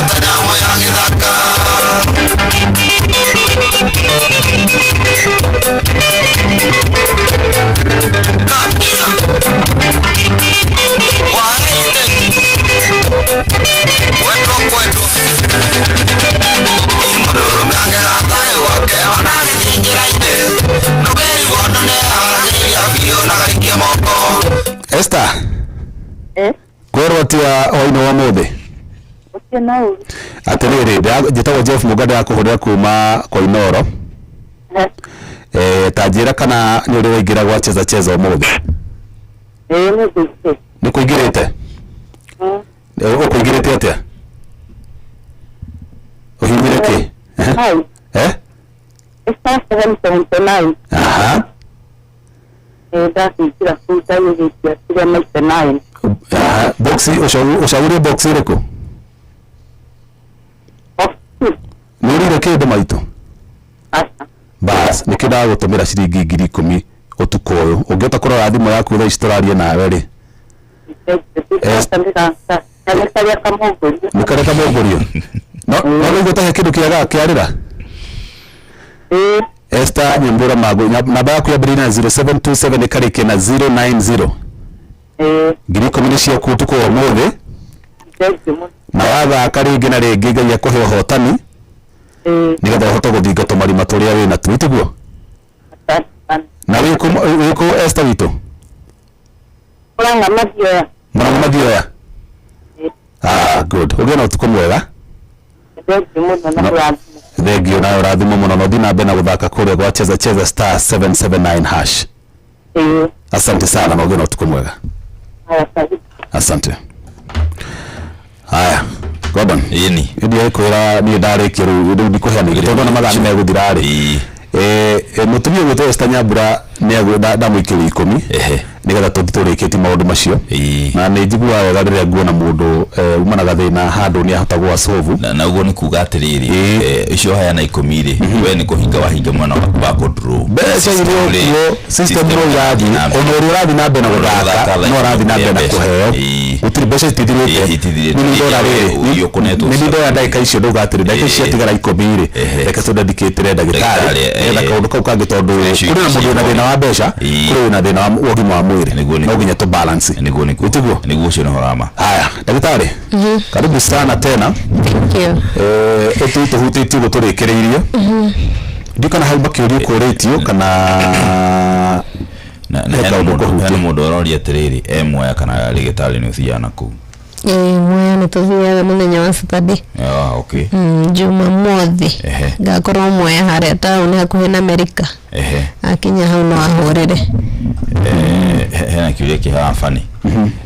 ta nyamũ ya gĩthaka. Kwendwo kwendwo mũndũrũme angĩra thayũ wake ona agĩthiĩ njĩra-inĩ ndũkerigwo ũndũ nĩeharagĩria biũ na gaikia moko. Esther, kwerwo atia hwainĩ wa ũmũthĩ? Atĩrĩrĩ, njĩtagwo Jeff Mũga, ndĩrakũhũrĩra kuma kwa Inooro. Ta njĩra kana nĩ ũrĩ waingĩra gwa Cheza Cheza ũmũthĩ? Nĩ kũingĩrĩte? Ũkũingĩrĩte atĩa? Ũhihinyire kĩ? Eh? Star 779. Aha. Ndakũingĩra kũu ndagĩgĩtia kĩrĩa maita 9. Aha. Box ũcagũrie box ĩrĩkũ? Nĩ ũrĩire kĩndũ maitũ? Bas, nĩkĩo ndagũtũmĩra ciringi 10,000 ũtukũ ũyũ. Ũngĩhota kũrora thimũ yaku thaa ici tũraria nawe rĩ. Nĩ karĩa kamũngũrio. No no nĩguo ũtahe kĩndũ kĩaga kĩarĩra? Esther Nyambura Mago, namba yaku yambĩrĩirie na 0727 ĩkarĩkia na 090. 10,000 nĩ ciaku ũtukũ wa ũmũthĩ. Na wathaka rĩngĩ na rĩngĩ Ngai akũhe ũhotani nĩgetha ũhote gũthinga tũmarima tũrĩa wĩ natuo, tiguo? Na wĩkũ wĩkũ Esther witũ? Mũrang'a Mathioya. Mũrang'a Mathioya. Ah, good. Ũgĩe na ũtukũ mwega. Thengiũ mũno na mũrathimo. Thengiũ nawe ũrathimwo mũno na ũthiĩ na mbere na gũthaka kũrĩa gwa Cheza Cheza star 779 hash. Asante sana na ũgĩe na ũtukũ mwega. Asante. Haya, Gordon. Ĩni. Ĩndi kwĩra niĩ ndarĩkia rĩu rĩu ndikũheana ingĩ tondũ ona mathaa nĩ megũthira rĩ. Mũtumia ũgwĩtwo Esther Nyambura ndamũikĩria 10 nĩgetha tũthiĩ tũrĩkĩtie maũndũ macio. Na nĩ njiguaga wega rĩrĩa nguona mũndũ uma na gathĩna handũ nĩ ahota gwa solve. Na ũguo nĩ kuga atĩrĩrĩ, icio heana 10 rĩ, we nĩ kũhinga wahinga mwena waku wa kũdraw. Mbeca irĩ kuo, system no irathiĩ, ona ũrĩa ũrathiĩ na mbere na gũthaka no arathiĩ na mbere na kũheo. Gũtirĩ mbeca itithirĩte. Nĩ ndona rĩrĩ, nĩ ndoya ndagĩka icio ndauga atĩrĩ, ndagĩka ici ciatigara 10 rĩ, reke tũdedicatĩre ndagĩtarĩ nĩgetha kaũndũ kau kangĩ, tondũ kũrĩ na mũndũ wĩna thĩna wa mbeca, kũrĩ wĩna thĩna wa ũgima wa mwĩrĩ, no nginya tũ balance. Nĩguo nĩguo. Tiguo? Nĩguo, ũcio nĩ ũhoro wa ma. Haya, ndagĩtarĩ, karibu sana tena. Thank you. Ũtũ tũhutĩtie ũguo tũrĩkĩrĩirie. Ndiũ kana hau makĩũria kũrĩtio kana Na he hena kaũndũ mũndũ kũhutia. hena mũndũ ũroria atĩrĩrĩ, e Mwea kana rĩgĩtarĩ nĩ ũthiaga na kũu? Ĩĩ, Mwea nĩ tũthiaga mũthenya wa Saturday. Ah, okay. Jumamothi ngakorwo Mwea harĩa taũni hakuhĩ na Amerika. Akinya hau no ahũrĩre. Hena kĩũria kĩ haha bani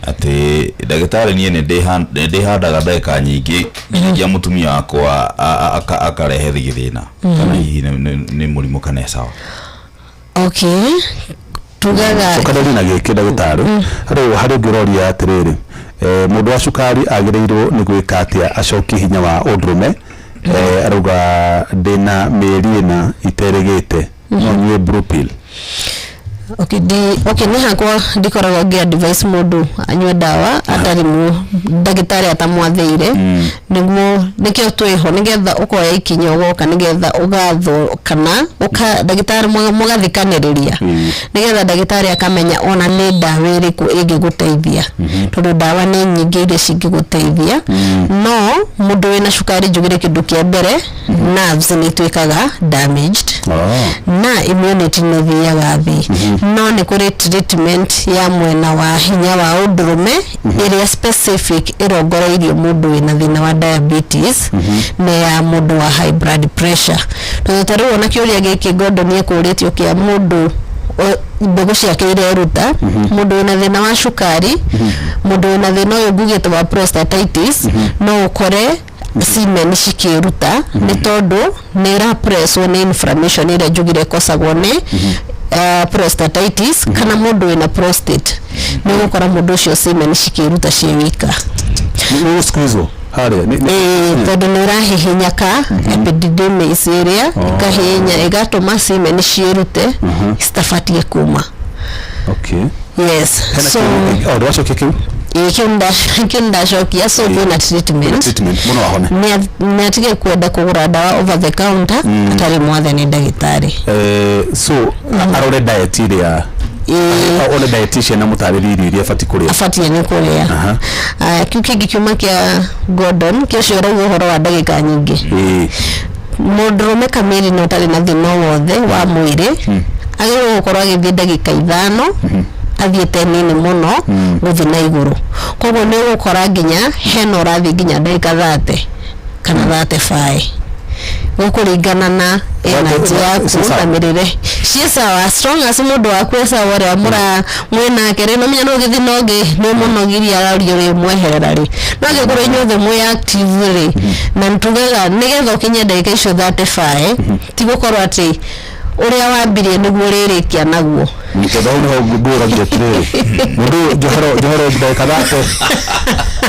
atĩ ndagĩtarĩ, niĩ nĩ ndĩhandaga ndagĩka nyingĩ nginyagia mũtumia wakwa akarehe thĩna, kana hihi nĩ mũrimũ kana sawa? Okay, tugaga Ũkanĩri na gĩkĩ, ndagĩtarĩ, harĩ harĩ ũngĩ ũroria atĩrĩrĩ, mũndũ wa cukari agĩrĩirwo nĩ gwĩka atĩa acokie hinya wa ũndũrũme? Arauga ndĩna mĩeri 4 iterĩgĩte, no nyue blue pill? Okay, okay, nĩ hakwa ndikoragwo ngĩ advice mũndũ anyue ndawa atarĩ mu ndagĩtarĩ atamwathĩire. Nĩguo nĩkĩo twĩho, nĩgetha ũkoya ikinya ũgoka, nĩgetha ũgathwo kana ndagĩtarĩ mũgathikanĩrĩria, nĩgetha ndagĩtarĩ akamenya ona nĩ ndawa ĩrĩkũ ĩngĩgũteithia, tondũ ndawa nĩ nyingĩ iria cingĩgũteithia. No mũndũ wĩna cukari, njugire kĩndũ kĩa mbere, nerves nĩ ituĩkaga damaged na immunity nĩ ĩthiaga thĩ. No nĩ kũrĩ treatment ya mwena wa hinya wa ũndũrũme ĩrĩa specific ĩrongoreirio mũndũ wĩna thĩna wa diabetes na ya mũndũ wa high blood pressure, tondũ ta rĩu ona kĩũria gĩkĩ Gordon ekũrĩtio kĩa mũndũ mbegũ ciake ireruta, mũndũ wĩna thĩna wa cukari, mũndũ wĩna thĩna ũyũ ngugĩte wa prostatitis, no ũkore semen cikĩruta nĩ tondũ nĩ ĩrapresswo nĩ inflammation ĩrĩa njugire ĩkosagwo nĩ prostatitis, kana mũndũ wĩna prostate, nĩ ũgũkora mũndũ ũcio semen cikĩruta ciĩ wika. Nĩ gũsqueezwo harĩa Ĩĩ, tondũ nĩ ũrahihinyaka epididymis ĩrĩa ĩkahihinya ĩgatũma semen ciĩrute citabatiĩ kuma. Okay. Yes. Hena So kĩũria- oh, ndwacokia kĩu. Ĩĩ, kĩu nĩndacokia. So kwĩna treatment. Treatment mũno ahone. Nĩ atige kwenda kũgũra ndawa over the counter atarĩ mwathe nĩ ndagĩtarĩ. So arore diet ĩrĩa, one dietitian amũtarĩrie irio iria abatiĩ kũrĩa. Abatie nĩ kũrĩa. Aya, kĩu kĩngĩ kiuma kĩa Gordon, kĩo ũcio ũrauga ũhoro wa ndagĩka nyingĩ. Mũndũrũme kamiri na ũtarĩ na thĩna o wothe wa mwĩrĩ agĩrĩirwo gũkorwo agĩthiĩ ndagĩka 5, athiĩte nini mũno gũthiĩ na igũrũ. Koguo nĩ ũgũkora nginya hena ũrathiĩ nginya ndagĩka 30 kana 35, gũkũringana na energy yaku na mĩrĩre ciĩ sawa. As long as mũndũ waku e sawa, ũrĩa mũra mwĩnake rĩ, nomenya no ũgĩthiĩ na ũngĩ nĩ mũnogirie, araria ũrĩ mweherera rĩ, no angĩkorwo inyuothe mwĩ active rĩ, na nĩtugaga nĩgetha ũkinye ndagĩka icio 35, ti gũkorwo atĩ ũrĩa wambirie nĩguo ũrĩrĩkia naguo. Tondũ hau nĩho ngũragia atĩrĩrĩ, mũndũ ũyũ njohero njohero ndagĩka 30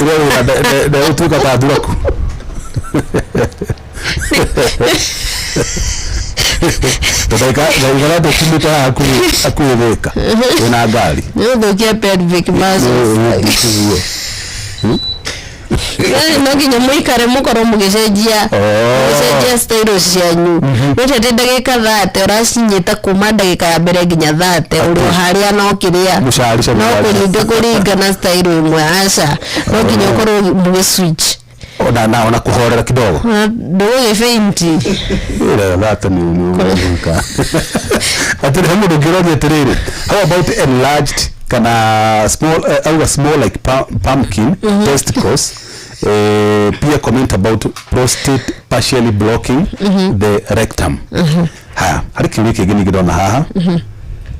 ũrĩa wĩra ndegũtuĩka ta thuraku. Ndagĩka 30 ũkiumĩte haha hakuhĩ Thĩka wĩna ngari, nĩ ũthũkia pelvic muscles. Ũguo. Yaani no nginya mũikare mũkorwo mũgĩcenjia style cianyu, no ti atĩ ndagĩka 30 ũracinyita kuma ndagĩka ya mbere nginya 30 ũrĩ o harĩa no kĩrĩa Mũcarica. no Mũcarica. kũringa na style ĩmwe, aca, no nginya ũkorwo mũgĩ switch. Ona na ona kũhorera kidogo. Ndũgũgĩ faint. Ĩrĩa 30 nĩ ũgũka atĩrĩ. He mũndũ ũngĩroria atĩrĩrĩ, how about enlarged kana small, auga small like pumpkin testicles? Pia comment about prostate partially blocking the rectum. Haya, harĩ kĩũria kĩngĩ ningĩ ndona haha.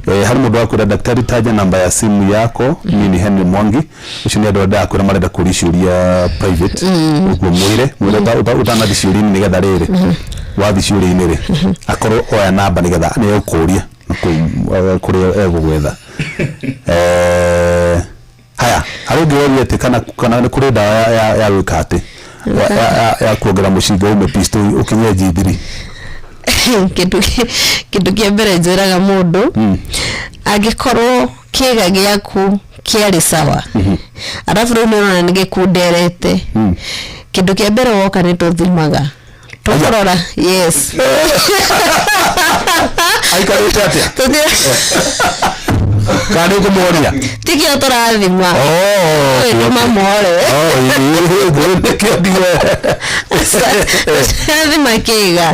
Harĩ mũndũ wakwĩra, "Daktari, taja namba ya simu yako, mimi ni Henry Mwangi." Ũcio nĩ andũ arĩa ndakwĩra marenda kũria ciũria private. Ũguo mwĩre ũtanathi ciũria-inĩ, nĩgetha rĩrĩ wathi ciũria-inĩ rĩ, akorwo oya namba nĩgetha nĩ egũkũria na kũu kũrĩa egũgwetha. Haya, harĩ ũngĩ woria atĩ kana nĩ kũrĩ ndawa ya gwĩka atĩ ya kuongerera mũcinga ume pistol ũkinye G3. Kĩndũ kĩa mbere njĩraga mũndũ, angĩkorwo kĩga gĩaku kĩarĩ sawa, arabu rĩu nĩ ũrona nĩ gĩkunderete, kĩndũ kĩa mbere woka nĩ tũthimaga tũkũrora, yes. Aikarĩte atĩa? Kana nĩ ũkũmworia? Tikĩo tũrathima. Oh, Ũyũ nĩ mamwore. Nĩkĩo ndiwe. Tũrathima kĩga.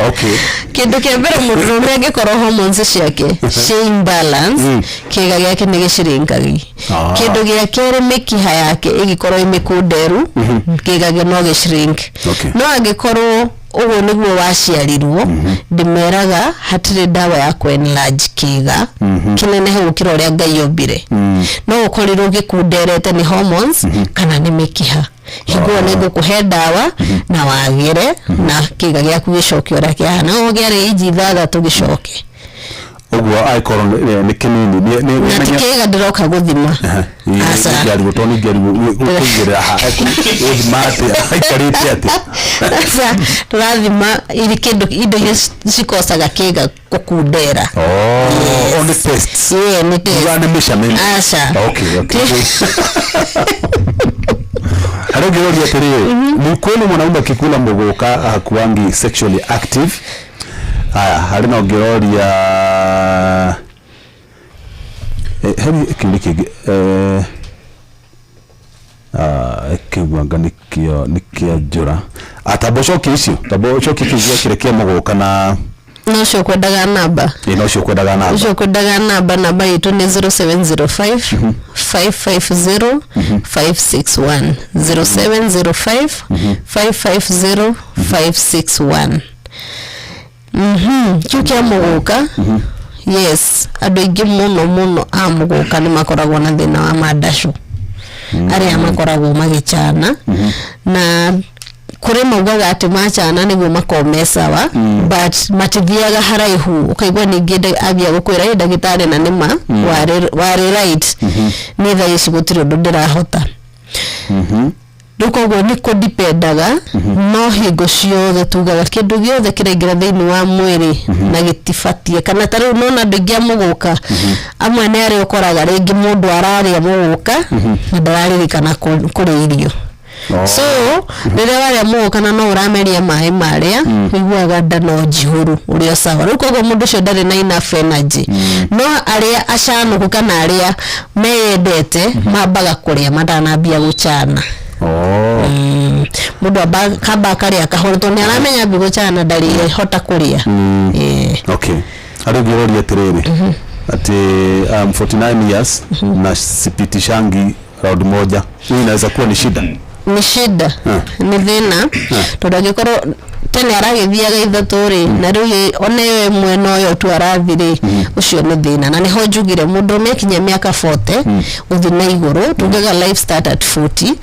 Kĩndũ kĩa mbere, mũndũrũme angĩkorwo hormones ciake ciĩ imbalance, kĩga gĩake nĩ gĩciringagi. Kĩndũ gĩa kerĩ, mĩkiha yake ĩgĩkorwo ĩ mĩkunderu, kĩga no gĩshrink. No angĩkorwo ũguo nĩguo waciarirwo, ndĩmeraga hatirĩ ndawa ya kũ-enlarge kĩga kĩnenehe gũkĩra ũrĩa Ngai ombire. No ũkorirwo gĩkunderete nĩ hormones kana nĩ mĩkiha, hingo ĩyo nĩ ngũkũhe ndawa na wagĩre na kĩga gĩaku gĩcoke ũrĩa kĩahana. No kĩarĩ inji 6 gĩcoke. Ũguo angĩkorwo nĩ kĩnini Na ti kĩga ndĩroka gũthima. Aca. Ingĩarigwo tondũ ningĩarigwo kũigĩrĩra gũthima atĩa, aikarĩte atĩa? Aca, tũrathima iri kĩndũ, indo iria cikocaga kĩga gũkundera. Oh, only tests. Yeah, nĩ test. Uga nĩ measurement. Aca. Okay. Harĩ ũngĩ ũroria atĩrĩrĩ, ni kweli mwanaume akikula mũgũka hakuangi sexually active? Haya, harĩ na ũngĩ ũroria, heri kĩũria kĩngĩ, kĩu anga nĩkĩo nĩkĩa njũra. Tamba ũcokie icio, tamba ũcokie kĩu gĩa kĩrĩa kĩa mũgũka na No ũcio kwendaga namba. Ĩ, no ũcio kwendaga namba. Ũcio kwendaga namba, namba itũ nĩ 0705 550 561, 0705 550 561. Kĩu kĩa mũgũka, yes, andũ aingĩ mũno mũno a mũgũka nĩ makoragwo na thĩna wa mandacũ, arĩa makoragwo magĩcana, na kũrĩ maugaga atĩ macana nĩguo makorwo me sawa, but matithiaga haraihu. Ũkaigua ningĩ ambia gũkwĩra, "Ĩ ndagĩtarĩ, na nĩma warĩ right, nĩ thaa ici gũtirĩ ũndũ ndĩrahota." Rĩu Rĩu koguo nĩ kũdipendaga, no hingo ciothe tugaga kĩndũ gĩothe kĩraingĩra thĩinĩ wa mwĩrĩ na gĩtibatie, kana ta rĩu nona andũ aingĩ a mũgũka amwe nĩ arĩa ũkoraga rĩngĩ mũndũ ararĩa mũgũka na ndararirikana kũrĩa irio. So rĩrĩa warĩa mũgũka na no ũrameria maĩ marĩa, ũiguaga nda no njihũru ũrĩa sawa. Rĩu koguo mũndũ ũcio ndarĩ na enough energy. No arĩa acanũku kana arĩa meyendete mambaga kũrĩa matanambia gũcana. Mũndũ kamba akarĩa kahora, tondũ nĩ aramenya ambia gũcana ndarĩhota kũrĩa. Okay, harĩ ũngĩ ũroria atĩrĩrĩ, atĩ 49 years na sipitishangi round moja, hii inaweza kuwa ni shida? Nĩ shida, nĩ thĩna, tondũ angĩkorwo tene aragĩthiaga ithatũ rĩ, na rĩu ona ĩyo ĩmwe noyo tu arathi rĩ, ũcio nĩ thĩna. Na nĩho njugire mũndũ akinyia mĩaka 40 gũthiĩ na igũrũ, tugaga life start at 40,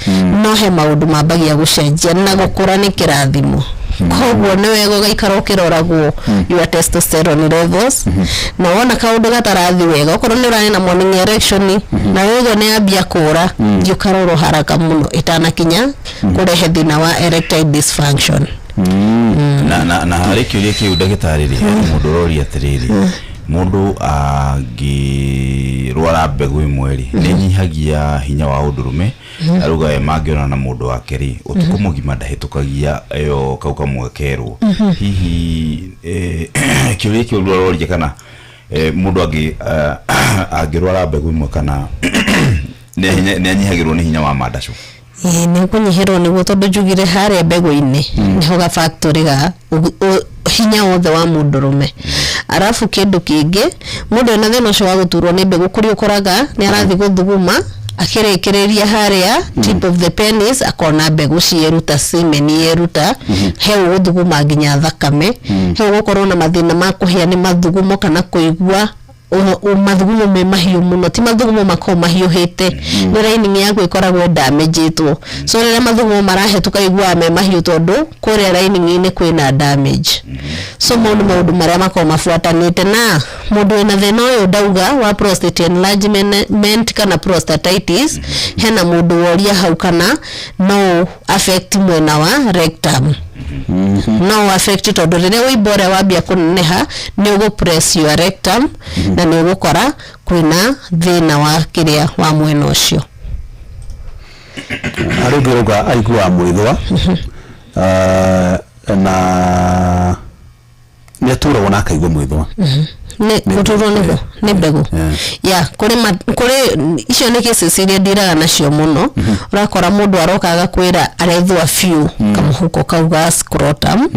no he maũndũ mambagia gũcenjia, na gũkũra nĩ kĩrathimo. Koguo nĩ wega ũgaikara ũkĩroragwo your testosterone levels, na wona kaũndũ gatarathi wega, okorwo nĩ ũrarĩ na morning erection na wĩigua nĩ yambia kũra, thiĩ ũkarorwo haraka mũno ĩtanakinya kũrehe thĩna wa erectile dysfunction. Na harĩ kĩũria kĩu, ndagĩtarĩ rĩ, hena mũndũ ũroria atĩrĩrĩ, mũndũ angĩrwara mbegũ ĩmwe rĩ, nĩ ĩnyihagia hinya wa ũndũrũme? Arauga we mangĩonana na mũndũ wake rĩ, ũtukũ mũgima ndahĩtũkagia ĩyo kau kamwe kerwo. Hihi kĩũria kĩu aroria kana mũndũ angĩrwara mbegũ ĩmwe kana nĩ anyihagĩrwo nĩ hinya wa mandacũ? Ĩĩ, nĩ ũkũnyihĩrwo nĩguo, tondũ njugire harĩa mbegũ-inĩ nĩho ga factory ga hinya wothe wa mũndũrũme. Arabu kĩndũ kĩngĩ, mũndũ ena thĩna ũcio wa gũturwo nĩ mbegũ, kũrĩa ũkoraga nĩ arathiĩ gũthuguma, akĩrĩkĩrĩria harĩa tip of the penis akona mbegũ cieruta, semen yeruta, he ũgũthuguma nginya thakame, he ũgũkorwo na mathĩna ma kũhĩa nĩ mathugumo kana kũigua mathugumo me mahiũ mũno. Ti mathugumo makoragwo mahiũhĩte, nĩ lining yaku ĩkoragwo ĩndamĩnjĩtwo. So rĩrĩa mathugumo marahĩtũka iguaga me mahiũ, tondũ kũrĩa lining-inĩ kwĩna damage. So mau nĩ maũndũ marĩa makoragwo mabuatanĩte na mũndũ wĩna thĩna ũyũ ndauga wa prostate enlargement kana prostatitis. Hena mũndũ woria hau kana no affect mwena wa rectum. No affect, tondũ rĩrĩa ũimbo ũrĩa wambia kũneneha, nĩ ũgũ press your rectum na nĩ ũgũkora kwĩna thĩna wa kĩrĩa wa mwena ũcio. Harĩ ũngĩ ũrauga aiguaga mwĩthũa na nĩ aturagwo na akaigua mwĩthũa. Nĩ gũturwo nĩguo nĩ mbegũ ya kũrĩ kũrĩ icio nĩ cases iria ndiraga nacio mũno. Ũrakora mũndũ aroka agakwĩra arethũa biũ kamũhuko kau ga scrotum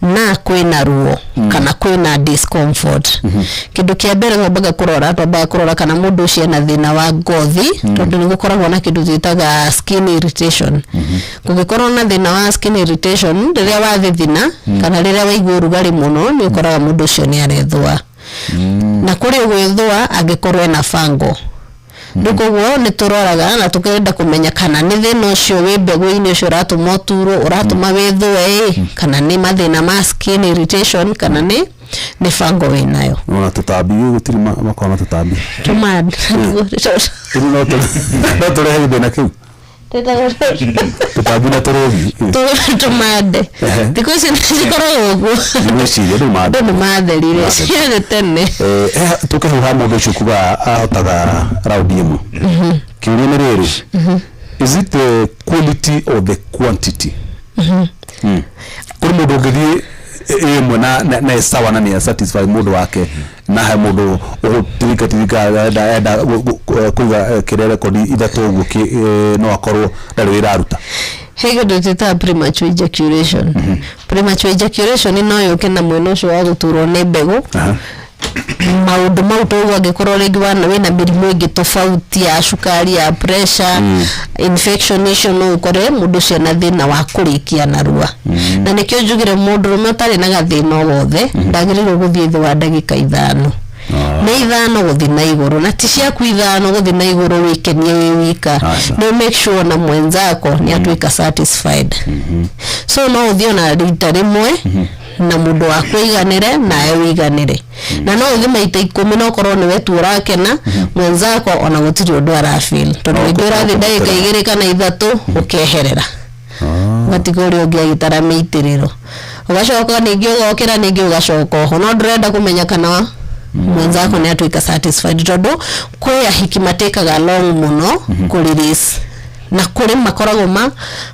na kwĩna ruo kana kwĩna discomfort. Kĩndũ kĩa mbere twambaga kũrora kana mũndũ ũcio ena thĩna wa ngothi, tondũ nĩ gũkoragwo na kĩndũ twĩtaga skin irritation. Kũngĩkorwo na thĩna wa skin irritation, rĩrĩa wathithina kana rĩrĩa waigua ũrugarĩ mũno, nĩ ũkoraga mũndũ ũcio nĩ arethũa. Na kũrĩ gwĩthũa angĩkorwo ena fungal. Rĩu koguo nĩ tũroraga na tũkenda kũmenya kana nĩ thĩna ũcio wĩ mbegũ-inĩ ũcio ũratũma ũturwo, ũratũma wĩthũe ĩ, kana nĩ mathĩna ma skin irritation, kana nĩ fungal wĩnayo. Ona tũtambi gũtirĩ makoragwo na tũtambi. Tũmad. Rĩu no tũrehe gĩthĩna kĩu, tũtambi na tũrũgi. Tũmande thikũ ici nĩ cikoragwo ũguo. Ngwĩciria rĩu andũ nĩ matherire ciarĩ tene. Tũkĩhuha mũndũ ũcio kuga ahotaga raundi ĩmwe, kĩũria nĩ rĩrĩ, is it the quality or the quantity? Kũrĩ mũndũ ũngĩthiĩ ĩmwe na ĩ sawa na nĩ satisfy mũndũ wake, na he mũndũ ũgũtirika tirika enda kũiga kĩrĩa rekondi ithatũ ũguo, no akorwo ndarĩ wĩra aruta. He kĩndũ twĩtaga premature ejaculation. Premature ejaculation no yũke na mwena ũcio wa gũturwo nĩ mbegũ, maũndũ mau toguo. Angĩkorwo rĩngĩ wana wĩna mĩrimũ ĩngĩ tofauti ya cukari, ya pressure, infection icio, no ũkore mũndũ ũcio na thĩna wa kũrĩkia narua. Na nĩkĩo njugire mũndũrũme ũtarĩ na gathĩna o wothe ndagĩrĩirwo gũthiĩ thĩ wa ndagĩka 5, nĩ 5 gũthiĩ na igũrũ, na ti ciaku 5 gũthiĩ na igũrũ wĩkenie wĩ wika. Aca. Nĩ make sure na mwenzako nĩ atuĩka satisfied. So no ũthiĩ ona rita rĩmwe na mũndũ waku aiganĩre nawe wĩiganĩre, na no ũthiĩ maita 10 no korwo nĩwe tu ũrakena, mwenzako ona gũtirĩ ũndũ arafeel, tondũ rĩngĩ ũrathiĩ ndagĩka 2 kana 3 ũkeherera. Ũgatiga ũrĩa ũngĩ agĩtara mĩitĩrĩro, ũgacoka ningĩ ũgokĩra, ningĩ ũgacoka oho, no ndũrenda kũmenya kana mwenzako nĩ atuĩka satisfied, tondũ kwĩ ahiki matĩkaga long mũno kũ release, na kũrĩ makoragwo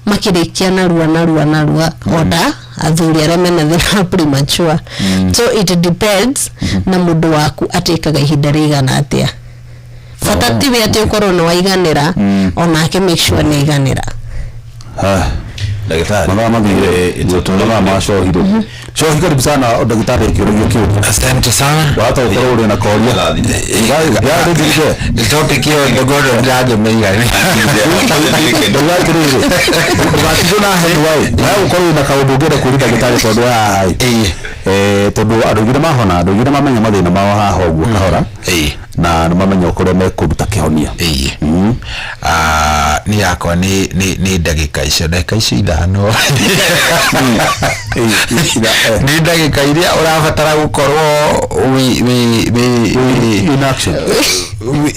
makĩrĩkia narua narua narua, ota athuri arĩa mena thĩna wa premature. So it depends na mũndũ waku atĩkaga ihinda rĩigana atĩa. Bata tiwe atĩ ũkorwo nĩ waiganĩra, onake make sure nĩ aiganĩra. Ndagĩtarĩ. Mathaa mathire, mathaa ma cohi rĩ. Cohi, karibu sana ndagĩtarĩ, kĩũria kĩu. Asante sana. Wahota gũkorwo ũrĩ na koria. Topic ĩyo ndogoro ndĩranjũmĩire. Ndauga atĩrĩrĩ, ndũgatigwo na hewa ĩ, nawe ũkorwo wĩna kaũndũ ũngĩenda kũria ndagĩtarĩ, tondũ haha ĩ, tondũ andũ aingĩ nĩ mahona, andũ aingĩ nĩ mamenya mathĩna mao haha ũguo kahora, na nĩ mamenya kũrĩa mekũruta kĩhonia. Ah, niĩ yakwa nĩ ndagĩka icio 5, nĩ ndagĩka iria ũrabatara gũkorwo wĩ in action,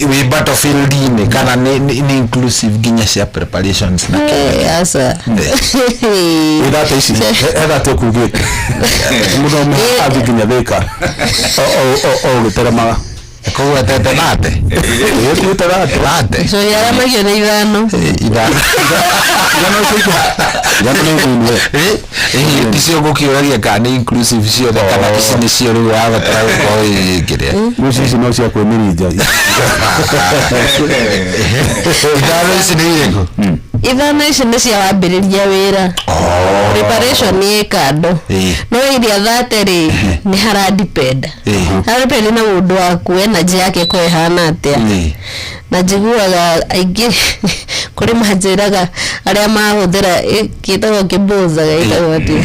wĩ battlefield-inĩ, kana nĩ inclusive nginya cia preparations na kĩrĩa? Aca. Ithate ici ethate ũkugĩte mũndũ athiĩ nginya Thĩka o ũgĩteremaga. Koguo etete nate. Ĩkuĩte nate. Nate. So arĩa macio nĩ 5. 5. 5 nĩ thĩinĩ. Ticio ngũkĩũragia kana nĩ inclusive ciothe, kana ici nĩcio rĩu ũrabatara gũkorwo wĩ kĩrĩa. Rĩu ici no cia kwĩmirinja. 5 ici nĩ irĩkũ? 5 ici nĩ cia wambĩrĩria wĩra, preparation nĩ kando. No iria 30 rĩ, nĩ haradepend na mũndũ waku, energy yake ko ĩhana atĩa. Na njiguaga aingĩ kũrĩ manjĩraga arĩa mahũthĩra kĩtagwo kĩmbũzaga, ĩtagwo atĩa,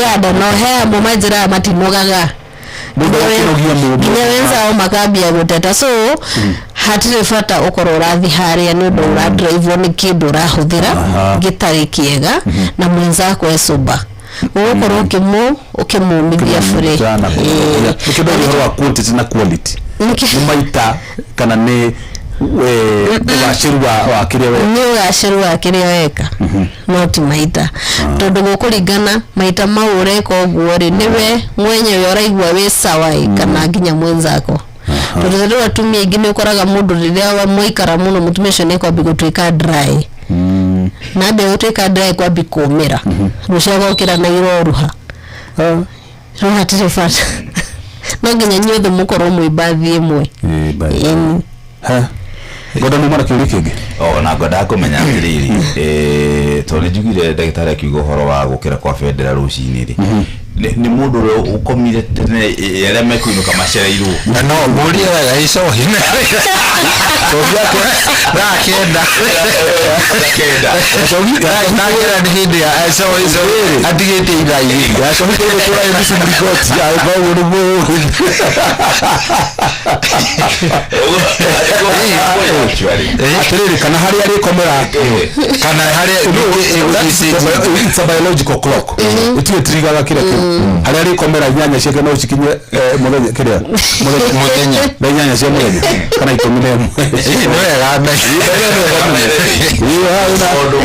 wanda no he amwe manjĩraga matinogaga. Mũndũ agakĩnogia mũndũ. Nginya wenzao makambia gũteta. So hatirĩ bata ũkorwo ũrathiĩ harĩa nĩ ũndũ ũradrivewo nĩ kĩndũ ũrahũthĩra gĩtarĩ kĩega na mwenzako ecoba, ũgũkorwo ũkĩmũmithia bure. Nĩkĩo ũhoro wa quantity na quality, nĩ maita kana nĩ ũgacĩru wa kĩrĩa we Nĩ ũgacĩru wa kĩrĩa weka, no ti maita, tondũ gũkũringana maita mau ũreka ũguo rĩ, nĩwe mwenyewe ũraigua wĩ sawa ĩ, kana nginya mwenzako. Tondũ rĩu atumia aingĩ nĩ ũkoraga mũndũ rĩrĩa mwaikara mũno, mũtumia ũcio nĩ kwambi gũtuĩka dry, na ambia gũtuĩka dry, kwambi kũmĩra, rũcio agokĩra na iroruha. Rĩu hatirĩ bata, no nginya inyuothe mũkorwo mwĩ bathi ĩmwe. Ĩni. Ngoda muma na kĩũria kĩngĩ. O na ngwendaga kũmenya atĩrĩrĩ, tondũ nĩ njugire ndagĩtarĩ akiuga ũhoro wa gũkĩra kwa bendera rũcinĩ rĩ, nĩ mũndũ ũrĩa ũkomire tene, arĩa mekũinũka macereirwo. Na no mũrie wega icohi thaa 9. 9. Thaa 9 nĩ hĩndĩ ya icohi atigĩte ithaa 2. Yacokire gũtũra nusu mlingoti agĩkorwo ũguo nĩguo. Atĩrĩrĩ, kana harĩa arĩkomera. Kana harĩa. It's a biological clock, ĩtirĩ trigger kĩrĩa kĩu harĩa arĩkomera 8 ciake no cikinye mũthenya kĩrĩa. Mũthenya. Thaa 8 cia mũthenya kana 11. Nĩ wega.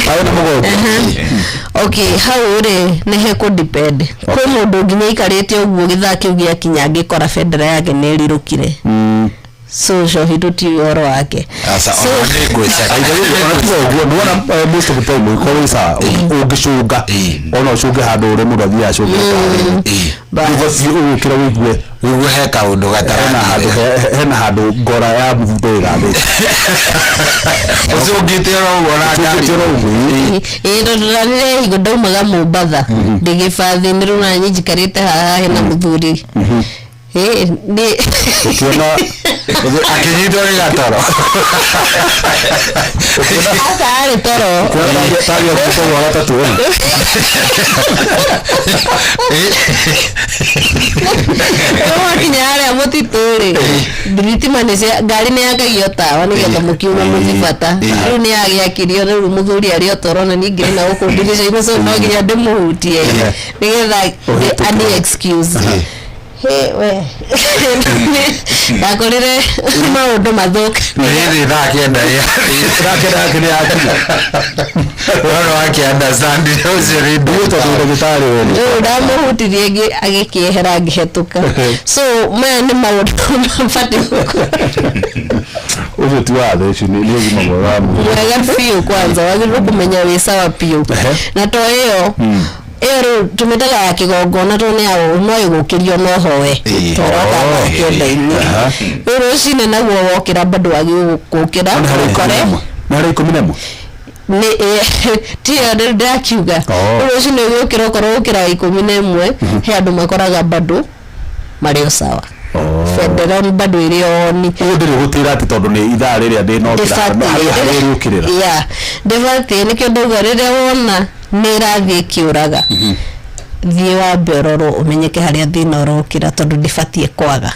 Hau na mũgongo. Okay, hau rĩ nĩ hekũ depend. Kwĩ mũndũ nginya aikarĩte ũguo, gĩthaa kĩu gĩakinya angĩkora bendera yake nĩ ĩrirũkire, so cohi tũtiũĩ ũhoro wake. Aca. So- Ona nĩ ngwĩcaria. Ona tiga ũguo, nĩwona most of the time ũkorwo wĩ sawa ũngĩcũnga, ona ũcũnge handũ ũrĩa mũndũ athiaga acũngĩte, ũbatiĩ ũgũkĩra ũigue ũguo he kaũndũ hena handũ gatarathiĩ. Hena handũ ngora ya mũbuto ĩgathĩte. Ũcũngĩte oro ũguo na ngari. Ũcũngĩte oro ũguo. Ĩĩ, tondũ ndarĩre hingo ndaumaga Mombatha ndĩ gĩbathĩ-inĩ, rĩu naniĩ njikarĩte haha hena mũthuri. Ĩĩ, nĩ ũkĩona Akĩnyitwo nĩ gatoro. Aca, arĩ toro. Ũkĩona tarĩ mũbuto wa gatatũ ĩ. Rĩu wakinya harĩa mũtitũ rĩ, thitima nĩ cia ngari nĩ yakagio tawa nĩgetha mũkiuma mũthibata. Rĩu nĩ yagĩakirio, rĩu mũthuri arĩ o toro na niĩ ngĩrĩ na gũkũ ndirica-inĩ, so no nginya ndĩmũhutie nĩgetha ani excuse. Hĩ, we ndakorire maũndũ mathũka. Nĩ 9:00. 9:00 yake nĩ yakinya. Wona wakĩunderstand ũcio nĩ tondũ ndagĩtarĩ we. Rĩu ndamũhutirie agĩkĩehera ngĩhetũka. So maya nĩ maũndũ mabatiĩ gũkorwo. Ũcio ti watho, ũcio nĩ ũgima mwega wa mwĩrĩ. Mwega biũ. Kwanza wagĩrĩirwo kũmenya wĩ sawa biũ. Na to ĩyo ĩyo rĩu tũmĩtaga ya kĩgongona, tondũ nĩ ya no ĩgũkĩrio no hoe to ũrokamba kĩenda-inĩ. Rĩu rũcinĩ naguo wokĩra, bado wagĩrĩirwo gũkĩra ũkore Nĩ harĩ 11. Nĩ ti ĩyo ndĩrakiuga. Rĩu rũcinĩ ũgĩũkĩra, okorwo ũkĩraga 11, he andũ makoraga bado marĩ o sawa, bendera bado ĩrĩ oni. Ũguo ndĩrĩ gũtĩra atĩ tondũ nĩ ithaa rĩrĩa ndĩnokĩra harĩ harĩa ĩrĩũkĩrĩra. Yeah, ndĩbatiĩ. Nĩkĩo ndauga rĩrĩa wona nĩ ĩrathiĩ ĩkĩũraga, thiĩ wambe ũrorwo ũmenyeke harĩa thĩna ũrokĩra, tondũ ndĩbatiĩ kwaga.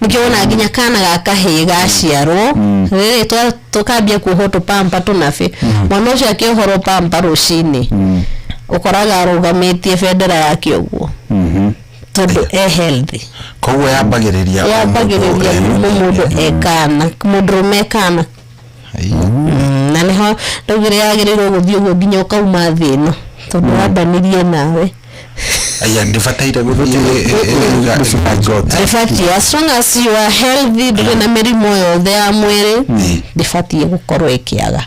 Nĩkĩo wona nginya kana ga kahĩĩ gaciarwo, rĩrĩ tũkambia kuohwo tũpampa tũnabĩ, mwana ũcio akĩohorwo pampa rũcinĩ, ũkoraga arũgamĩtie bendera yake ũguo, tondũ e healthy. Koguo yambagĩrĩria o mũndũ Yambagĩrĩria kuma mũndũ ekana, mũndũrũme ekana. Na nĩho ndaugire yagĩrĩirwo gũthiĩ ũguo nginya ũkauma thĩ ĩno, tondũ wambanirie nawe. Aya, ndĩbataire gũthiĩ? Ndĩbatiĩ. As long as you are healthy, ndũrĩ na mĩrimũ yothe ya mwĩrĩ, ndĩbatiĩ gũkorwo ĩkĩaga.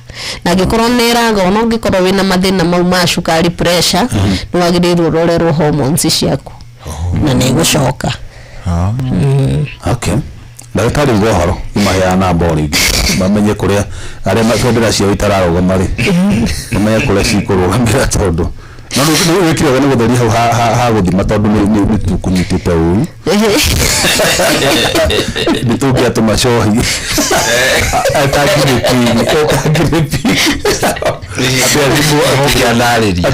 Na angĩkorwo nĩ ĩraga, ona ũngĩkorwo wĩna mathĩna mau ma cukari, pressure, nĩ wagĩrĩirwo ũrorerwo hormones ciaku na nĩ ĩgũcoka. Okay, ndagĩtarĩ, uga ũhoro imaheana namba o rĩngĩ, mamenye kũrĩa arĩa bendera ciao itararũgama rĩ, mamenye kũrĩa cikũrũgamĩra, tondũ no nĩ wĩkire wega nĩ gũtheria hau ha gũthima, tondũ nĩ tũkũnyitĩte ũru, nĩ tũngĩatũma cohi etangirĩpi. Ũkĩandarĩria.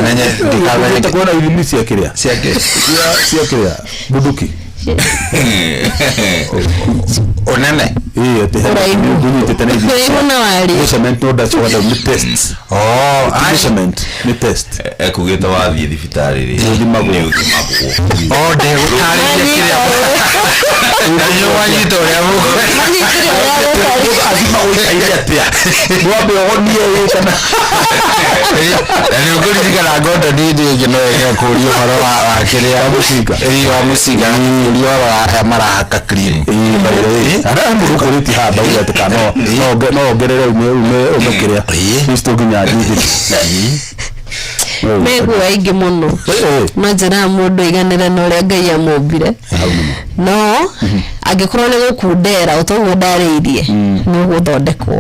Menye ndikamenye. Kuona ithimi cia kĩrĩa Cia cia kĩrĩa bunduki. Ũnene. Ĩĩ, atĩ Ũraihu. ũnyitĩte na ithimi Ũraihu na wariĩ. Measurement no ndacoka nĩ test. Oh. Ti measurement, nĩ test. Ekugĩte wathiĩ thibitarĩ rĩ, Nĩ ũthimagwo. Nĩ ũthimagwo. Oh, ndegũtarĩria kĩrĩa na nĩ wanyita ũrĩa. Manyitire ũrĩa gũtariĩ. Athimagwo ikaire atĩa? Mwambe ũhonie ĩ kana? Na nĩ ũkũririkana ngondo nĩ ĩngĩ no ĩge kũria ũhoro wa kĩrĩa mũcinga. Ĩĩ, wa mũcinga, kũria ũhoro wa marahaka cream. Arĩa mũndũ ũkũrĩtie haha ndauga atĩ kana no ongerere ume kĩrĩa Kristo nginya njithĩ. Meguo aingĩ mũno no njĩra mũndũ aiganĩre na ũrĩa Ngai amũmbire, no angĩkorwo nĩ gũkundera o toguo ndarĩirie, nĩ ũgũthondekwo.